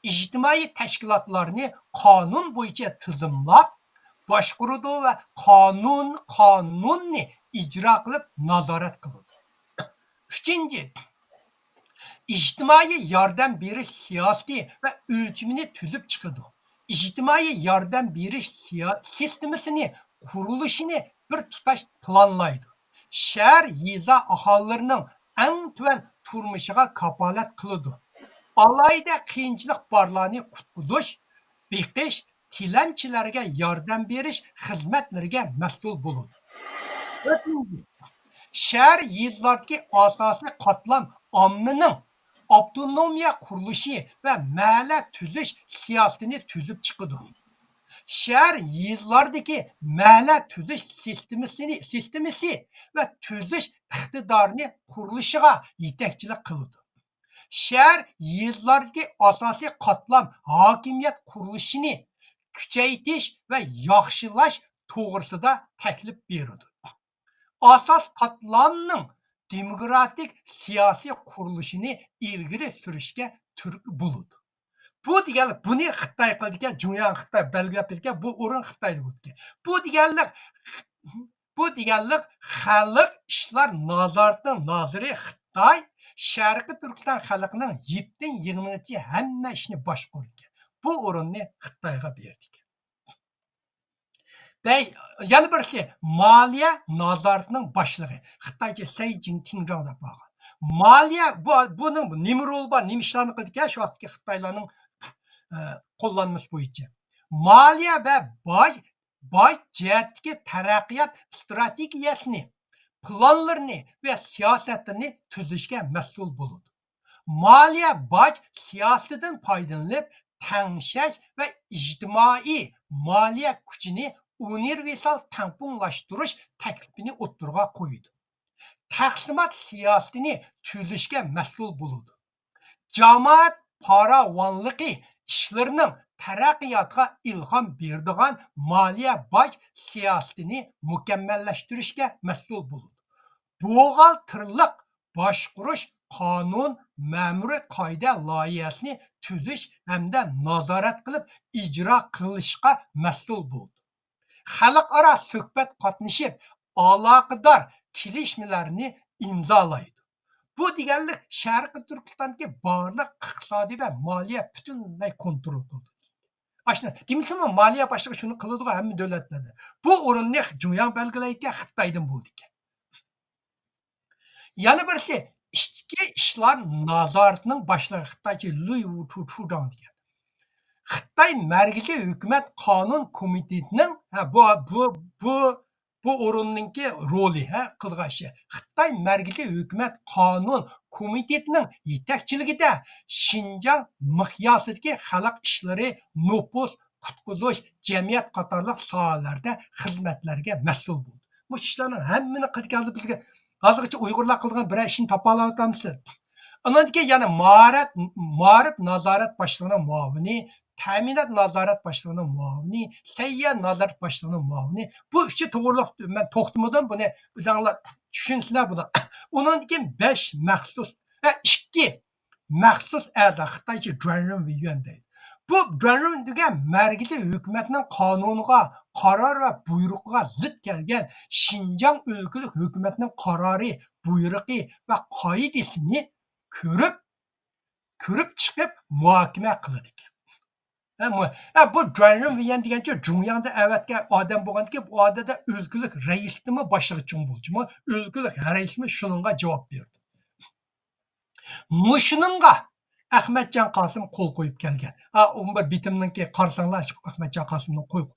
ئىجتىمائىي تەشكىلاتلارنى قانۇن بويىچە تىزىملاپ باشقۇرىدۇ ۋە قانۇن، قانۇننى ئىجرا قىلىپ نازارەت قىلىدۇ. ئۈچىنچى، ئىجتىمائىي ياردەم بېرىش سىياسىتى ۋە ئۆلچىمىنى تۈزۈپ چىقىدۇ. ئىجتىمائىي ياردەم بېرىش سىيا-، سىستېمىسىنى، قۇرۇلۇشىنى بىر تۇتاش پىلانلايدۇ. شەھەر، يېزا ئاھالىلىرىنىڭ ئەڭ تۆۋەن تۇرمۇشىغا كاپالەت قىلىدۇ. ئالاھىدە قىيىنچىلىق بارلارنى قۇتقۇزۇش، بېقىش، تىلەمچىلەرگە ياردەم بېرىش خىزمەتلىرىگە مەسئۇل بولىدۇ. تۆتىنچى، شەھەر، يېزىلاردىكى ئاساسىي قاتلام ئاممىنىڭ ئاپتونومىيە قۇرۇلۇشى ۋە مەھەللە تۈزۈش سىياسىتىنى تۈزۈپ چىقىدۇ. شەھەر، يېزىلاردىكى مەھەللە تۈزۈش سىستېمىسىنى، سىستېمىسى ۋە تۈزۈش ئىقتىدارىنى قۇرۇلۇشىغا يېتەكچىلىك قىلىدۇ. شەھەر، يېزىلاردىكى ئاساسىي قاتلام ھاكىمىيەت قۇرۇلۇشىنى كۈچەيتىش ۋە ياخشىلاش توغرىسىدا تەكلىپ بېرىدۇ. ئاساسىي قاتلامنىڭ دېموكراتىك سىياسىي قۇرۇلۇشىنى ئىلگىرى سۈرۈشكە تۈرتكە بولىدۇ. بۇ دېگەنلىك، بۇنى خىتاي قىلىدىكەن، جۇڭياڭ خىتاي بەلگىلەپ بېرىدىكەن، بۇ ئورۇن خىتايدا بولىدىكەن. بۇ دېگەنلىك، بۇ دېگەنلىك خەلق ئىشلار نازارىتىنىڭ نازىرى خىتاي شەرقىي تۈركىستان خەلقىنىڭ يىپتىن يىڭنىغىچە ھەممە ئىشنى باشقۇرىدىكەن. بۇ ئورۇننى خىتايغا بېرىدىكەن. بەش، يەنە بىرسى مالىيە نازارىتىنىڭ باشلىقى، خىتايچە سەي جىن تىڭجاڭ دەپ بارغان. مالىيە، بۇ، بۇنىڭ نېمە رولى بار، نېمە ئىشلارنى قىلىدىكەن شۇ ۋاقىتتىكى خىتايلارنىڭ، ئە، قوللانمىسى بويىچە؟ مالىيە ۋە باج، باج جەھەتتىكى تەرەققىيات ئىستراتېگىيەسىنى، پىلانلىرىنى ۋە سىياسەتلىرىنى تۈزۈشكە مەسئۇل بولىدۇ. مالىيە باج سىياسىتىدىن پايدىلىنىپ، تەڭشەش ۋە ئىجتىمائىي مالىيە كۈچىنى ئۇنىۋېرسال تەڭپۇڭلاشتۇرۇش تەكلىپىنى ئوتتۇرىغا قويىدۇ. تەقسىمات سىياسىتىنى تۈزۈشكە مەسئۇل بولىدۇ. جامائەت پاراۋانلىقى ئىشلىرىنىڭ تەرەققىياتىغا ئىلھام بېرىدىغان مالىيە باج سىياسىتىنى مۇكەممەللەشتۈرۈشكە مەسئۇل بولىدۇ. بوغالتىرلىق باشقۇرۇش قانۇن، مەمۇرىي قائىدە لايىھەسىنى تۈزۈش ھەمدە نازارەت قىلىپ ئىجرا قىلىشقا مەسئۇل بولىدۇ. خەلقئارا سۆھبەت قاتنىشىپ، ئالاقىدار كېلىشمىلەرنى ئىمزالايدۇ. بۇ دېگەنلىك شەرقىي تۈركىستاندىكى بارلىق ئىقتىسادىي ۋە مالىيە پۈتۈنلەي كونترول قىلىدۇ. ئاشۇنى دېمىسىمۇ، مالىيە باشلىقى شۇنى قىلىدىغۇ ھەممە دۆلەتلەردە. بۇ ئورۇننى جۇڭياڭ بەلگىلەيدىكەن، خىتايدىن بولىدىكەن. يەنە بىرسى، ئىچكى ئىشلار نازارىتىنىڭ باشلىقى، خىتايچە لۈي چۇچۇجاڭ دېگەن. خىتاي مەركىزىي ھۆكۈمەت قانۇن كومىتېتىنىڭ، ھە، بۇ، بۇ، بۇ، بۇ ئورۇننىڭكى رولى، ھە، قىلغان ئىشى. خىتاي مەركىزىي ھۆكۈمەت قانۇن كومىتېتىنىڭ يېتەكچىلىكىدە شىنجاڭ مىقياسىدىكى خەلق ئىشلىرى، نوپۇس، قۇتقۇزۇش، جەمئىيەت قاتارلىق ساھەلەردە خىزمەتلەرگە مەسئۇل بولدى. مۇشۇ ئىشلارنىڭ ھەممىنى قىلدى. ھازىرغىچە، ھازىرغىچە ئۇيغۇرلار قىلغان بىرەر ئىشنى تاپالاۋاتامسىز؟ ئۇنىڭدىن كېيىن يەنە مائارىپ، مائارىپ نازارەت باشلىقىنىڭ مۇئاۋىنى، تەمىنات نازارەت باشلىقىنىڭ مۇئاۋىنى، سەھىيە نازارەت باشلىقىنىڭ مۇئاۋىنى. بۇ ئۈچى توغرۇلۇق مەن توختىمىدىم، بۇنى ئۆزۈڭلار چۈشىنىسىلەر بۇنى. ئۇنىڭدىن كېيىن بەش مەخسۇس، ھە، ئىككى مەخسۇس ئەزا، خىتايچە جۇەنرېن ۋېيۈەن دەيدۇ. بۇ جۇەنرېن دېگەن مەركىزىي ھۆكۈمەتنىڭ قانۇنىغا، قارار ۋە بۇيرۇقىغا زىت كەلگەن شىنجاڭ ئۆلكىلىك ھۆكۈمەتنىڭ قارارى، بۇيرۇقى ۋە قائىدىسىنى كۆرۈپ، كۆرۈپ چىقىپ مۇھاكىمە قىلىدىكەن. ھە، مۇ-، ھە، بۇ جۇەنرېن ۋېيۈەن دېگەنچە جۇڭياڭدا ئەۋەتكەن ئادەم بولغاندىكىن، بۇ ئادەمدە ئۆلكىلىك رەئىسلىكمۇ باشلىقى چوڭ بولدى. ئۆلكىلىك رەئىسلىكمۇ شۇنىڭغا جاۋاب بېرىدۇ. مۇشۇنىڭغا ئەخمەتجان قاسىم قول قويۇپ كەلگەن. ئا، ئون بىر بېتىمنىڭكى قارىساڭلار، ئەخمەتجان قاسىمنىڭ قوي-،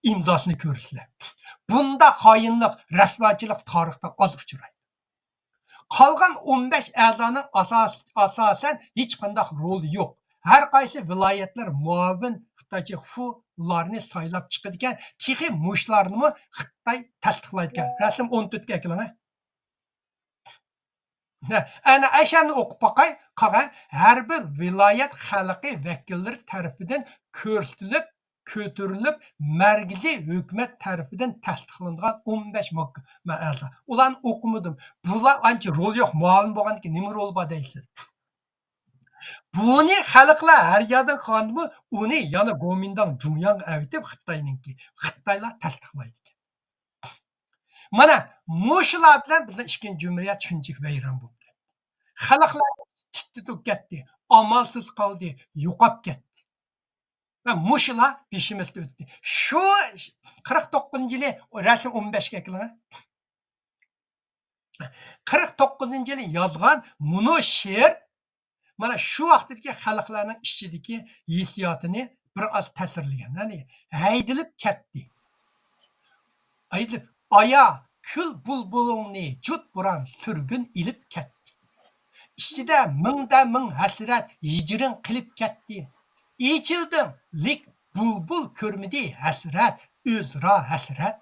ئىمزاسىنى كۆرىسىلەر. بۇنداق خائىنلىق، رەسۋاچىلىق تارىختا ئاز ئۇچرايدۇ. قالغان ئون بەش ئەزانىڭ ئاساس-، ئاساسەن ھېچقانداق رولى يوق. ھەر قايسى ۋىلايەتلەر مۇئاۋىن خىتايچە فۇلارنى سايلاپ چىقىدىكەن، تېخى مۇشۇلارنىمۇ خىتاي تەستىقلايدىكەن. رەسىم ئون تۆتكە ئەكىلىڭە. ھە، ئەنە ئەشەنى ئوقۇپ باقاي، قاغا. ھەر بىر ۋىلايەت خەلقى ۋەكىللىرى تەرىپىدىن كۆرسىتىلىپ، كۆتۈرۈلۈپ، مەركىزىي ھۆكۈمەت تەرىپىدىن تەستىقلىنىدىغان ئون بەش مۇھاكىمە ئەزا. ئۇلارنى ئوقۇمىدىم. بۇلار ئانچە رول يوق، مۇئاۋىن بولغاندىكىن نېمە رول بار دەيسىز؟ بۇنى خەلقلەر ھەر يەردىن قىلغاندىمۇ، ئۇنى يەنە گومىنداڭ جۇڭياڭغا ئەۋېتىپ، خىتاينىڭكى، خىتايلار تەستىقلايدىكەن. مانا مۇشۇلار بىلەن بىزنىڭ ئىككىنچى جۇمھۇرىيەت شۇنچىلىك ۋەيران بولۇپ كەتتى. خەلقلەر تىتىتىپ كەتتى، ئامالسىز قالدى، يوقاپ كەتتى. ۋە مۇشۇلار بېشىمىزدا ئۆتتى. شۇ قىرىق توققۇزىنچى يىلى، رەسىم ئون بەشكە ئەكىلىڭە. قىرىق توققۇزىنچى يىلى يازغان مۇنۇ شېئىر مانا شۇ ۋاقىتتىكى خەلقلەرنىڭ ئىچىدىكى ھېسسىياتىنى بىر ئاز تەسىرلىگەن. يەنى ھەيدىلىپ كەتتى. ھەيدىلىپ، ئايا، كۈل بۇلبۇلۇڭنى جۇت بوران سۈرگۈن ئېلىپ كەتتى. ئىچىدە مىڭدە مىڭ ھەسرەت ھىجرىڭ قىلىپ كەتتى. ئېچىلدىڭ، لېك بۇلبۇل كۆرمىدى ھەسرەت، ئۆزرا ھەسرەت.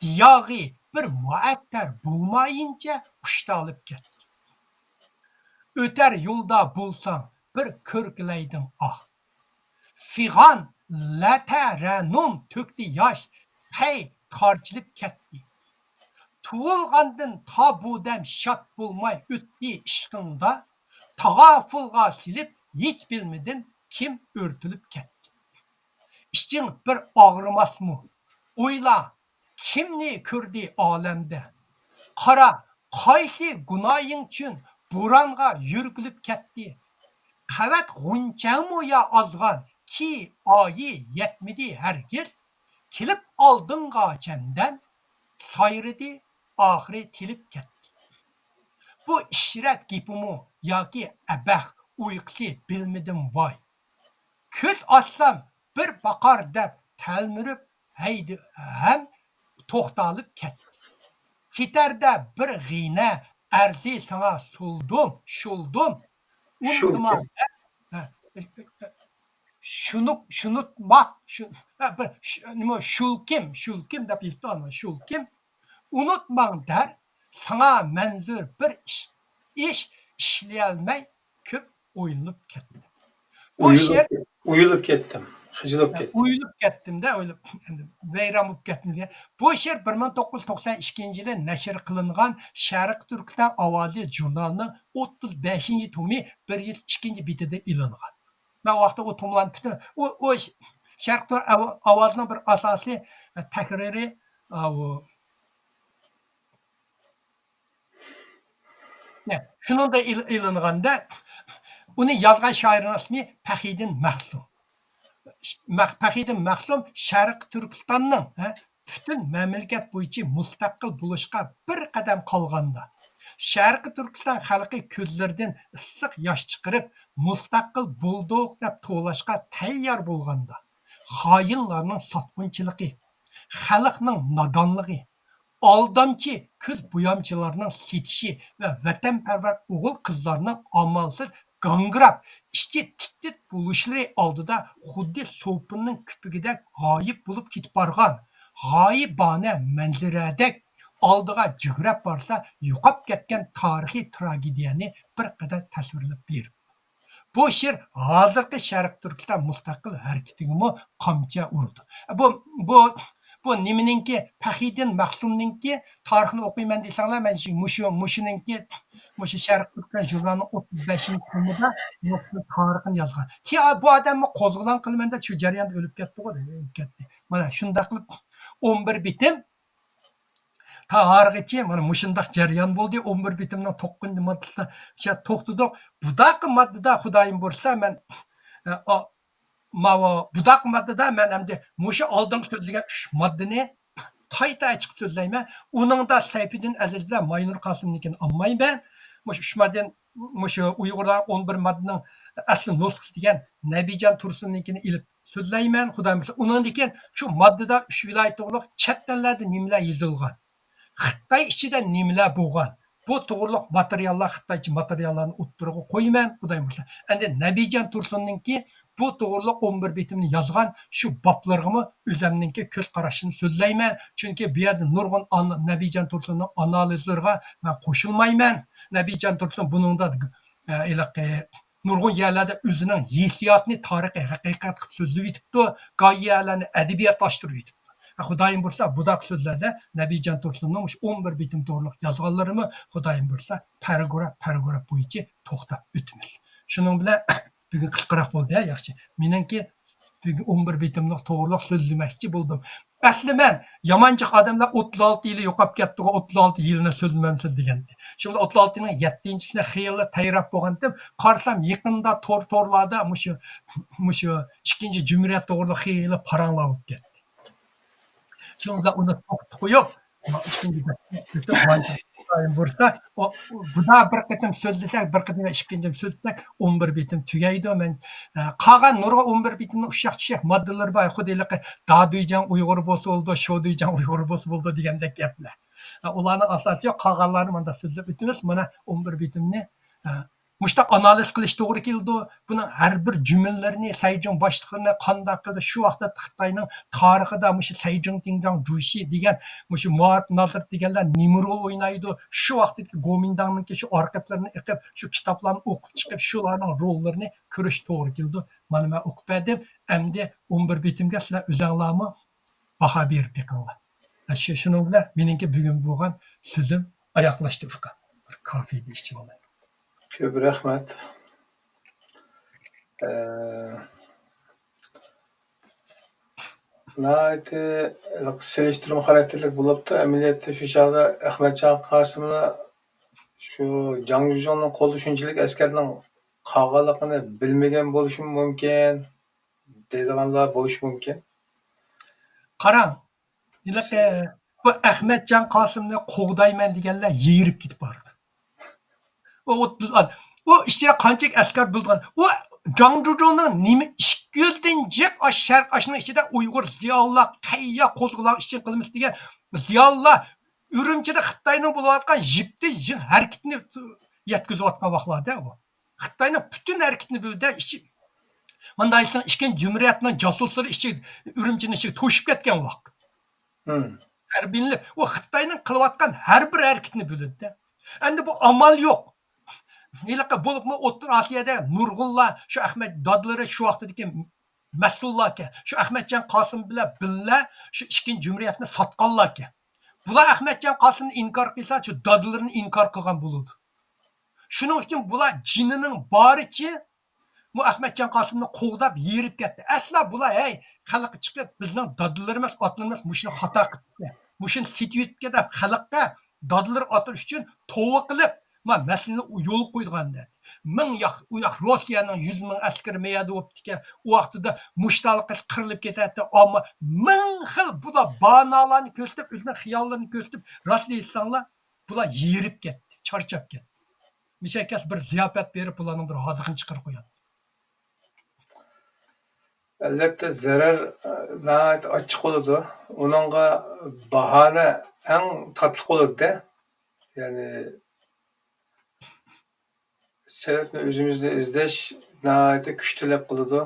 دىياغى بىر مۇئەتتەر بولمايىنچە ئۇشتالىپ كەتتى. ئۆتەر يولدا بولساڭ بىر كۆركىلەيدىڭ ئاھ. فىغان لەتەرەنۇم تۆكتى ياش، پەي تارچىلىپ كەتتى. تۇغۇلغاندىن تا بۇ دەم شاد بولماي ئۆتتى ئىشقىڭدا. تاغاپۇلغا سېلىپ ھېچ بىلمىدىم كىم ئۆرتىلىپ كەتتى. ئىچىڭ بىر ئاغرىماسمۇ؟ ئويلا، كىمنى كۆردى ئالەمدە؟ قارا، قايسى گۇناھىڭ ئۈچۈن بورانغا يۈركۈلۈپ كەتتى؟ قەۋەت غۇنچەڭمۇ يا ئازغان، كى ئايى يەتمىدى ھەرگىز. كېلىپ ئالدىڭغا چەمدەن، سايرىدى، ئاخىرى تېلىپ كەتتى. بۇ ئىشرەت گېپىمۇ ياكى ئەبەخ ئۇيقۇسى بىلمىدىم ۋاي. كۆز ئاچسام بىر باقار دەپ تەلمۈرۈپ ھەيدى-، ھەم توختالىپ كەتتى. كېتەردە بىر غىنە ئەرزى ساڭا سۇلدۇم، شۇلدۇم، ئۇندىما شۇلدۇم. دەپ، ھە، شۇنۇق، شۇنۇتماق، شۇ، ھە، بىر، شۇ، نېمە، شۇلكىم، شۇلكىم دەپ يېزىپتۇ ئانا، شۇلكىم. ئۇنۇتماڭ دەر، ساڭا مەنزۇر بىر ئىش، ئىش ئىشلىيەلمەي كۆپ ئويلىنىپ كەتتىم. بۇ شېئىر ئويۇلۇپ كەتتىم، خىجىل بولۇپ كەتتىم. ئويۇلۇپ كەتتىم-دە، ئويۇلۇپ، ئەمدى ۋەيران بولۇپ كەتتىم دېگەن. بۇ شېئىر بىر مىڭ توققۇز يۈز توقسان ئىككىنچى يىلى نەشر قىلىنغان شەرقىي تۈركىستان ئاۋازى ژۇرنالىنىڭ ئوتتۇز بەشىنچى تومى بىر يۈز ئىككىنچى بېتىدە ئېلىنغان. مەن ئۇ ۋاقىتتا ئۇ توملارنى پۈتۈن، ئۇ، ئۇ ش-، شەرقىي تۈرك ئاۋ-، ئاۋازىنىڭ بىر ئاساسىي، ئە، تەھرىرى، ئاۋۇ، نە، شۇنىڭدا ئېل-، ئېلىنغاندا، ئۇنى يازغان شائىرنىڭ ئىسمى پەخىدىن مەخسۇم. مەخ-، پەخىدىن مەخسۇم شەرقىي تۈركىستاننىڭ، ھە، پۈتۈن مەملىكەت بويىچە مۇستەقىل بولۇشقا بىر قەدەم قالغاندا، شەرقىي تۈركىستان خەلقى كۆزلىرىدىن ئىسسىق ياش چىقىرىپ، مۇستەقىل بولدۇق دەپ توۋلاشقا تەييار بولغاندا، خائىنلارنىڭ ساتقۇنچىلىقى، خەلقنىڭ نادانلىقى، ئالدامچى كۆز بويامچىلارنىڭ سېتىشى ۋە ۋەتەنپەرۋەر ئوغۇل-قىزلارنىڭ ئامالسىز گاڭگىراپ، ئىچى تىت-تىت بولۇشلىرى ئالدىدا خۇددى سوپۇننىڭ كۆپۈكىدەك غايىب بولۇپ كېتىپ بارغان غايىبانە مەنزىرەدەك ئالدىغا جۈگرەپ بارسا يوقاپ كەتكەن تارىخىي تراگېدىيەنى بىر قەدەر تەسۋىرلەپ بېرىپتۇ. بۇ شېئىر ھازىرقى شەرقىي تۈركىستان مۇستەقىل ھەرىكىتىگىمۇ قامچا ئۇرىدۇ. بۇ، بۇ، بۇ نېمىنىڭكى، پەخىدىن مەخسۇمنىڭكى تارىخىنى ئوقۇيمەن دېسەڭلار، مەن شۇ، مۇشۇ، مۇشۇنىڭكى، مۇشۇ شەرقىي تۈركىستان ژۇرنالىنىڭ ئوتتۇز بەشىنچى تومىدا تارىخىنى يازغان. كېيىن بۇ ئادەممۇ قوزغىلاڭ قىلىمەن دەپ شۇ جەرياندا ئۆلۈپ كەتتىغۇ، ئۆلۈپ كەتتى. مانا شۇنداق قىلىپ ئون بىر بېتىم تا ھارغىچە مانا مۇشۇنداق جەريان بولدى. ئون بىر بېتىمنىڭ توققۇزىنچى ماددىسىدا شۇ توختىدۇق. بۇداقى ماددىدا خۇدايىم بۇيرۇسا مەن، ئە، ئا-، ماۋۇ بۇداقى ماددىدا مەن ئەمدى مۇشۇ ئالدىنقى سۆزلىگەن ئۈچ ماددىنى قايتا ئېچىپ سۆزلەيمەن. ئۇنىڭدا سەيپىدىن ئەزىز بىلەن ماينۇر قاسىمنىڭكىنى ئالمايمەن. مۇشۇ ئۈچ ماددىنى، مۇشۇ ئۇيغۇرلار ئون بىر ماددىنىڭ ئەسلى نۇسخىسى دېگەن نەبىجان تۇرسۇننىڭكىنى ئېلىپ سۆزلەيمەن، خۇدايىم بۇيرۇسا. ئۇنىڭدىن كېيىن شۇ ماددىدا ئۈچ ۋىلايەت توغرۇلۇق چەت ئەللەردە نېمىلەر يېزىلغان، خىتاي ئىچىدە نېمىلەر بولغان، بۇ توغرۇلۇق ماتېرىياللار، خىتايچە ماتېرىياللارنى ئوتتۇرىغا قويىمەن، خۇدايىم بۇيرۇسا. ئەمدى نەبىجان تۇرسۇننىڭكى بۇ توغرۇلۇق ئون بىر بېتىمنى يازغان شۇ بابلىرىغىمۇ ئۆزەمنىڭكى كۆز قاراشىنى سۆزلەيمەن. چۈنكى بۇ يەردە نۇرغۇن ئان-، نەبىجان تۇرسۇننىڭ ئانالىزلىرىغا مەن قوشۇلمايمەن. نەبىجان تۇرسۇن بۇنىڭدا، ئە، ھېلىقى نۇرغۇن يەرلەردە ئۆزىنىڭ ھېسسىياتىنى تارىخىي ھەقىقەت قىلىپ سۆزلىۋېتىپتۇ، گاھى يەرلەرنى ئەدەبىياتلاشتۇرۇۋېتىپتۇ. خۇدايىم بۇيرۇسا، بۇداق سۆزلەردە نەبىجان تۇرسۇننىڭ مۇشۇ ئون بىر بېتىم توغرۇلۇق يازغانلىرىمۇ خۇدايىم بۇيرۇسا پاراگراف، پاراگراف بويىچە توختاپ ئۆتىمىز. شۇنىڭ بىلەن بۈگۈن قىسقىراق بولدى، ھە، ياخشى. مېنىڭكى بۈگۈن ئون بىر بېتىملىق توغرۇلۇق سۆزلىمەكچى بولدۇم. ئەسلى مەن يامانچىق ئادەملەر ئوتتۇز ئالتە يىلى يوقاپ كەتتىغۇ، ئوتتۇز ئالتە يىلىنى سۆزلىمەمسىز دېگەنتى. شۇ بىلەن ئوتتۇز ئالتىنىڭ يەتتىنچىسىنى خېلى تەييارلاپ بولغانتىم. قارىسام يېقىندا تور، تورلاردا مۇشۇ، مۇشۇ ئىككىنچى جۇمھۇرىيەت توغرۇلۇق خېلى پاراڭلار بولۇپ كەتتى. شۇنىڭدا ئۇنى توختىتىپ قويۇپ، ئىككىنچى بەتنى ئۆتۈپ، خۇدايىم بۇيرۇسا، ئۇ، بۇدا بىر قېتىم سۆزلىسەك، بىر قېتىم ۋە ئىككىنچى قېتىم سۆزلىسەك، ئون بىر بېتىم تۈگەيدۇ. مەن، ئە، قالغان نۇرغۇن ئون بىر بېتىمنىڭ ئۇششاق-چۈششەك ماددىلىرى بار. خۇددى ھېلىقى دادۈيجاڭ ئۇيغۇر بولسا بولىدۇ، شودۇيجاڭ ئۇيغۇر بولسا بولىدۇ دېگەندەك گەپلەر. ئە، ئۇلارنىڭ ئاساسى يوق، قالغانلارنى ماندا سۆزلەپ ئۆتىمىز. مانا ئون بىر بېتىمنى، ئە، مۇشۇنداق ئانالىز قىلىش توغرا كېلىدۇ. بۇنىڭ ھەر بىر جۈملىلىرىنى، سەيجۇڭ باشلىقلىرىنى قانداق قىلدى، شۇ ۋاقىتتا خىتاينىڭ تارىخىدا مۇشۇ سەيجۇڭ تىڭجاڭ جۇشى دېگەن مۇشۇ مائارىپ نازىرى دېگەنلەر نېمە رول ئوينايدۇ، شۇ ۋاقىتتىكى گومىنداڭنىڭكى شۇ ئارقا گەپلىرىنى ئېقىپ، شۇ كىتابلارنى ئوقۇپ چىقىپ، شۇلارنىڭ روللىرىنى كۆرۈش توغرا كېلىدۇ. مانا مەن ئوقۇپ بەردىم. ئەمدى ئون بىر بېتىمگە سىلەر ئۆزەڭلارمۇ باھا بېرىپ بېقىڭلار. شۇ، شۇنىڭ بىلەن مېنىڭكى بۈگۈن بولغان سۆزۈم ئاياغلاشتى، ئۇكا. بىر كافى دېيىشچە بولدى. كۆپ رەھمەت. ئە، ناھايىتى سېلىشتۇرما خاراكتېرلىك بولۇپتۇ. ئەمەلىيەتتە شۇ چاغدا ئەخمەتجان قاسىملا شۇ جاڭ جۇجۇڭنىڭ قولىدا شۇنچىلىك ئەسكەرنىڭ قالغانلىقىنى بىلمىگەن بولۇشىمۇ مۇمكىن، دەيدىغانلار بولۇشى مۇمكىن. قاراڭ، ھېلىقى بۇ ئەخمەتجان قاسىمنى قوغدايمەن دېگەنلەر يېرىپ كېتىپ بارىدۇ. ئۇ ئوتتۇز، ئۇ ئىچىدە قانچىلىك ئەسكەر بولغان، ئۇ جاڭ جۇجۇڭنىڭ نېمە ئىككى يۈزدىن جىق ئاش شەرق ئاشنىڭ ئىچىدە ئۇيغۇر زىيالىيلار، تەييار قوزغىلاڭ ئىشچىنى قىلىمىز دېگەن زىيالىيلار ئۈرۈمچىدە خىتاينىڭ بولۇۋاتقان يىپتە يىڭ ھەرىكىتىنى يەتكۈزۈۋاتقان ۋاقىتلاردا ئۇ. خىتاينىڭ پۈتۈن ھەرىكىتىنى بۆلدى، ئىچى. مۇنداق ئىشلار ئىككىنچى جۇمھۇرىيەتنىڭ جاسۇسلىرى ئىچىگە، ئۈرۈمچىنىڭ ئىچىگە توشۇپ كەتكەن ۋاقىت. ھەربىيلىنىپ، ئۇ خىتاينىڭ قىلىۋاتقان ھەر بىر ھەرىكىتىنى بىلىدىدە. ئەمدى بۇ ئامال يوق. ھېلىقى بولۇپمۇ ئوتتۇرا ئاسىيادا نۇرغۇنلار شۇ ئەخمەت دادىلىرى شۇ ۋاقتىدىكى مەسئۇللاركەن، شۇ ئەخمەتجان قاسىم بىلەن بىللە شۇ ئىككىنچى جۇمھۇرىيەتنى ساتقانلاركەن. بۇلار ئەخمەتجان قاسىمنى ئىنكار قىلسا، شۇ دادىلىرىنى ئىنكار قىلغان بولىدۇ. شۇنىڭ ئۈچۈن بۇلار جېنىنىڭ بارىچە بۇ ئەخمەتجان قاسىمنى قوغداپ يېرىپ كەتتى. ئەسلا بۇلار، ھەي، خەلققە چىقىپ، بىزنىڭ دادىلىرىمىز، ئاتىلىرىمىز مۇشۇنى خاتا قىپتۇ، مۇشۇنى سېتىۋېتىپتۇ دەپ خەلققە دادىلىرى ئاتىلىش ئۈچۈن توۋا قىلىپ، ما، مەسىلىنى يولغا قويىدىغان دەيدۇ. مىڭ ياق، ئۇ ياق روسىيەنىڭ يۈز مىڭ ئەسكىرى مەيداندا بولۇپتىكەن، ئۇ ۋاقتىدا مۇشتالىق قىلىپ قىرىلىپ كېتەتتى، ئامما مىڭ خىل بۇلار باھانىلارنى كۆرسىتىپ، ئۆزىنىڭ خىياللىرىنى كۆرسىتىپ، راستىنى ئېيتساڭلار، بۇلار ھېرىپ كەتتى، چارچاپ كەتتى. مىشەكەس بىر زىياپەت بېرىپ، بۇلارنىڭ بىر ھازىقىنى چىقىرىپ قوياتتى. ئەلۋەتتە، زەرەر، ئە، ناھايىتى ئاچچىق بولىدۇ. ئۇنىڭغا باھانە ئەڭ تاتلىق بولىدۇ-دە. يەنى، سەۋەبنى ئۆزىمىزدىن ئىزدەش ناھايىتى كۈچ تەلەپ قىلىدۇ.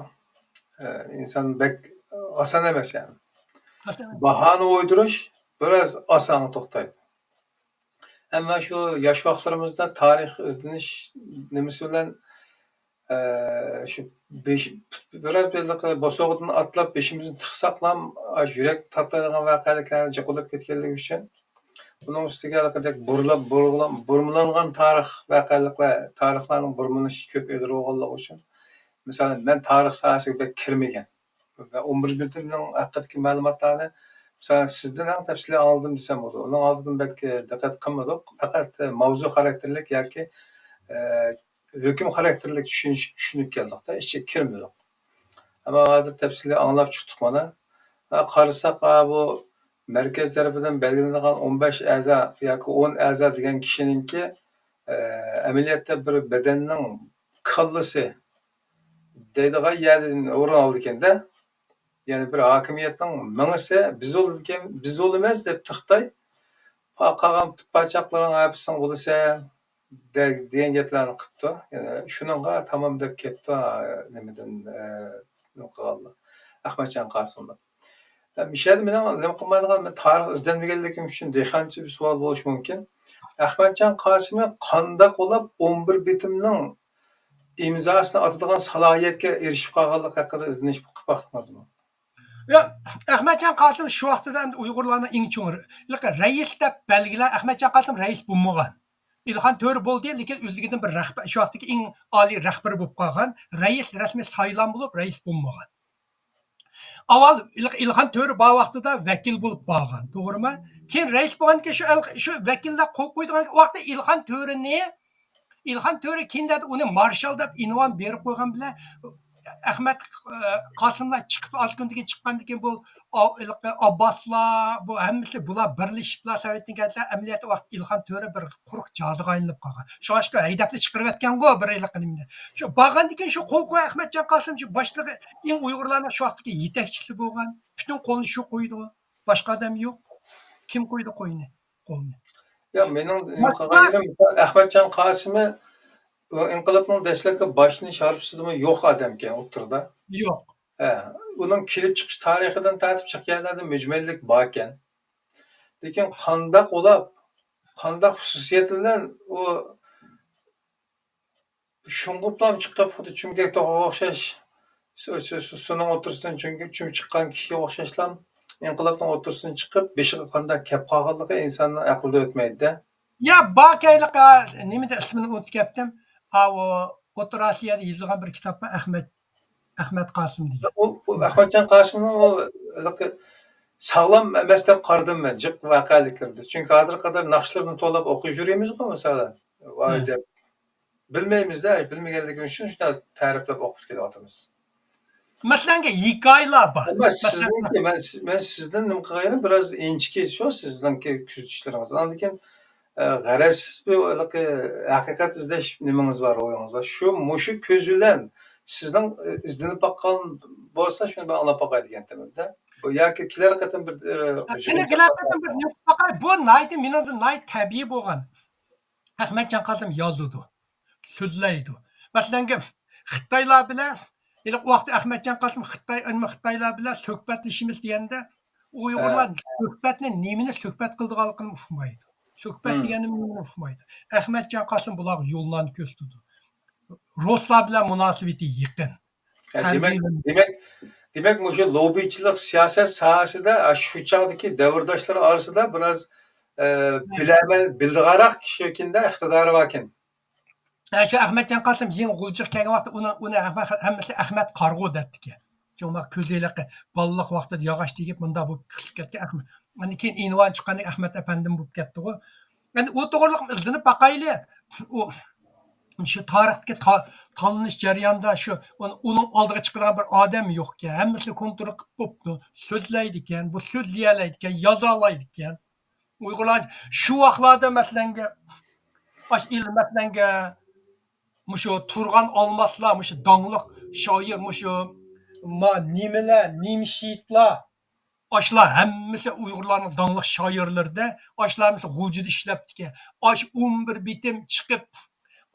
ئە، ئىنسان بەك ئاسان ئەمەس، يەنى. باھانە ئويدۇرۇش بىراز ئاسانغا توختايدۇ. ئەمما شۇ ياش ۋاقىتلىرىمىزدا تارىخ ئىزدىنىش نېمىسى بىلەن، ئە، شۇ بېشى، بىراز بېلىقى بوسۇغىدىن ئاتلاپ بېشىمىزنى تىقساقلام، ئاشۇ يۈرەك تاتلايدىغان ۋەقەلىكلەرنى جىقىلداپ كەتكەنلىكى ئۈچۈن، ئۇنىڭ ئۈستىگە ھېلىقىدەك بۇرۇلۇپ، بۇرۇلغان، بۇرمىلانغان تارىخ ۋەقەلىكلەر، تارىخلارنىڭ بۇرمىلىنىشى كۆپ ئېغىر بولغانلىقى ئۈچۈن، مىسالەن، مەن تارىخ ساھەسىگە بەك كىرمىگەن. ۋە ئون بىرىنچى بېتىمنىڭ ھەققىدىكى مەلۇماتلارنى، مىسالەن، سىزدىن ئەڭ تەپسىلىي ئاڭلىدىم دېسەم بولىدۇ. ئۇنىڭ ئالدىدىن بەك دىققەت قىلمىدۇق. پەقەت ماۋزۇ خاراكتېرلىك ياكى، ئە، ھۆكۈم خاراكتېرلىك چۈشىنىش، چۈشىنىپ كەلدۇق-دە، ئىچىگە كىرمىدۇق. ئەمما ھازىر تەپسىلىي ئاڭلاپ چىقتۇق مانا. ھە، قارىساق، ھە، بۇ مەركەز تەرىپىدىن بەلگىلىنىدىغان ئون بەش ئەزا ياكى ئون ئەزا دېگەن كىشىنىڭكى، ئە، ئەمەلىيەتتە بىر بەدەننىڭ كاللىسى دەيدىغان يەردىن ئورۇن ئالىدىكەن-دە. يەنى بىر ھاكىمىيەتنىڭ مېڭىسى، بىز ئۇلىكەن، بىز ئۇلىمىز دەپتۇ خىتاي. پا-، قالغان پۇت پاچاقلىرىڭ ھەپىسىڭ ئۇلىسەن دە-، دېگەن گەپلەرنى قىپتۇ. يەنى شۇنىڭغا تامام دەپ كەپتۇ، ئا، نېمىدىن، ئە، نېمە قىلغانلار. ئەخمەتجان قاسىملار. ئە، مۇشۇ يەردە مېنىڭ نېمە قىلمايدىغان، مەن تارىخ ئىزدەنمىگەنلىكىم ئۈچۈن دېھقانچە بىر سوئال بولۇشى مۇمكىن. ئەخمەتجان قاسىمى قانداق بولۇپ ئون بىر بېتىمنىڭ ئىمزاسىنى ئاتىدىغان سالاھىيەتكە ئېرىشىپ قالغانلىقى ھەققىدە ئىزدىنىش قىلىپ باقتىڭىزمۇ؟ ياق، ئەخمەتجان قاسىم شۇ ۋاقتىدا ئەمدى ئۇيغۇرلارنىڭ ئەڭ چوڭ رە-، رەئىس دەپ بەلگىلەر، ئەخمەتجان قاسىم رەئىس بولمىغان. ئىلھان تۆرە بولدى، لېكىن ئۆزلۈكىدىن بىر رەھبەر، شۇ ۋاقىتتىكى ئەڭ ئالىي رەھبىرى بولۇپ قالغان، رەئىس رەسمىي سايلام بولۇپ رەئىس بولمىغان. ئاۋۋال ئىل-، ئىلھان تۆرە بار ۋاقتىدا ۋەكىل بولۇپ بارغان، توغرىمۇ؟ كېيىن رەئىس بولغاندىن كېيىن شۇ ئەل-، شۇ ۋەكىللەر قول قويىدىغان ۋاقىتتا ئىلھان تۆرىنى، ئىلھان تۆرە كېيىنلەردە ئۇنى مارشال دەپ ئۇنۋان بېرىپ قويغان بىلەن ئەخمەت، ئە، قاسىملار چىقىپ ئاز كۈندىن كېيىن چىققاندىن كېيىن بۇ ئا-، ھېلىقى ئابباسلار، بۇ ھەممىسى بۇلار بىرلىشىپلا سوۋېتتىن كەلسە، ئەمەلىيەتتە ۋاقىت ئىلھان تۆرە بىر قۇرۇق جازىغا ئايلىنىپ قالغان. شۇڭلاشقا ھەيدەپلا چىقىرىۋەتكەنغۇ بىر ھېلىقى نېمىنى. شۇ بارغاندىن كېيىن شۇ قول قويغان ئەخمەتجان قاسىم شۇ باشلىقى، ئەڭ ئۇيغۇرلارنىڭ شۇ ۋاقىتتىكى يېتەكچىسى بولغان. پۈتۈن قولنى شۇ قويىدۇ. باشقا ئادەم يوق. كىم قويدى قوينى؟ قولنى. يا، مېنىڭ نېمە قىلغىنىم، ئەخمەتجان قاسىمى ئىنقىلابنىڭ دەسلەپكى باشلىنىش ھارپىسىدىمۇ يوق ئادەمكەن ئوتتۇرىدا. يوق. ھە، ئۇنىڭ كېلىپ چىقىش تارىخىدىن تارتىپ چىققان يەرلەردە مۈجمەللىك باركەن. لېكىن قانداق ئۇلاپ، قانداق خۇسۇسىيەت بىلەن ئۇ شۇڭغۇپلام چىقىپ، خۇددى چۈمكەك توخۇغا ئوخشاش، سۇ-، سۇ-، سۇ-، سۇنىڭ ئوتتۇرىسىدىن چۈمكە-، چۈمۈپ چىققان كىشىگە ئوخشاشلام، ئىنقىلابنىڭ ئوتتۇرىسىدىن چىقىپ، بېشىغا قانداق كەپ قالغانلىقى ئىنساننىڭ ئەقلىدىن ئۆتمەيدۇ-دە. يا، باركەنلىك، ئا، نېمىدە ئىسمىنى ئۇنتۇپ كەتتىم. ئاۋۇ ئوتتۇرا ئاسىيادا يېزىلغان بىر كىتاب بار، ئەخمەت، ئەخمەت قاسىم دېگەن. ئۇ، ئۇ ئەخمەتجان قاسىمنىڭ ئۇ ھېلىقى ساغلام ئەمەس دەپ قارىدىم مەن، جىق ۋەقەلىكلىرىدە. چۈنكى ھازىرغا قەدەر ناخشىلىرىنى توۋلاپ ئوقۇيۇپ يۈرىمىزغۇ، مىسالەن. ۋاي دەپ. بىلمەيمىز-دە، بىلمىگەنلىكى ئۈچۈن شۇنداق تەرىپلەپ ئوقۇپ كېلىۋاتىمىز. مەسىلەنگە ھېكايىلەر بار. ئەمما مەسىلەن، سىزنىڭكى، مەن، مەن سىزدىن نېمە قىلغىنىم، بىراز ئىنچىكە شۇ سىزنىڭكى كۆزىتىشلىرىڭىز. ئاندىن كېيىن، ئە، غەرەزسىز بىر ھېلىقى ھەقىقەت ئىزدەش نېمىڭىز بار، روھىڭىز بار. شۇ، مۇشۇ كۆز بىلەن سىزنىڭ، ئە، ئىزدىنىپ باققان بولسا، شۇنى بىر ئاڭلاپ باقاي دېگەنتىم-دە. بۇ ياكى كېلەر قېتىم بىر، ئە، قېنى، كېلەر قېتىم بىر نېمە باقاي. بۇ ناھايىتى مېنىڭدىن ناھايىتى تەبىئىي بولغان. ئەخمەتجان قاسىم يازىدۇ، سۆزلەيدۇ. مەسىلەنگە، خىتايلار بىلەن ھېلىقى ۋاقىتتا ئەخمەتجان قاسىم خىتاي، ئەمما خىتايلار بىلەن سۆھبەتلىشىمىز دېگەندە، ئۇيغۇرلار ھە. سۆھبەتنى نېمىنى سۆھبەت قىلىدىغانلىقىنى ئۇقمايدۇ. سۆھبەت مم. دېگەننى نېمىنى ئۇقمايدۇ. ئەخمەتجان قاسىم بۇلارغا يوللارنى كۆرسىتىدۇ. رۇسلار بىلەن مۇناسىۋىتى يېقىن. ھە، دېمەك، دېمەك، دېمەك، مۇشۇ لوببىچىلىق سىياسەت ساھەسىدە، ئە، شۇ چاغدىكى دەۋرداشلار ئارىسىدا بىراز، ئە، بىلەمەن، بىلىدىغانراق كىشى ئىكەندە، ئىقتىدارى باركەن. ئە، شۇ ئەخمەتجان قاسىم يېڭى غۇلجىغا كەلگەن ۋاقىتتا ئۇنىڭ، ئۇنى ھەممە، ھەممىسى ئەخمەت قارىغۇ دەپتىكەن. شۇڭا كۆزى ھېلىقى بالىلىق ۋاقتىدا ياغاچ تېگىپ مۇنداق بولۇپ قېلىپ كەتكەن ئەخمەت. ئاندىن كېيىن ئىنۋان چىققاندىن ئەخمەت ئەپەندىم بولۇپ كەتتىغۇ. ئەمدى ئۇ توغرىلىق ئىزدىنىپ باقايلى. ئۇ، شۇ تارىختىكى تا-، تاللىنىش جەريانىدا شۇ ئۇن-، ئۇنىڭ ئالدىغا چىقىدىغان بىر ئادەم يوقكەن. ھەممىسىنى كونترول قىلىپ بوپتۇ. سۆزلەيدىكەن، بۇ سۆزلىيەلەيدىكەن، يازالايدىكەن. ئۇيغۇرلار شۇ ۋاقىتلاردا مەسىلەنگە، ئاشۇ ئىل-، مەسىلەنگە، مۇشۇ تۇرغان ئالماسلار، مۇشۇ داڭلىق شائىر، مۇشۇ ما نېمىلەر، نېمشىتلار، ئاشۇلار ھەممىسى ئۇيغۇرلارنىڭ داڭلىق شائىرلىرىدە، ئاشۇلار ھەممىسى غۇلجىدا ئىشلەپتىكەن. ئاشۇ ئون بىر بېتىم چىقىپ،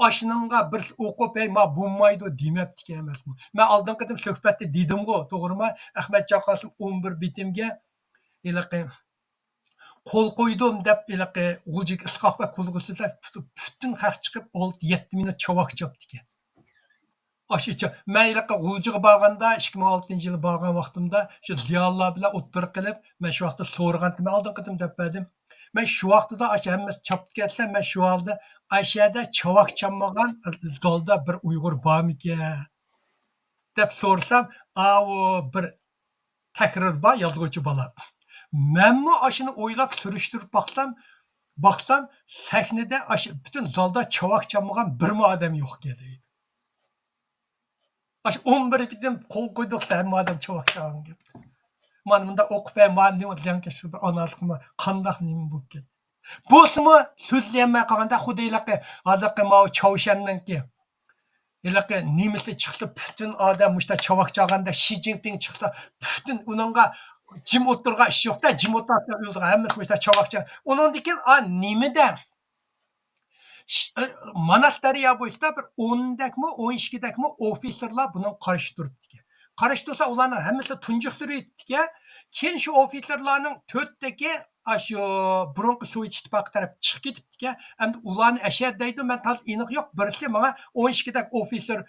ئاشۇنىڭغا بىرسى ئوقۇپ، ھەي، ما بولمايدۇ دېمەپتىكەن ئەمەسمۇ. مەن ئالدىنقى قېتىم سۆھبەتتە دېدىمغۇ، توغرىمۇ؟ ئەخمەتجان قاسىم ئون بىر بېتىمگە ھېلىقى قول قويدۇم دەپ، ھېلىقى غۇلجىگە ئىسقاق بەگ قولىغا سۈرسە، پۈتۈن خەق چىقىپ، ئالتە، يەتتە مىنۇت چاۋاك چاپتىكەن. ئاشۇ چا-، مەن ھېلىقى غۇلجىغا بارغاندا، ئىككى مىڭ ئالتىنچى يىلى بارغان ۋاقتىمدا، شۇ زىيالىيلار بىلەن ئوتتۇرا قىلىپ، مەن شۇ ۋاقىتتا سورىغانتىم، مەن ئالدىنقى قېتىم دەپ بەردىم. مەن شۇ ۋاقتىدا ئاشۇ ھەممىسى چاپتىكەنسىلەر، مەن شۇ ھالدا، ئاشۇ يەردە چاۋاك چالمىغان زالدا بىر ئۇيغۇر بارمىكەن؟ دەپ سورىسام، ئاۋۇ بىر تەھرىر بار، يازغۇچى بالا. مەنمۇ ئاشۇنى ئويلاپ سۈرۈشتۈرۈپ باقسام، باقسام، سەھنىدە ئاشۇ پۈتۈن زالدا چاۋاك چالمىغان بىرمۇ ئادەم يوقكەن دەيدۇ. ئاشۇ ئون بىر بېتىم قول قويدۇق، ھەممە ئادەم چاۋاك چالغان گەپ. مانا مۇنداق ئوقۇپ، ھەي، مانا نېمە زىيانكەشلىك بىر ئانالىق قىلما، قانداق نېمە بولۇپ كەتتى. بولسىمۇ سۆزلىيەلمەي قالغاندا، خۇددى ھېلىقى، ھازىرقى ماۋۇ چاۋشيەننىڭكى ھېلىقى نېمىسى چىقسا، پۈتۈن ئادەم مۇشتا چاۋاك چالغاندا، شى جىنپىڭ چىقسا، پۈتۈن ئۇنىڭغا جىم ئولتۇرغان ئىش يوق-دە، جىم ئولتۇرۇپ ئۆلىدىغان، ھەممىسى مۇشتا چاۋاك چال-، ئۇنىڭدىن كېيىن، ئا، نېمىدە؟ ش-، ئە، ماناس دەريا بويىدا بىر ئون دەكمۇ، ئون ئىككى دەكمۇ ئوفىتسېرلار بۇنىڭغا قارشى تۇرۇپتىكەن. قارشى تۇرسا، ئۇلارنىڭ ھەممىسى تۇنجۇقتۇرۇۋېتىپتىكەن. كېيىن شۇ ئوفىتسېرلارنىڭ تۆتتىكى ئاشۇ بۇرۇنقى سوۋېت ئىتتىپاقى تەرەپ چىقىپ كېتىپتىكەن. ئەمدى ئۇلارنى ئەشەدە دەيدۇ، مەن تازا ئېنىق يوق. بىرسى ماڭا ئون ئىككىدەك ئوفىتسېر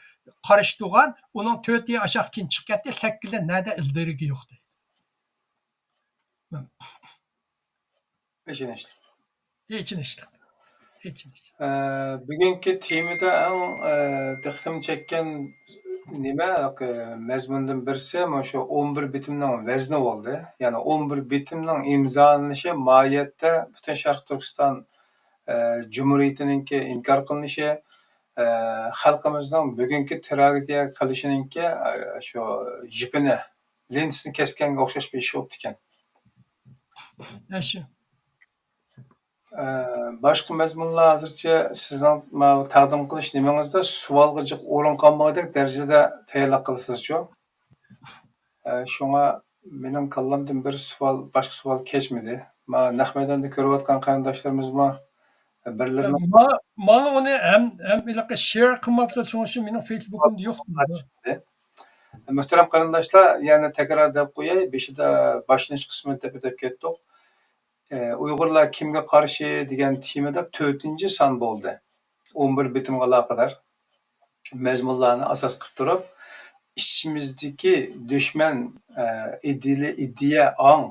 قارشى تۇرغان، ئۇنىڭ تۆتى ئاشاق كېيىن چىقىپ كەتتى، سەككىزى نەدە ئىز دېرىكى يوق دەيدۇ. ئېچىنىشلىق. ئېچىنىشلىق. ئېچىنىشلىق. ئە، بۈگۈنكى تېمىدا ئەڭ، ئە، دىققىتىمنى چەككەن نېمە، ئە، مەزمۇندىن بىرسى مۇشۇ ئون بىر بېتىمنىڭ ۋەزنى بولدى. يەنى ئون بىر بېتىمنىڭ ئىمزالىنىشى ماھىيەتتە پۈتۈن شەرقىي تۈركىستان، ئە، جۇمھۇرىيىتىنىڭكى ئىنكار قىلىنىشى، ئە، خەلقىمىزنىڭ بۈگۈنكى تراگېدىيەگە قېلىشىنىڭكى، ئە، شۇ يىپىنى، لېنتىسىنى كەسكەنگە ئوخشاش بىر ئىش بوپتىكەن. ئاشۇ. ئە، باشقا مەزمۇنلار ھازىرچە سىزنىڭ ماۋۇ تەقدىم قىلىش نېمىڭىزدە سوئالغا جىق ئورۇن قالمىغۇدەك دەرىجىدە تەييارلىق قىلىسىزچۇ؟ ئە، شۇڭا مېنىڭ كاللامدىن بىر سوئال، باشقا سوئال كەچمىدى. مانا نەق مەيداندا كۆرۈۋاتقان قېرىنداشلىرىمىزمۇ بىرلىرىنىڭ ماڭا، ماڭا ئۇنى ھەم، ھەم ھېلىقى شېئر قىلماپتۇ، شۇنىڭ ئۈچۈن مېنىڭ فېيسبۇكۇمدا يوق. مۇھتەرەم قېرىنداشلار، يەنە تەكرار دەپ قوياي، بېشىدا باشلىنىش قىسمىدا دەپ ئۆتۈپ كەتتۇق. ئە، ئۇيغۇرلار كىمگە قارشى دېگەن تېمىدا تۆتىنچى سان بولدى. ئون بىر بېتىمغا ئالاقىدار مەزمۇنلارنى ئاساس قىلىپ تۇرۇپ، ئىچىمىزدىكى دۈشمەن، ئە، ئىدىيە، ئىدىيە، ئاڭ،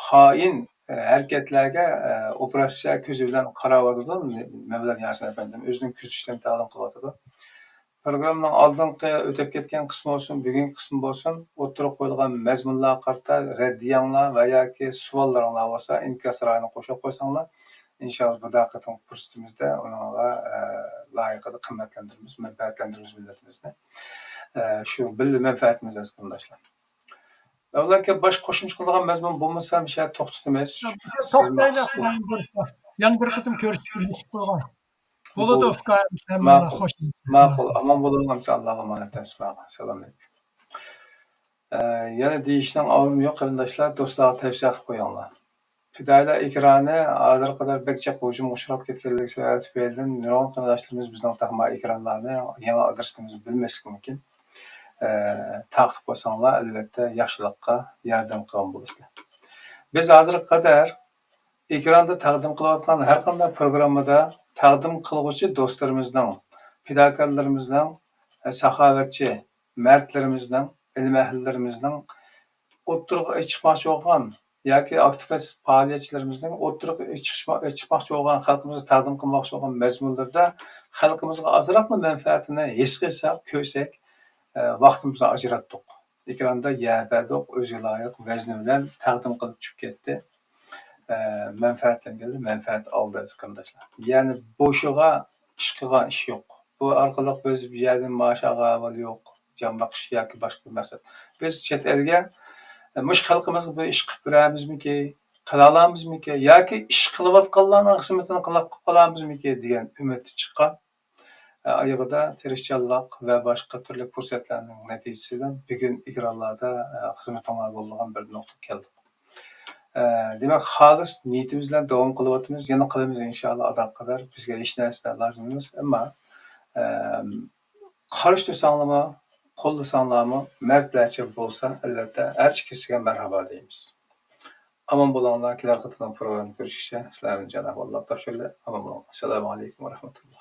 خائىن، ئە، ھەرىكەتلەرگە، ئە، ئوپېراتسىيە كۆزى بىلەن قاراۋاتىدۇ مەۋلان ياسىن ئەپەندىم. ئۆزىنىڭ كۆزىتىشلىرىنى تەقدىم قىلىۋاتىدۇ. پروگراممىنىڭ ئالدىنقى ئۆتۈپ كەتكەن قىسمى بولسۇن، بۈگۈنكى قىسمى بولسۇن، ئوتتۇرىغا قويۇلغان مەزمۇنلارغا قارىتا رەددىيەڭلار ۋە ياكى سوئاللىرىڭلار بولسا، ئىنكاس رايىنى قوشۇپ قويساڭلار، ئىنشاللا، بۇ دەقىقىنىڭ پۇرسىتىمىزدە ئۇنىڭغا، ئە، لايىقىدا قىممەتلەندۈرىمىز، مەنپەئەتلەندۈرىمىز مىللىتىمىزنى. ئە، شۇ بىللە مەنپەئەتىمىز ئەزىز قېرىنداشلار. مەۋلان ئاكا، باشقا قوشۇمچە قىلىدىغان مەزمۇن بولمىسا، مۇشۇ يەردە توختىتىمىز. توختايلى، يەنە بىر، يەنە بىر قېتىم كۆرۈشۈپ، كۆرۈشۈپ قويغان. بولىدۇ، بولدى. ئۇكام، ماقۇل. خوش. ماقۇل. ئامان بولۇڭلار، ئاللاغا ئامانەت، سالام ئەلەيكۇم. ئە، يەنە دېيىشنىڭ ئورنى يوق، قېرىنداشلار، دوستلارغا تەۋسىيە قىلىپ قويۇڭلار. پىدائىيلار ئېكرانى ھازىرغا قەدەر بەك جىق ھۇجۇمغا ئۇچراپ كەتكەنلىكى سەۋەبىدىن نۇرغۇن قېرىنداشلىرىمىز بىزنىڭ تېخىمۇ ئېكرانلارنى، يېڭى ئادرېسلىرىمىزنى بىلمەسلىكى مۇمكىن. ئە، تارقىتىپ قويساڭلار، ئەلۋەتتە، ياخشىلىققا ياردەم قىلغان بولىسىلەر. بىز ھازىرغا قەدەر ئېكراندا تەقدىم قىلىۋاتقان ھەر قانداق پروگراممىدا تەقدىم قىلغۇچى دوستلىرىمىزنىڭ، پىداكارلىرىمىزنىڭ، ساخاۋەتچى مەردلىرىمىزنىڭ، ئىلىم ئەھلىلىرىمىزنىڭ ئوتتۇرىغا چىقماقچى بولغان ياكى ئاكتىۋىست پائالىيەتچىلىرىمىزنىڭ ئوتتۇرىغا چىقىشما-، چىقماقچى بولغان، خەلقىمىزگە تەقدىم قىلماقچى بولغان مەزمۇنلىرىدا خەلقىمىزگە ئازراقلا مەنپەئەتىنى ھېس قىلساق، كۆرسەك، ئە، ۋاقتىمىزنى ئاجراتتۇق. ئېكراندا يەر بەردۇق، ئۆزىگە لايىق ۋەزنى بىلەن تەقدىم قىلىپ چۈشۈپ كەتتى. ئە، مەنپەئەتلەنگەنلەر مەنپەئەت ئالدى، ئەزىز قېرىنداشلار. يەنى بوشىغا ئىش قىلغان ئىش يوق. بۇ ئارقىلىق بىز بۇ يەردىن مائاش ئالغان ئەھۋال يوق. جان باقىش ياكى باشقا بىر مەقسەت. بىز چەت ئەلگە، ئە، مۇشۇ خەلقىمىزغا بىر ئىش قىلىپ بېرەمىزمىكى، قىلالامىزمىكى ياكى ئىش قىلىۋاتقانلارنىڭ خىزمىتىنى قىلىپ قالامىزمىكى دېگەن ئۈمىدتە چىققان. ئايىغىدا تىرىشچانلىق ۋە باشقا تۈرلۈك پۇرسەتلەرنىڭ نەتىجىسىدىن بۈگۈن ئېكرانلاردا، ئە، خىزمىتىڭلار بولىدىغان بىر نۇقتىغا كەلدۇق. ئە، دېمەك، خالىس نىيىتىمىز بىلەن داۋام قىلىۋاتىمىز، يەنە قىلىمىز ئىنشائاللا ئاداققىدار. بىزگە ھېچ نەرسە لازىم ئەمەس، ئەمما، ئە، قارشى تۇرساڭلارمۇ، قوللىساڭلارمۇ، مەردلەرچە بولسا، ئەلۋەتتە، ھەر ئىككىسىگە مەرھابا دەيمىز. ئامان بولۇڭلار، كېلەر قېتىملىق پروگرامدا كۆرۈشكىچە سىلەر بىلەن جانابى ئاللاغا تاپشۇرىلى. ئامان بولۇڭلار. ئەسسالامۇ ئەلەيكۇم ۋە رەھمەتۇللا.